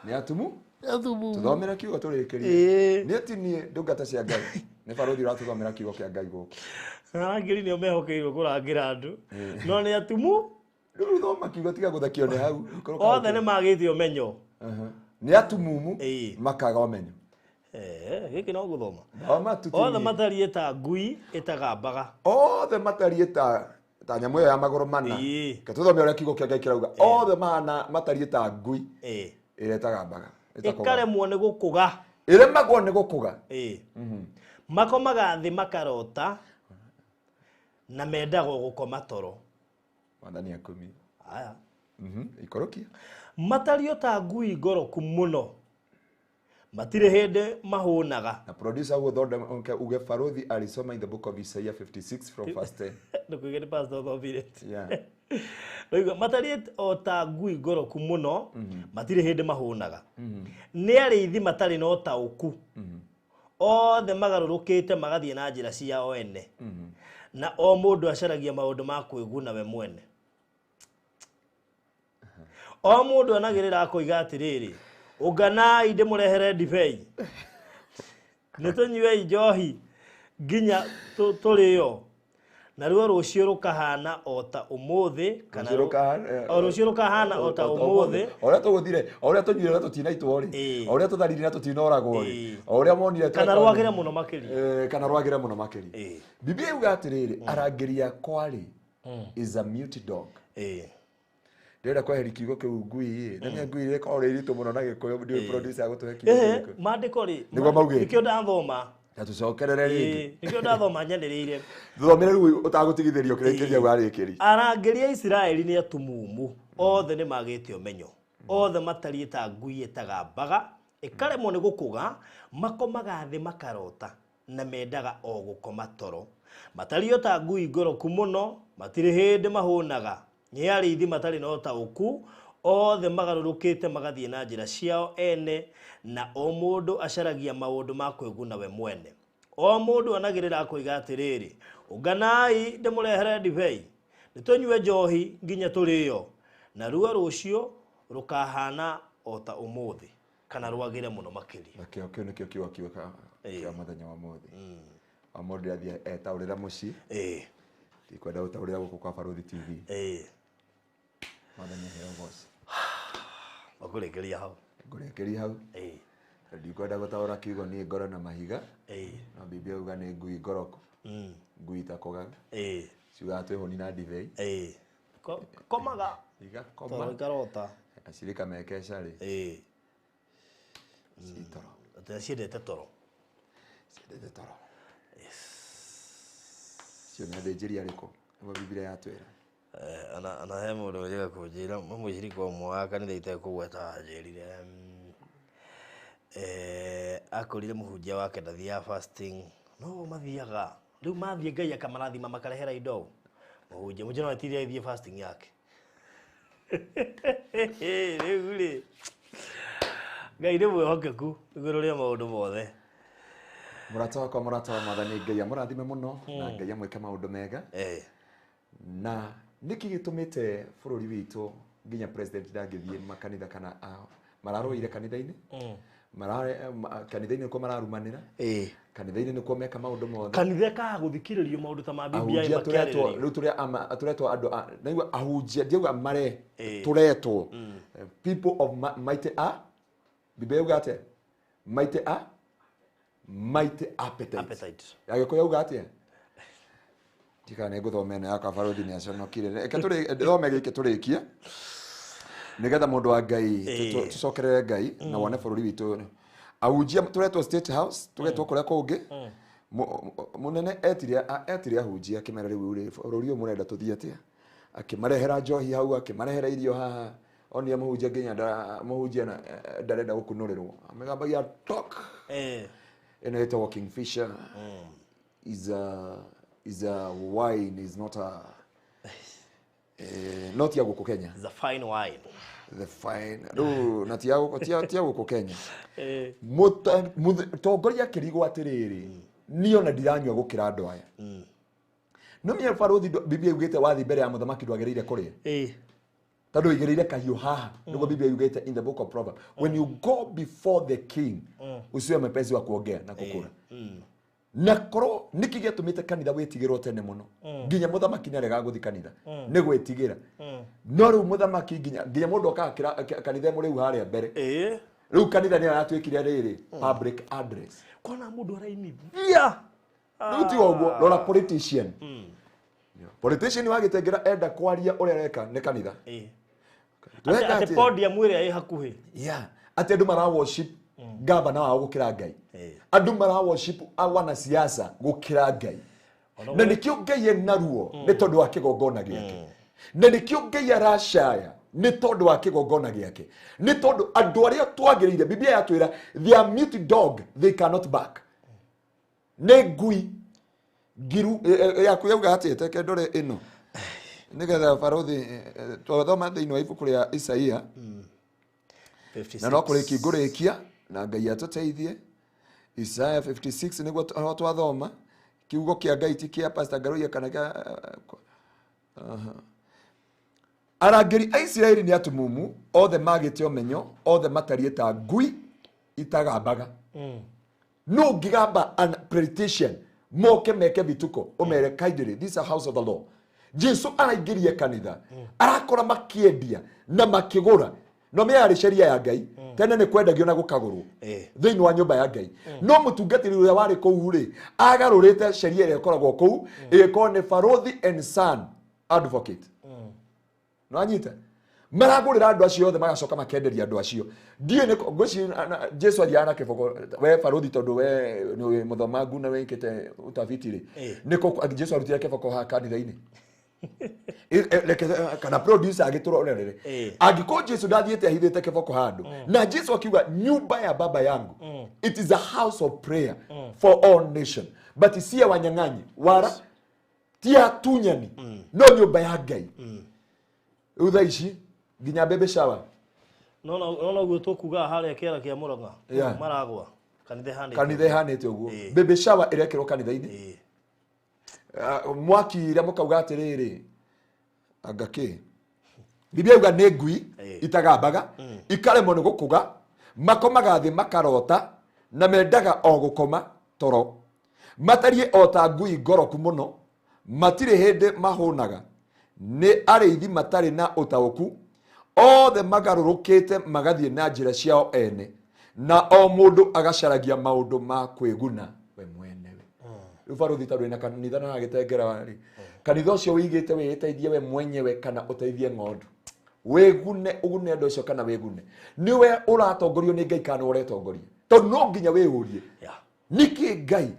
Nĩ atumu? Tũthomere kiugo tũrĩkĩrie. Nĩ ti niĩ ndungata cia Ngai. Nĩ barothi ũratũthomera kiugo kĩa Ngai gũkũ. Arangĩri nĩo mehokeirwo kũrangĩra andũ, no nĩ atumu. Rĩu thoma kiugo tiga gũthekio nĩ hau. Ikũrũka Othe nĩ magĩte ũmenyo. Aha. Nĩ atumumu makaga ũmenyo. Gĩkĩ no gũthoma. Thoma tu ti Othe niĩ. matariĩ ta ngui ĩtagambaga. Othe matariĩ ta nyamũ ĩyo ya magũrũ mana. Reke tũthome ũrĩa kiugo kĩa Ngai kĩrauga. Othe mahana matariĩ ta ngui ĩrĩa ĩtagambaga. Ĩtakũga. Ĩkaremwo nĩ gũkũga. Ĩremagwo nĩ gũkũga. Makomaga thĩ makarota na mendagwo gũkoma toro. Mwathani akumi. Aya. Ikũrũkia. Matariĩ ta ngui ngoroku mũno. Matirĩ hĩndĩ mahũnaga. Na producer ũguo uge Barothi alisoma in the book of Isaiah 56 from verse 10. Ndũkuige nĩ pastor ũthomire. Yeah. Rĩu matariĩ o ta ngui ngoroku mũno, matirĩ hĩndĩ mahũnaga. Nĩ arĩithi matarĩ na ũtaũku. Othe magarũrũkĩte magathiĩ na njĩra ciao ene. Na o mũndũ acaragia maũndũ ma kwĩguna we mwene. O mũndũ anagĩrĩra akoiga atĩrĩrĩ, ũnganai ndĩmũrehere ndibei. Nĩ tũnyuei njohi nginya tũrĩo. Naruo rũciũ rũkahana o ta ũmũthĩ, kana o rũciũ rũkahana o ta ũmũthĩ. O ũrĩa tũgũthire, o ũrĩa tũnyuire na tũtinaitwo rĩ, o ũrĩa tũtharire na tũtinoragwo rĩ, o ũrĩa monire kana rwagĩre mũno makĩria. Kana rwagĩre mũno makĩria. Biblia yuga atĩrĩrĩ, arangĩri akwa rĩ is a mute dog. Ndĩrenda kweheria kiugo kĩu ngui ĩ, na nĩ ngui rĩkoragwo rĩ iritũ mũno na Gĩkũyũ, ndiũĩ producer agũtũhe kiugo kĩrĩkũ. Maandĩko rĩ, Nĩguo maugĩte. Nĩkĩo ndathoma. Na tũcokerere rĩngĩ. Nĩkĩo ndathoma nyanĩrĩire. Thomere rĩu ũtagũtigithĩrio kĩrĩkĩria warĩkĩria. Arangĩri a Isiraeli nĩ atumumu, othe nĩ magĩte ũmenyo. Othe matariĩ ta ngui ĩtagambaga, ĩkaremwo nĩ gũkũga, makomaga thĩ makarota na mendaga o gũkoma toro. Matariĩ ta ngui ngoroku mũno, matirĩ hĩndĩ mahũnaga. Nĩ arĩithi matarĩ na ũtaũku, othe magarũrũkĩte magathiĩ na njĩra ciao ene, na o mũndũ acaragia maũndũ ma kwĩguna we mwene. O mũndũ anagĩrĩra akoiga atĩrĩrĩ, ũnganai ndĩmũrehere ndibei, nĩ tũnyue njohi nginya tũrĩo, naruo rũciũ rũkahana o ta ũmũthĩ, kana rwagĩre mũno makĩria. Na kĩo kĩu nĩkĩo kiugo kiugo kĩa mũthenya wa ũmũthĩ. O mũndũ athiĩ etaũrĩra mũciĩ. Ndikwenda gũtaũrĩra gũkũ kwa Barothi TV. Mwathani aheo ũgoci. Ũkũrĩkĩria hau. Ngũrĩkĩria hau. Ndikwenda gũtaũra kiugo niĩ ngoro na mahiga. No Biblia yuga nĩ ngui ngoroku. Ngui itakũgaga. Ciugaga twĩhũni na ndibei. Komaga. Igakoma. Toro ikarota. Acirika mekesha rĩ. Citoro. Atĩ ciendete toro. Ciendete toro. Cio nĩ athĩnjĩri arĩkũ? Nĩguo Biblia yatwĩra. Ana he mũndũ ũnjĩga kũnjĩra, mũcirika ũmwe wa kanitha itekũgweta anjĩrire, akorire mũhunjia wake ndathiaga fasting, no mathiaga. Rĩu mathiĩ Ngai akamarathima makarehera indo. Mũhunjia, mũhunjia no etire athiĩ fasting yake. Rĩu rĩ, Ngai nĩ mwĩhokeku igũrũ rĩa maũndũ mothe. Mũrata wakwa, mũrata wa Mwathani, Ngai amũrathime mũno na Ngai amwĩke maũndũ mega. Na nĩkĩ gĩtũmĩte bũrũri witũ nginya president ndangĩthiĩ makanitha kana mararũire kanitha-inĩ? Kanitha-inĩ nĩkuo mararumanĩra. Kanitha-inĩ nĩkuo meka maũndũ mothe. Kanitha ĩkaga gũthikĩrĩrio maũndũ ta ma BBI Ahunjia tũretwo, makĩarĩrĩrio. rĩu tũretwo andũ a, naigua ahunjia, ndiauga mare, tũretwo. People of mighty a, Biblia yauga atĩa? Mighty a, mighty appetite. Appetite. Ya Gĩkũyũ yauga atĩa? Tikana nĩ ngũthoma ĩno ya kabarothi nĩ aconokire. Reke tũthome gĩkĩ tũrĩkie nĩgetha mũndũ wa Ngai tũcokerere Ngai na wone bũrũri witũ. Ahunjia tũretwo State House, tũgetwo kũrĩa kũngĩ. Mũnene etire ahunjia akĩmera rĩu rĩ bũrũri ũyũ mũrenda tũthiĩ atĩa? Akĩmarehera njohi hau, akĩmarehera irio haha. Onia mũhunjia nginya mũhunjia ndarenda gũkunũrĩrwo. Amĩgambagia talk. Ĩno ĩtagwo Kingfisher. Is a wine, is not a not ya gũkũ Kenya. The fine wine. The fine rĩu na ti ya gũkũ ti ya gũkũ Kenya. Tongoria akĩrigwo atĩrĩrĩ, niĩ ona ndiranyua gũkĩra andũ aya. No menya barothi Biblia yugĩte wathi mbere ya mũthamaki ndwagĩrĩire kũrĩa tondũ ũigĩrĩire kahiũ haha. Nĩguo Biblia yugĩte in the book of Proverbs, when you go before the king, usiwe mwepesi wa kuongea na kũkũra. Na korwo nĩkĩ gĩatũmĩte kanitha wĩtigĩrwo tene mũno nginya mũthamaki nĩaregaga gũthiĩ kanitha nĩ gwĩtigĩra? No rĩu mũthamaki nginya mũndũ okaga kanitha ĩmwe rĩu harĩa mbere. Rĩu kanitha nĩyo yatuĩkire rĩrĩ public address. Kona mũndũ arainithia. Rĩu tiga ũguo, rora politician. Politician wagĩtengera enda kwaria ũrĩa areka nĩ kanitha. Tweka Atĩ atĩa? Podium ĩrĩa ĩ hakuhĩ. Yeah, atĩ andũ mara worship gavana wao gũkĩra Ngai. Andũ mara worship wanasiasa gũkĩra Ngai. Na nĩkĩo Ngai ena ruo nĩ tondũ wa kĩgongona gĩake, na nĩkĩo Ngai aracaya nĩ tondũ wa kĩgongona gĩake, nĩ tondũ andũ arĩa twagĩrĩire, Biblia yatwĩra they are mute dog, they cannot bark. Nĩ ngui ngiru. Yaku yauga atĩa? Teke ndore ĩno nĩgetha barothi twathoma thĩinĩ wa ibuku rĩa Isaia. 56. Na no kũrĩki ngũrĩkia na Ngai atũteithie. Isaya 56 nĩguo ho twathoma. Kiugo kĩa Ngai ti kĩa Pastor Ngaruiya kana kĩa. Aha. Arangĩri a Isiraeli nĩ atumumu othe, magĩte ũmenyo othe, matariĩ ta ngui itagambaga. No ũngĩgamba an politician moke meke vituko, ũmere kindly, this is a house of the Lord. Jesu araingĩria kanitha, arakora makĩendia na makĩgũra. No mĩarĩ sheria ya Ngai tene nĩ kwendagio na gũkagũrwo thĩinĩ wa nyũmba ya Ngai. No mũtungatĩri ũrĩa warĩ kũu rĩ, agarũrĩte sheria ĩrĩa ĩkoragwo kũu, ĩgĩkorwo nĩ Barothi and Son Advocate. Nĩwanyita? Maragũrĩra andũ acio othe, magacoka makenderia andũ acio. Ndiũĩ nĩ ngwĩciria Jesu athiaga na kĩboko. We barothi, tondũ we nĩ wĩ mũthomangu na wĩkĩte utafiti rĩ, nĩkũ Jesu arutire kĩboko ha kanitha-inĩ? Reke kana producer agĩtũrorere. Angĩkorwo Jesu ndathiĩte ahithĩte kĩboko handũ, na Jesu akiuga nyumba ya baba yangu, it is a house of prayer for all nation, but si ya wanyang'anyi wara ti atunyani, no nyũmba ya Ngai. Rĩu thaa ici nginya baby shower. Nona ũguo tũkugaga harĩa kĩara kĩa Mũrang'a. Maragwa kanitha ĩhanĩte. Kanitha ĩhanĩte ũguo. Baby shower ĩrekĩrwo kanitha-inĩ. Mwaki ira mũkauga atĩrĩrĩ, anga kĩ Biblia yuga nĩ ngui itagambaga, ikaremwo nĩ gũkũga, makomaga thĩ makarota na mendaga o gũkoma toro, matariĩ o ta ngui ngoroku mũno, matirĩ hĩndĩ mahũnaga, nĩ arĩithi matarĩ na ũtaũku, othe magarũrũkĩte magathiĩ na njĩra ciao ene, na o mũndũ agacaragia maũndũ ma kwĩguna we mwenewe. Rĩu barothi, tondũ wĩna kanitha na agĩtengera rĩ, kanitha ũcio wĩigĩte wĩteithie we mwenyewe kana ũteithie ng'ondu? Wĩgune, ũgune andũ acio kana wĩgune? Nĩwe ũratongorio nĩ Ngai kana ũretongoria? Tondũ no nginya wĩyũrie nĩkĩ Ngai.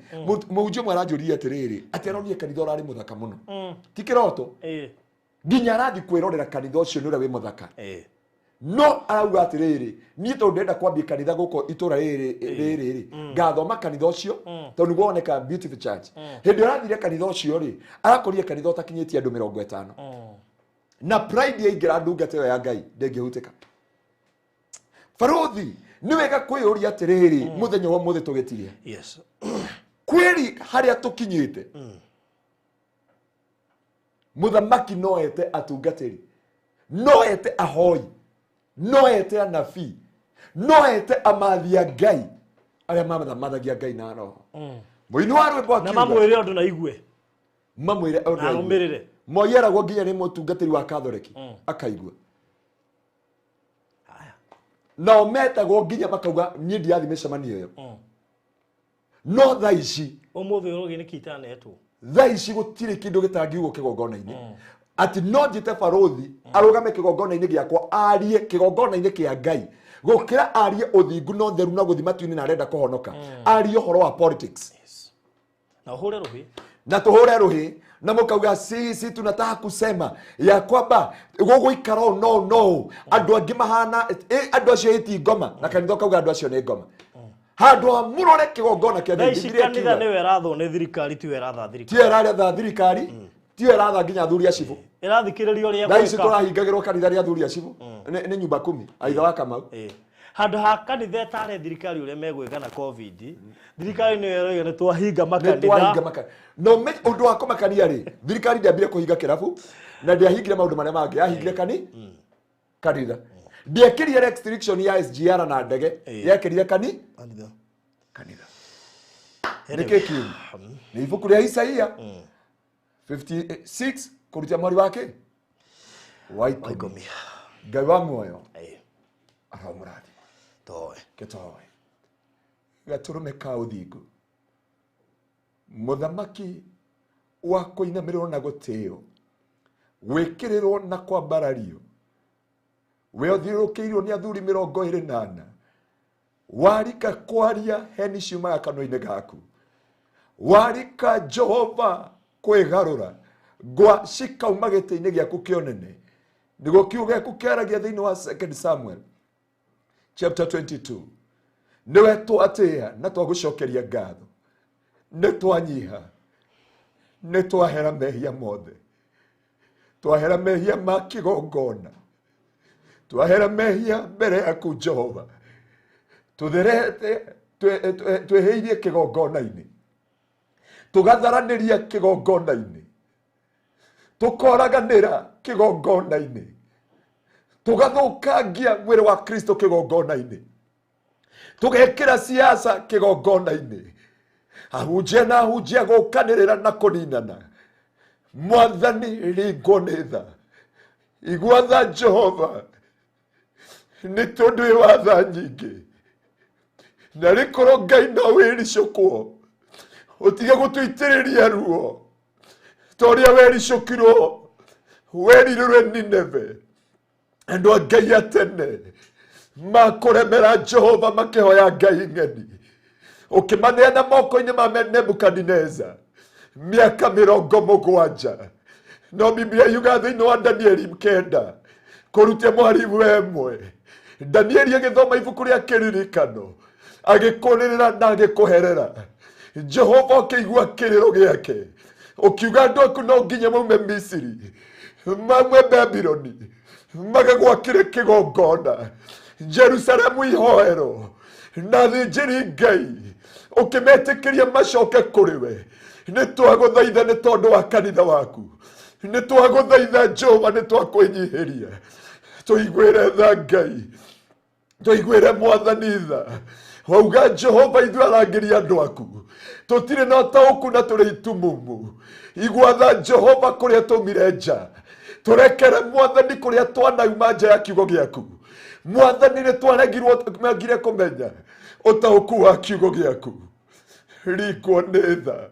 Mũhunjia ũmwe aranjũririe atĩrĩrĩ, atĩ aronire kanitha ũrarĩ mũthaka mũno, ti kĩroto, nginya arathiĩ kwĩrorera kanitha ũcio nĩ ũrĩa wĩ mũthaka. No arauga atĩrĩrĩ, niĩ tondũ ndĩrenda kwambia kanitha gũkũ itũra rĩrĩ rĩrĩ rĩ, ngathoma kanitha ũcio tondũ nĩguo woneka beautiful church. Hĩndĩ ĩrĩa arathire kanitha ũcio rĩ, arakorire kanitha ũtakinyĩtie andũ 50. Na pride yaingĩra, ndungata ĩyo ya Ngai ndĩngĩhutĩka. Barothi, nĩ wega kwĩyũria atĩrĩrĩ, mũthenya wa ũmũthĩ tũgĩtiria kwĩri harĩa tũkinyĩte, mũthamaki no ete atungatĩri, no ete ahoi, no ete anabii, no ete amathi a Ngai arĩa mathamathagia Ngai na roho. Mũini wa rwĩmbo Na akiuga mamwĩre ũndũ na igue. Mamwĩre ũndũ Na aigue. arũmĩrĩre. Moi eragwo nginya nĩ mũtungatĩri wa Katholeki akaigua. Haya. Nao metagwo nginya makauga niĩ ndirathiĩ mĩcemanio ĩyo. No thaa ici Ũmũthĩ ũrogi nĩ kĩ itanetwo? Thaa ici gũtirĩ kĩndũ gĩtangiugwo kĩgongona-inĩ. Atĩ no njĩte barũthi arũgame kĩgongona-inĩ gĩakwa, arie kĩgongona-inĩ kĩa Ngai, gũkĩra arie ũthingu na ũtheru na gũthi matu-inĩ na arenda kũhonoka, arie ũhoro wa politics. Na ũhũre rũhĩ. Na tũhũre rũhĩ na mũkauga sisi tunataka kusema ya kwamba gũgũikara ũũ no no andũ angĩ mahana andũ acio ĩti ngoma na kanitha ũkauga andũ acio nĩ ngoma handũ ha mũrore kĩgongona kĩa Thaa Ngai. ici Bibilia kanitha ĩkiuga, nĩwe ĩrathwo nĩ thirikari, tiwe ĩratha thirikari. Tiyo ĩraretha thirikari, tiyo ĩratha nginya athuri a cibũ. Ĩrathikĩrĩria ũrĩa Thaa ici gwĩka. tũrahingagĩrwo kanitha rĩa athuri a cibũ nĩ nyumba kumi aitha wa Kamau. Handũ ha kanitha ĩtare thirikari ũrĩa megwĩka na COVID, thirikari nĩyo ĩroiga nĩ twahinga Nĩ twahinga makanitha. makanitha. No ũndũ wa kũmakania rĩ, thirikari ndĩambire kũhinga kĩrabu na ndĩahingire maũndũ marĩa mangĩ, yahingire kanitha. Ndĩekĩrire restriction ya SGR na ndege, yekĩrire Kanitha. kanitha. Nĩ kĩ kiu? Nĩ ibuku rĩa Isaia 56 kũruta mweri wake wa 10. 10. Ngai wa muoyo aromũrathima. Toe. Kĩtoe gatũrũme ka ũthingu, mũthamaki wa kũinamĩrĩrwo na gũtĩo, gwĩkĩrĩrwo na kwambarario, we ũthiũrũrũkĩirio nĩ athuri 24, warika kwaria heni ciumaga kanua-inĩ gaku, warika Jehova kwĩgarũra ngwa cikauma gĩtĩ-inĩ gĩaku kĩonene, nĩguo kiugo gĩaku kĩaragia thĩinĩ wa 2 Samuel chapter 22. Nĩwe twatĩĩa na twagũcokeria ngatho, nĩ twanyiha, nĩ twahera mehia mothe, twahera mehia ma kĩgongona, twahera mehia mbere yaku Jehova, tũtherete twĩhĩirie kĩgongona-inĩ, tũgatharanĩria kĩgongona-inĩ, tũkoraganĩra kĩgongona-inĩ, tũgathũkangia mwĩrĩ wa Kristo kĩgongona-inĩ, tũgekĩra siasa kĩgongona-inĩ, ahunjia na ahunjia gũkanĩrĩra na kũninana. Mwathani, ringwo nĩ tha, igua tha Jehova, nĩ tondũ wĩ wa tha nyingĩ, na rĩkorwo Ngai no wĩricũkwo ũtige gũtũitĩrĩria ruo ta ũrĩa wericũkirwo werirũrwe Nineve. Andũ a Ngai a tene makũremera Jehova makĩhoya Ngai ng'eni, ũkĩmaneana moko-inĩ ma Nebukadineza mĩaka 70. No Biblia yuga thĩinĩ wa Danieli 9 kũrutia mũhari 1, Danieli agĩthoma ibuku rĩa kĩririkano agĩkũrĩrĩra na agĩkũherera. Jehova ũkĩigua kĩrĩro gĩake, ũkiuga andũ aku no nginya maume Misiri, mamwe Babironi, magagwakĩre kĩgongona Jerusalemu ihoero, na thĩnjĩri Ngai ũkĩmetĩkĩria macoke kũrĩ we. Nĩ twagũthaitha nĩ tondũ wa kanitha waku, nĩ twagũthaitha Jehova, nĩ twakwĩnyihĩria, tũiguĩre tha Ngai, tũiguĩre Mwathani tha. Wauga Jehova ithuĩ arangĩria andũ aku tũtirĩ na ũtaũku na tũrĩ itumumu. Igua tha Jehova kũrĩa tũmire nja, tũrekere Mwathani kũrĩa twanauma nja ya kiugo gĩaku. Mwathani, nĩ twaregirwo mangire kũmenya ũtaũku wa kiugo gĩaku. Ringwo nĩ tha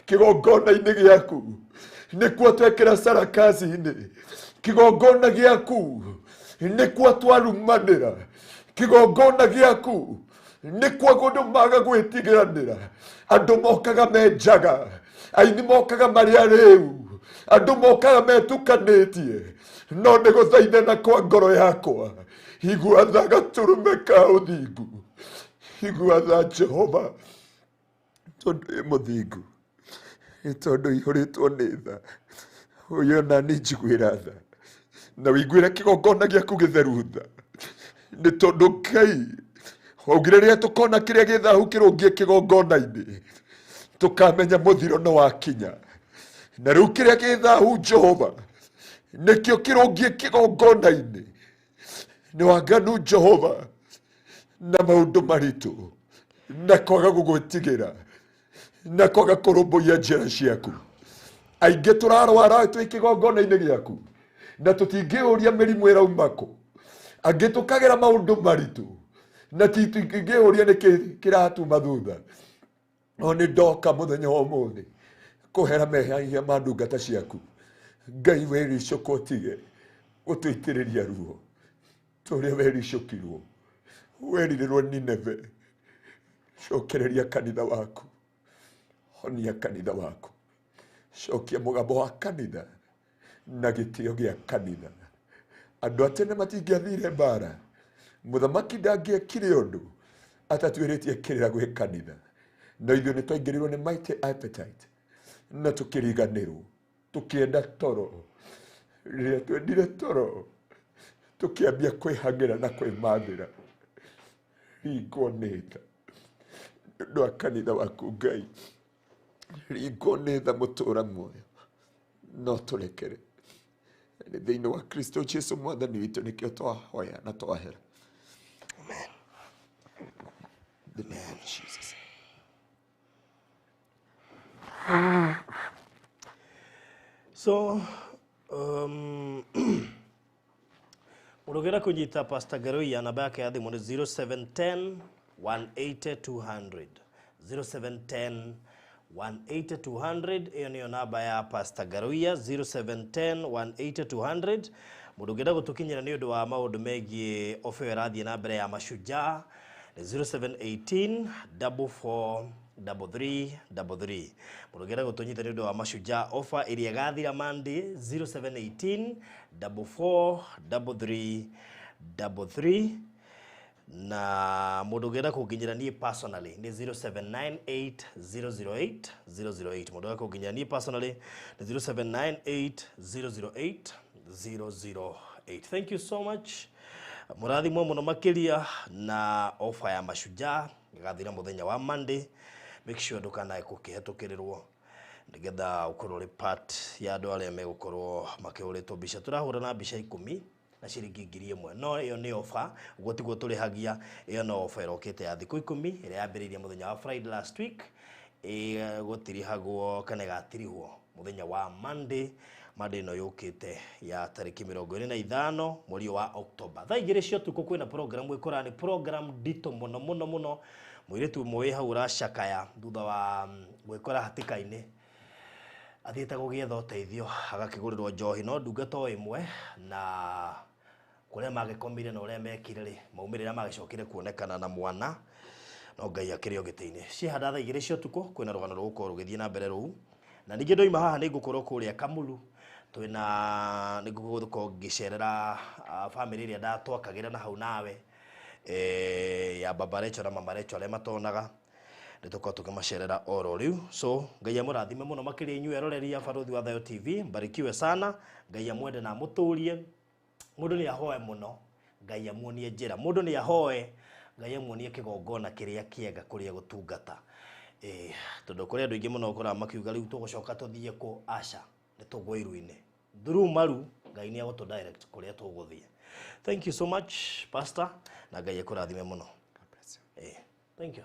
kĩgongona-inĩ gĩaku nĩkuo twekĩra sarakazi-inĩ, kĩgongona gĩaku nĩkuo twarumanĩra, kĩgongona gĩaku nĩkuo kũndũ maga gwĩtigĩranĩra. Andũ mokaga menjaga, aini mokaga marĩ arĩu, andũ mokaga metukanĩtie, no nĩ gũthaithana kwa ngoro yakwa. Igua tha gatũrũme ka ũthingu, igua tha Jehova, tondũ wĩ mũthingu, nĩ tondũ ihũrĩtwo nĩ tha. Ũyũ ona nĩ njiguĩra tha na wĩiguĩre kĩgongona gĩaku gĩtheru tha, nĩ tondũ Ngai waugire rĩrĩa tũkona kĩrĩa gĩ thahu kĩrũngie kĩgongona-inĩ tũkamenya mũthiro nĩ wakinya. Na rĩu kĩrĩa gĩ thahu Jehova nĩkĩo kĩrũngie kĩgongona-inĩ. Nĩ waganu Jehova na maũndũ maritũ na kwaga gũgwĩtigĩra na kwaga kũrũmbũiya njĩra ciaku. Aingĩ tũrarwara twĩ kĩgongona-inĩ gĩaku na tũtingĩũria mĩrimũ ĩrauma kũ. Angĩ tũkagera maũndũ maritũ na tũtingĩũria nĩkĩ kĩratuma thutha. No nĩ ndoka mũthenya wa ũmũthĩ Kũhera mehia ma ndungata ciaku. Ngai wĩricũka ũtige gũtũitĩrĩria ruo ta ũrĩa wericũkirwo werirĩrwo Nineve. Cokereria kanitha waku, honia kanitha waku, cokia mũgambo wa kanitha na gĩtĩo gĩa kanitha. Andũ a tene matingĩathire mbara, mũthamaki ndangĩekire ũndũ atatuĩrĩtie kĩrĩra gwĩ kanitha, no ithuĩ nĩ twaingĩrirwo nĩ mighty appetite na tũkĩriganĩrwo, tũkĩenda toro. Rĩrĩa twendire toro tũkĩambia kwĩhang'ĩra na kwĩmathĩra. Ringwo nĩ tha nĩ ũndũ wa kanitha waku Ngai, ringwo nĩ tha mũtũra muoyo, no tũrekere nĩ thĩinĩ wa Kristo Jesu mwathani witũ nĩkĩo twahoya na twahera. Amen. The name of Jesus. So mũndũ ũngĩenda kũnyita Pastor Ngaruiya, namba yake ya thimũ nĩ 0710 180 200, 0710 180 200. Ĩyo nĩyo namba ya Pastor Ngaruiya, 0710 180 200. Mũndũ ũngĩenda gũtũkinyĩra nĩ ũndũ wa maũndũ megiĩ ofa ĩyo ĩrathiĩ na mbere ya Mashujaa nĩ 0718 44 33 33. Mũndũ ũngĩenda gũtũnyita nĩ ũndũ wa Mashujaa offer ĩrĩa ĩgathira Monday, 0718 44 33 33. Na mũndũ ũngĩenda kũnginyĩra niĩ personally nĩ 0798 008 008. Mũndũ ũngĩenda kũnginyĩra niĩ personally nĩ 0798 008 008. Thank you so much, mũrathimwo mũno makĩria. Na ofa ya Mashujaa ĩgathira mũthenya wa Monday. Make sure ndũkanae gũkĩhetũkĩrĩrwo, nĩgetha ũkorwo ũrĩ part ya andũ arĩa megũkorwo makĩhũrĩtwo mbica. Tũrahũra na mbica 10 na ciringi 1000, no ĩyo nĩ ofa, ũguo tiguo tũrĩhagia. Ĩyo no ofa ĩrokĩte ya thikũ 10 ĩrĩa yambĩrĩirie mũthenya wa Friday last week, ĩgũtirihagwo kana ĩgatirihwo mũthenya wa Monday, Monday ĩno yũkĩte ya tarĩki 25 mweri wa October, thaa 2 cia ũtukũ. Kwĩna program ĩkũra, nĩ program nditũ mũno mũno mũno. Mũirĩtu ũmwe wĩ hau ũracakaya thutha wa gwĩkora hatĩka-inĩ, athiĩte gũgĩetha ũteithio agakĩgũrĩrwo njohi no ndungata o ĩmwe, na kũrĩa magĩkomire na ũrĩa mekire rĩ, maumĩrĩra magĩcokire kuonekana na mwana, no Ngai akĩrĩ o gĩtĩ-inĩ. Ciehanda thaa 2 cia ũtukũ kwĩna rũgano rũgũkorwo rũgĩthiĩ na mbere rũu. Na ningĩ ndoima haha nĩ ngũkorwo kũrĩa Kamulu, twĩna nĩ ngũkorwo ngĩcerera bamĩrĩ ĩrĩa ndatwakagĩra na hau nawe, ya Baba Recho na Mama Recho arĩa matonaga, nĩ tũkorwo tũkĩmacerera oro rĩu. So Ngai amũrathime mũno makĩria inyuĩ eroreri a Barũthi wa Thayo TV. Mbarikiwe sana, Ngai amwende na amũtũrie. Mũndũ nĩ ahoe mũno Ngai amuonie njĩra, mũndũ nĩ ahoe Ngai amuonie kĩgongona kĩrĩa kĩega kũrĩa gũtungata, tondũ kũrĩ andũ aingĩ mũno ũkoraga makiuga rĩu tũgũcoka tũthiĩ kũ. Aca, nĩ tũgwe iru-inĩ through maru, Ngai nĩ agũtũ direct kũrĩa tũgũthiĩ. Thank you so much, Pastor, na Ngai akũrathime mũno. God bless you. Thank you.